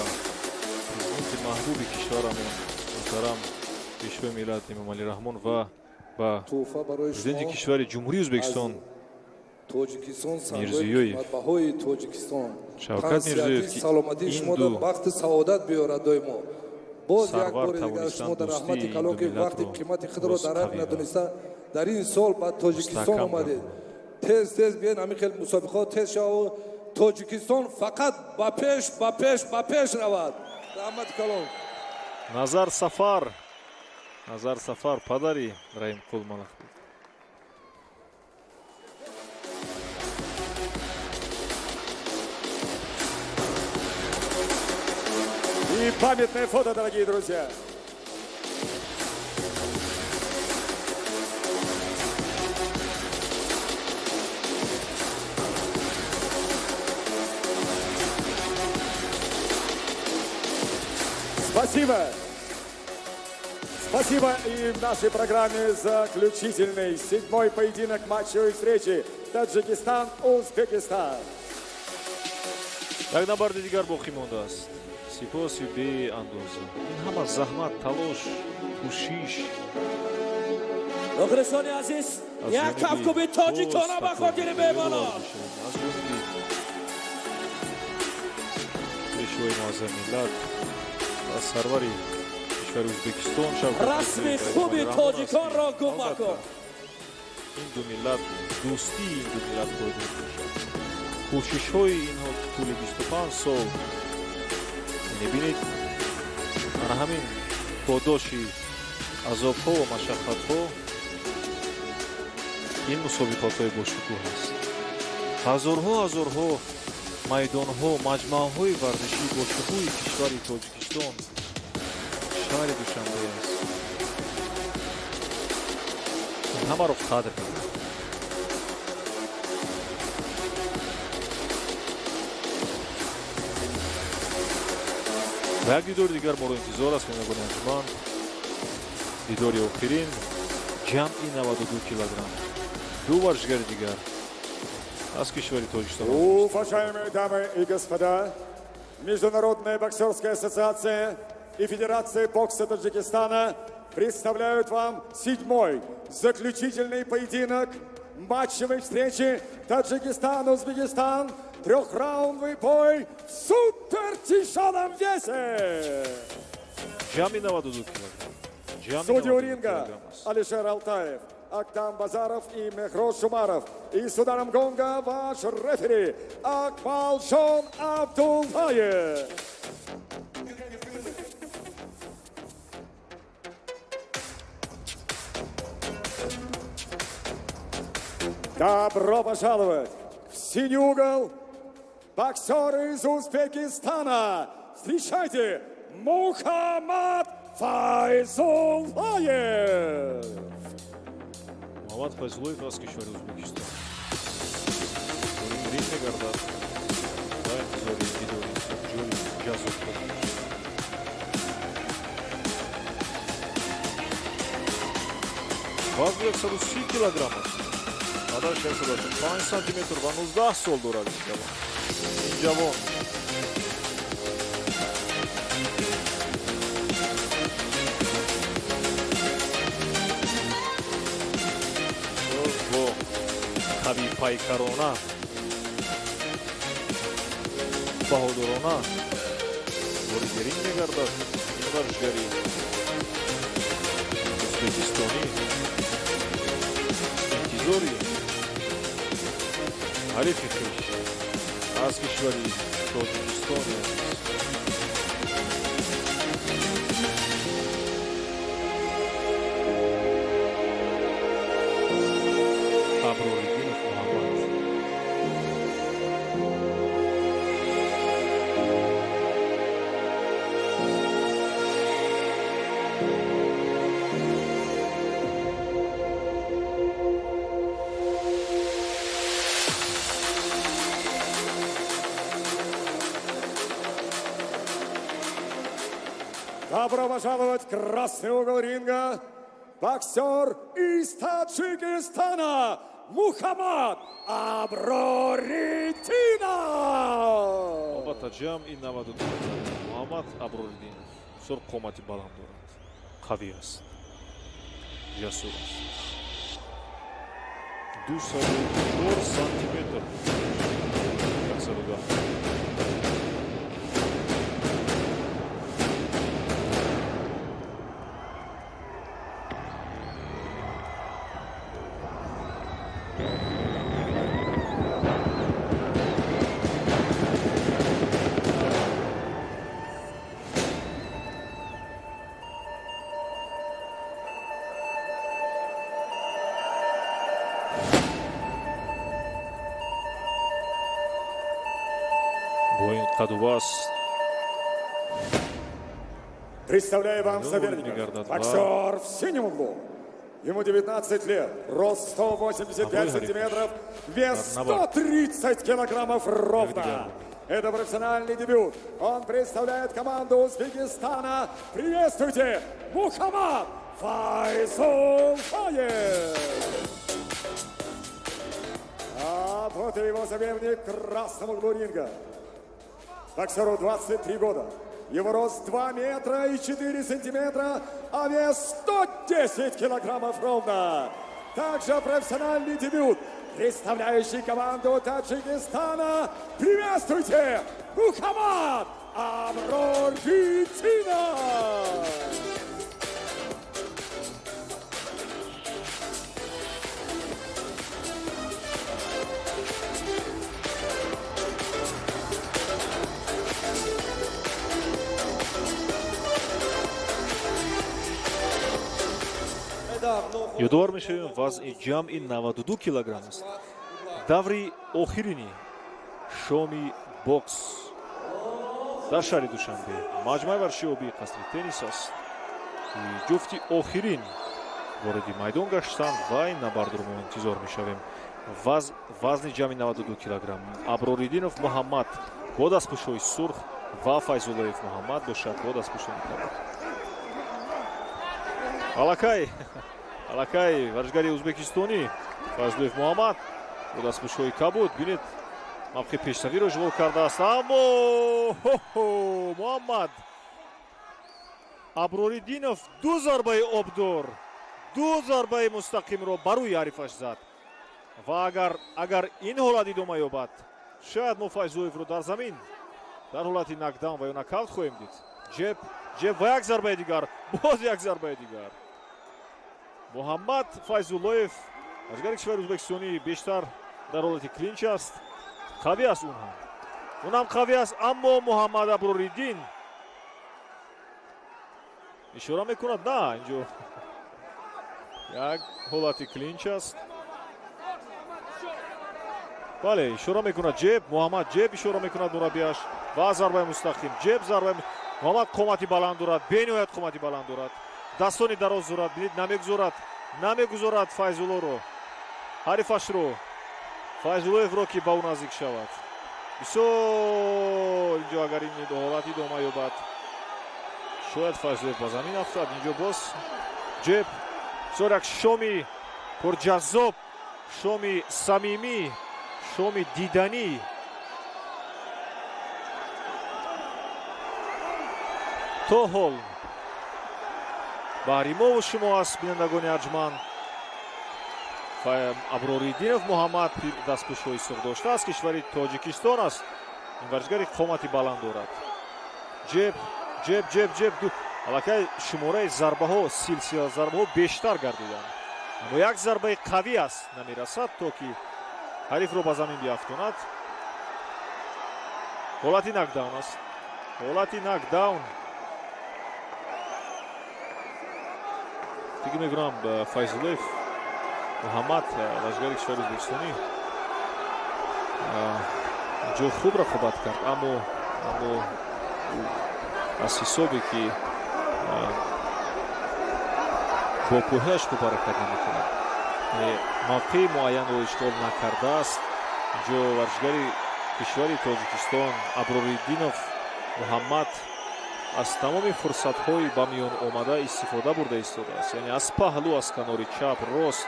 президенти маҳбуби кишварамон муҳтарам Пешвои миллат Эмомалӣ Раҳмон ва ба Тӯҳфа барои президенти шумо кишвари Ҷумҳурии Ӯзбекистон аз Тоҷикистон, Мирзиёев. Қиматбаҳои Тоҷикистон. Шавкат Мирзиёев, ки саломатии ин шумо ду бахти саодат биёрад доимо. Боз як сарвар бори дигар тавонистанд шумо дар дӯстии раҳмати ин калон, ду ки вақти миллатро қимати худро боз дарак қавӣ надониста дар ин сол ба Тоҷикистон мустаҳкам омадед. гардонанд. Тез тез биёед, ҳамин хел мусобиқаҳо тез шавад, Тоҷикистон фақат ба пеш, ба пеш, ба пеш равад. Раҳмати калон. Назар Сафар, Назар Сафар, падари Раҳимқул Малахбек. И памятное фото, дорогие друзья. Спасибо. Спасибо и в нашей программе заключительный седьмой поединок матчевой встречи Таджикистан-Узбекистан. Як набарди дигар боқӣ мондааст. Сипоси беандоза. Ин ҳама заҳмат, талош, кӯшиш Мухлисони азиз, аз як ҷониби кафкуби тоҷикона боз ба хотири меҳмонон. аз ҷониби Пешвои муаззами миллат ва сарвари кишвари Ӯзбекистон Шавкат Расми Мирзиёев хуби Раҳмон аст, тоҷиконро ки гум албатта макун. ин ду миллат, дӯстии ин ду миллат пойдор бошад. Кӯшишҳои инҳо тӯли 25 сол мебинед, ана ҳамин подоши азобҳо ва машаққатҳо ин мусобиқотҳои бошукӯҳ аст. Ҳазорҳо ҳазорҳо майдонҳо, маҷмааҳои варзишии бошукӯҳи кишвари Тоҷикистон, шаҳри Душанбе аст. Ин ҳамаро қадр мекунад. Ва як дидори дигар моро интизор аст, бинандагони арҷманд. Дидори охирин, ҷамъи 92 килограмм. Ду варзишгари дигар аз кишвари Тоҷикистон. Уважаемые дамы и господа, Международная боксерская ассоциация и Федерация бокса Таджикистана представляют вам седьмой заключительный поединок матчевой встречи Таджикистан-Узбекистан. Трехраундовый бой в супертяжелом весе. Ҷамъи 92 килограмм. Ҷамъи Судьи у 92 ринга килограмм аст. Алишер Алтаев, Актам Базаров и Мехроз Шумаров. И с ударом гонга ваш рефери Акмалжон Абдуллаев. Добро пожаловать в синий угол боксер из Узбекистана. Встречайте, Мухаммад Файзуллаев. Муҳаммад Файзуллоев аз кишвари Ӯзбекистон. Ринг мегардад ва интизори дидори ҷои ҷаззобтар. Вазну 130 килограмм аст. Қадараш 185 сантиметр ва 19 сол дорад ин ҷавон. Ин ҷавон бо қавипайкарона, баҳодурона вориди ринг мегардад. Ин варзишгари ӯзбекистонӣ интизори ҳарифи хеш аз кишвари Тоҷикистони азиз. Аброриддинов Муҳаммад. Добро пожаловать в красный угол ринга. Боксер из Таджикистана Мухаммад Аброридинов. Албатта, ҷамъи 92 Муҳаммад Аброридинов бисёр қомати баланд дорад, қавӣ аст, ҷасур аст. 204 сантиметр, 102. Представляю вам соперника. Боксер в синем углу. Ему 19 лет, рост 185 сантиметров, вес 130 килограммов ровно. Это профессиональный дебют. Он представляет команду Узбекистана. Приветствуйте, Мухаммад Файзуллоев! А вот и его соперник в красном углу ринга. Боксеру 23 года. Его рост 2 метра и 4 сантиметра, а вес 110 килограммов ровно. Также профессиональный дебют, представляющий команду Таджикистана. Приветствуйте, Мухаммад Аброридинов! Ёдовар мешавем, вазни ҷамъи 92 килограмм аст. Даври охирини шоми бокс дар шаҳри Душанбе, маҷмӯаи варзишии обии қасри теннис аст, ки ҷуфти охирин вориди майдон гаштанд ва ин набардро мо интизор мешавем. Вазни ҷамъи 92 килограмм Аброридинов Муҳаммад бо дастпӯшҳои сурх ва Файзуллоев Муҳаммад бошад бо дастпӯшони кабуд. Аллакай варзишгари ӯзбекистонӣ Файзуллоев Муҳаммад бо дастпӯшҳои кабуд, бинед, мавқеи пешравиро ишғол кардааст, аммо Муҳаммад Аброридинов ду зарбаи обдор, ду зарбаи мустақимро ба рӯи ҳарифаш зад ва агар ин ҳолат идома ёбад, шояд мо Файзуллоевро дар замин дар ҳолати нокдаун ва ё нокаут хоҳем дид. Ҷеб, ҷеб ва як зарбаи дигар, боз як зарбаи дигар. Муҳаммад Файзуллоев, варзишгари кишвари ӯзбекистонӣ, бештар дар ҳолати клинч аст. Қавӣ аст, он ҳам қавӣ аст, аммо Муҳаммад Аброридин ишора мекунад, на, инҷо як ҳолати клинч аст. Бале, ишора мекунад ҷеб, Муҳаммад ҷеб ишора мекунад мураббияш ва зарбаи мустақим, ҷеб, зарбаи. Муҳаммад қомати баланд дорад, бениҳоят қомати баланд дорад, дастони дароз дорад, бинед, намегузорад Файзуллоро, ҳарифашро, Файзуллоевро, ки ба ӯ наздик шавад. Бисёр инҷо агар ин ҳолат идома ёбад, шояд Файзуллоев ба замин афтад. Инҷо боз ҷеб. Бисёр як шоми пурҷаззоб, шоми самимӣ, шоми диданӣ. То ҳол баҳри мову шумо аст, бинандагони арҷманд. Аброридинов Муҳаммад дастпӯшҳои сурх дошта, аз кишвари Тоҷикистон аст. Ин варзишгари қомати баланд дорад. Ҷеб, ҷеб, ҷеб, ҷеб. Аллакай шумораи зарбаҳо, силсила зарбаҳо бештар гардиданд, аммо як зарбаи қавӣ аст, намерасад то ки ҳарифро ба замин биафтонад. Ҳолати нокдаун аст, ҳолати нокдаун. Фикр мекунам, Файзуллоев Муҳаммад, варзишгари кишвари ӯзбекистонӣ, инҷо хуб рақобат кард, аммо аз ҳисобе ки бо пӯҳияш хуб ҳаракат намекунад, мавқеи муайянро ишғол накардааст. Инҷо варзишгари кишвари Тоҷикистон Аброридинов Муҳаммад аз тамоми фурсатҳои ба миён омада истифода бурда истодааст. Яъне аз паҳлӯ, аз канори чап, рост,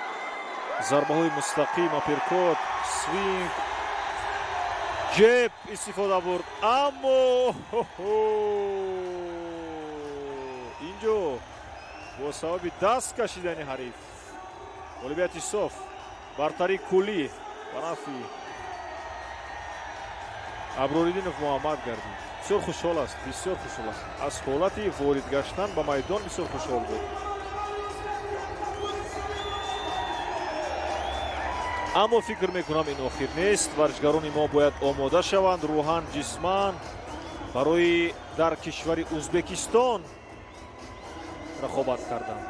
зарбаҳои мустақим, апперкот, свинг, ҷеб истифода бурд, аммо инҷо бо сабаби даст кашидани ҳариф ғолибияти соф, бартарии куллӣ ба нафъи Аброриддинов Муҳаммад гардид. Бисёр хушҳол аст, бисёр хушҳол аст. Аз ҳолати ворид гаштан ба майдон бисёр хушҳол буд. Аммо фикр мекунам ин охир нест. Варзишгарони мо бояд омода шаванд рӯҳан, ҷисман барои дар кишвари Ӯзбекистон рақобат кардан.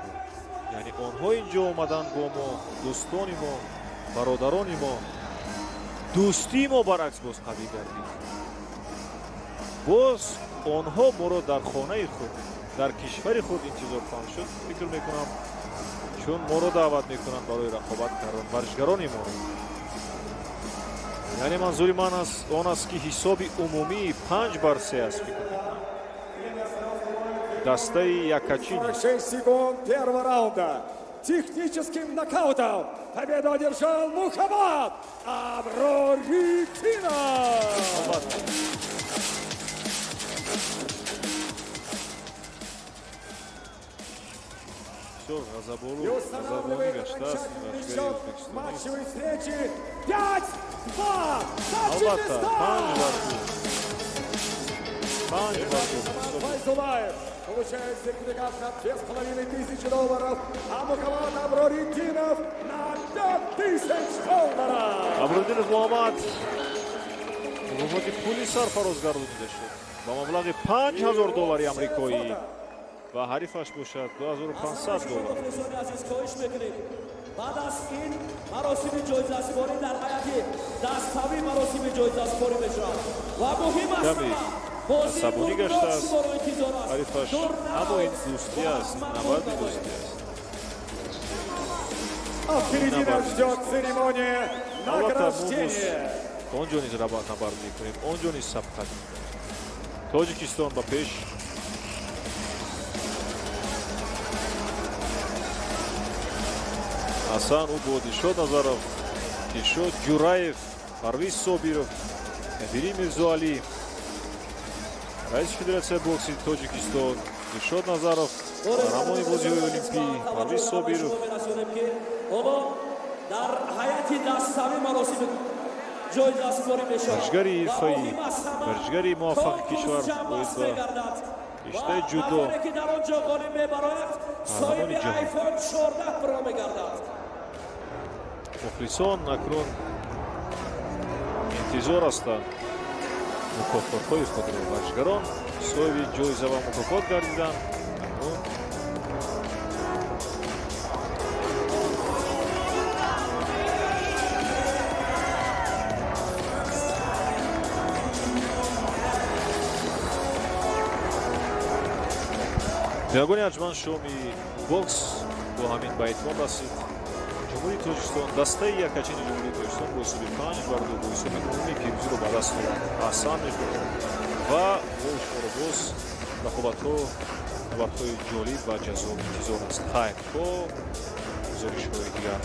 Яъне онҳо инҷо омаданд бо мо, дӯстони мо, бародарони мо. Дӯстии мо баръакс боз қавӣ гардид. Боз онҳо моро дар хонаи худ, дар кишвари худ интизор хоҳанд шуд. Фикр мекунам чун моро даъват мекунанд барои рақобат кардан варзишгарони моро. Яъне манзури ман он аст ки ҳисоби умумӣ 5-3 аст, фикр мекунам. Дастаи якачини. 6 секунд первого раунда. Техническим нокаутом победу одержал Мухаммад Аброриддинов. Бисёр ғазаболу ғазабонӣ гаштааст варзишгари ӯзбекистонӣ. Матчевой встречи 5-2. Албатта, 5-2. 5-2. Файзуллаев получает сертификат на 2500 долларов, а Мухаммад Аброриддинов на 5000 долларов. Аброриддинов Муҳаммад мукофоти пули сарфароз гардонида шуд ба маблағи 5000 доллари амрикоӣ ва ҳарифаш бошад 2500 доллар. Азиз, хоҳиш мекунем баъд аз ин маросими ҷоизасупорӣ дар ҳайати дастави маросими ҷоизасупорӣ мешавад ва муҳим аст асабонӣ гаштааст ҳарифаш, аммо ин дӯстӣ аст, набарди дӯстӣ аст. А впереди нас ждет церемония награждения. Он ҷо низ набард мекунем, он ҷо низ сабқат мекунем. Тоҷикистон ба пеш. Ҳасан ӯ бо Дилшод Назаров, Дилшод Ҷураев, Парвиз Собиров, Кабири Мирзоалӣ, раиси Федератсияи бокси Тоҷикистон, Дилшод Назаров, қаҳрамони бозиҳои Олимпӣ, Парвиз Собиров. Дар ҳайати дастави маросими ҷоизасупорӣ мешавад. Варзишгари ҳирфаӣ, варзишгари муваффақи кишвар оид ба риштаи ҷудо, ки дар он ҷо ғолиб мебарояд, соҳиби iPhone 14 Pro мегардад. Мухлисон акнун интизор ҳастанд мукофотҳои худро. Варзишгарон соҳиби ҷоиза ва мукофот гардиданд. Акнун бинандагони арҷманд, шоми бокс бо ҳамин ба итмом расид. Ҷумҳурии Тоҷикистон, дастаи якачини Ҷумҳурии Тоҷикистон бо ҳисоби 5-2 бо ҳисоби умумӣ пирӯзиро ба даст овард. Аҳсан мегӯем ва бо шуморо боз рақобатҳо, набардҳои ҷолиб ва ҷаззоб интизор аст. Хайр, то гузоришҳои дигар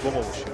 бо мо бошед.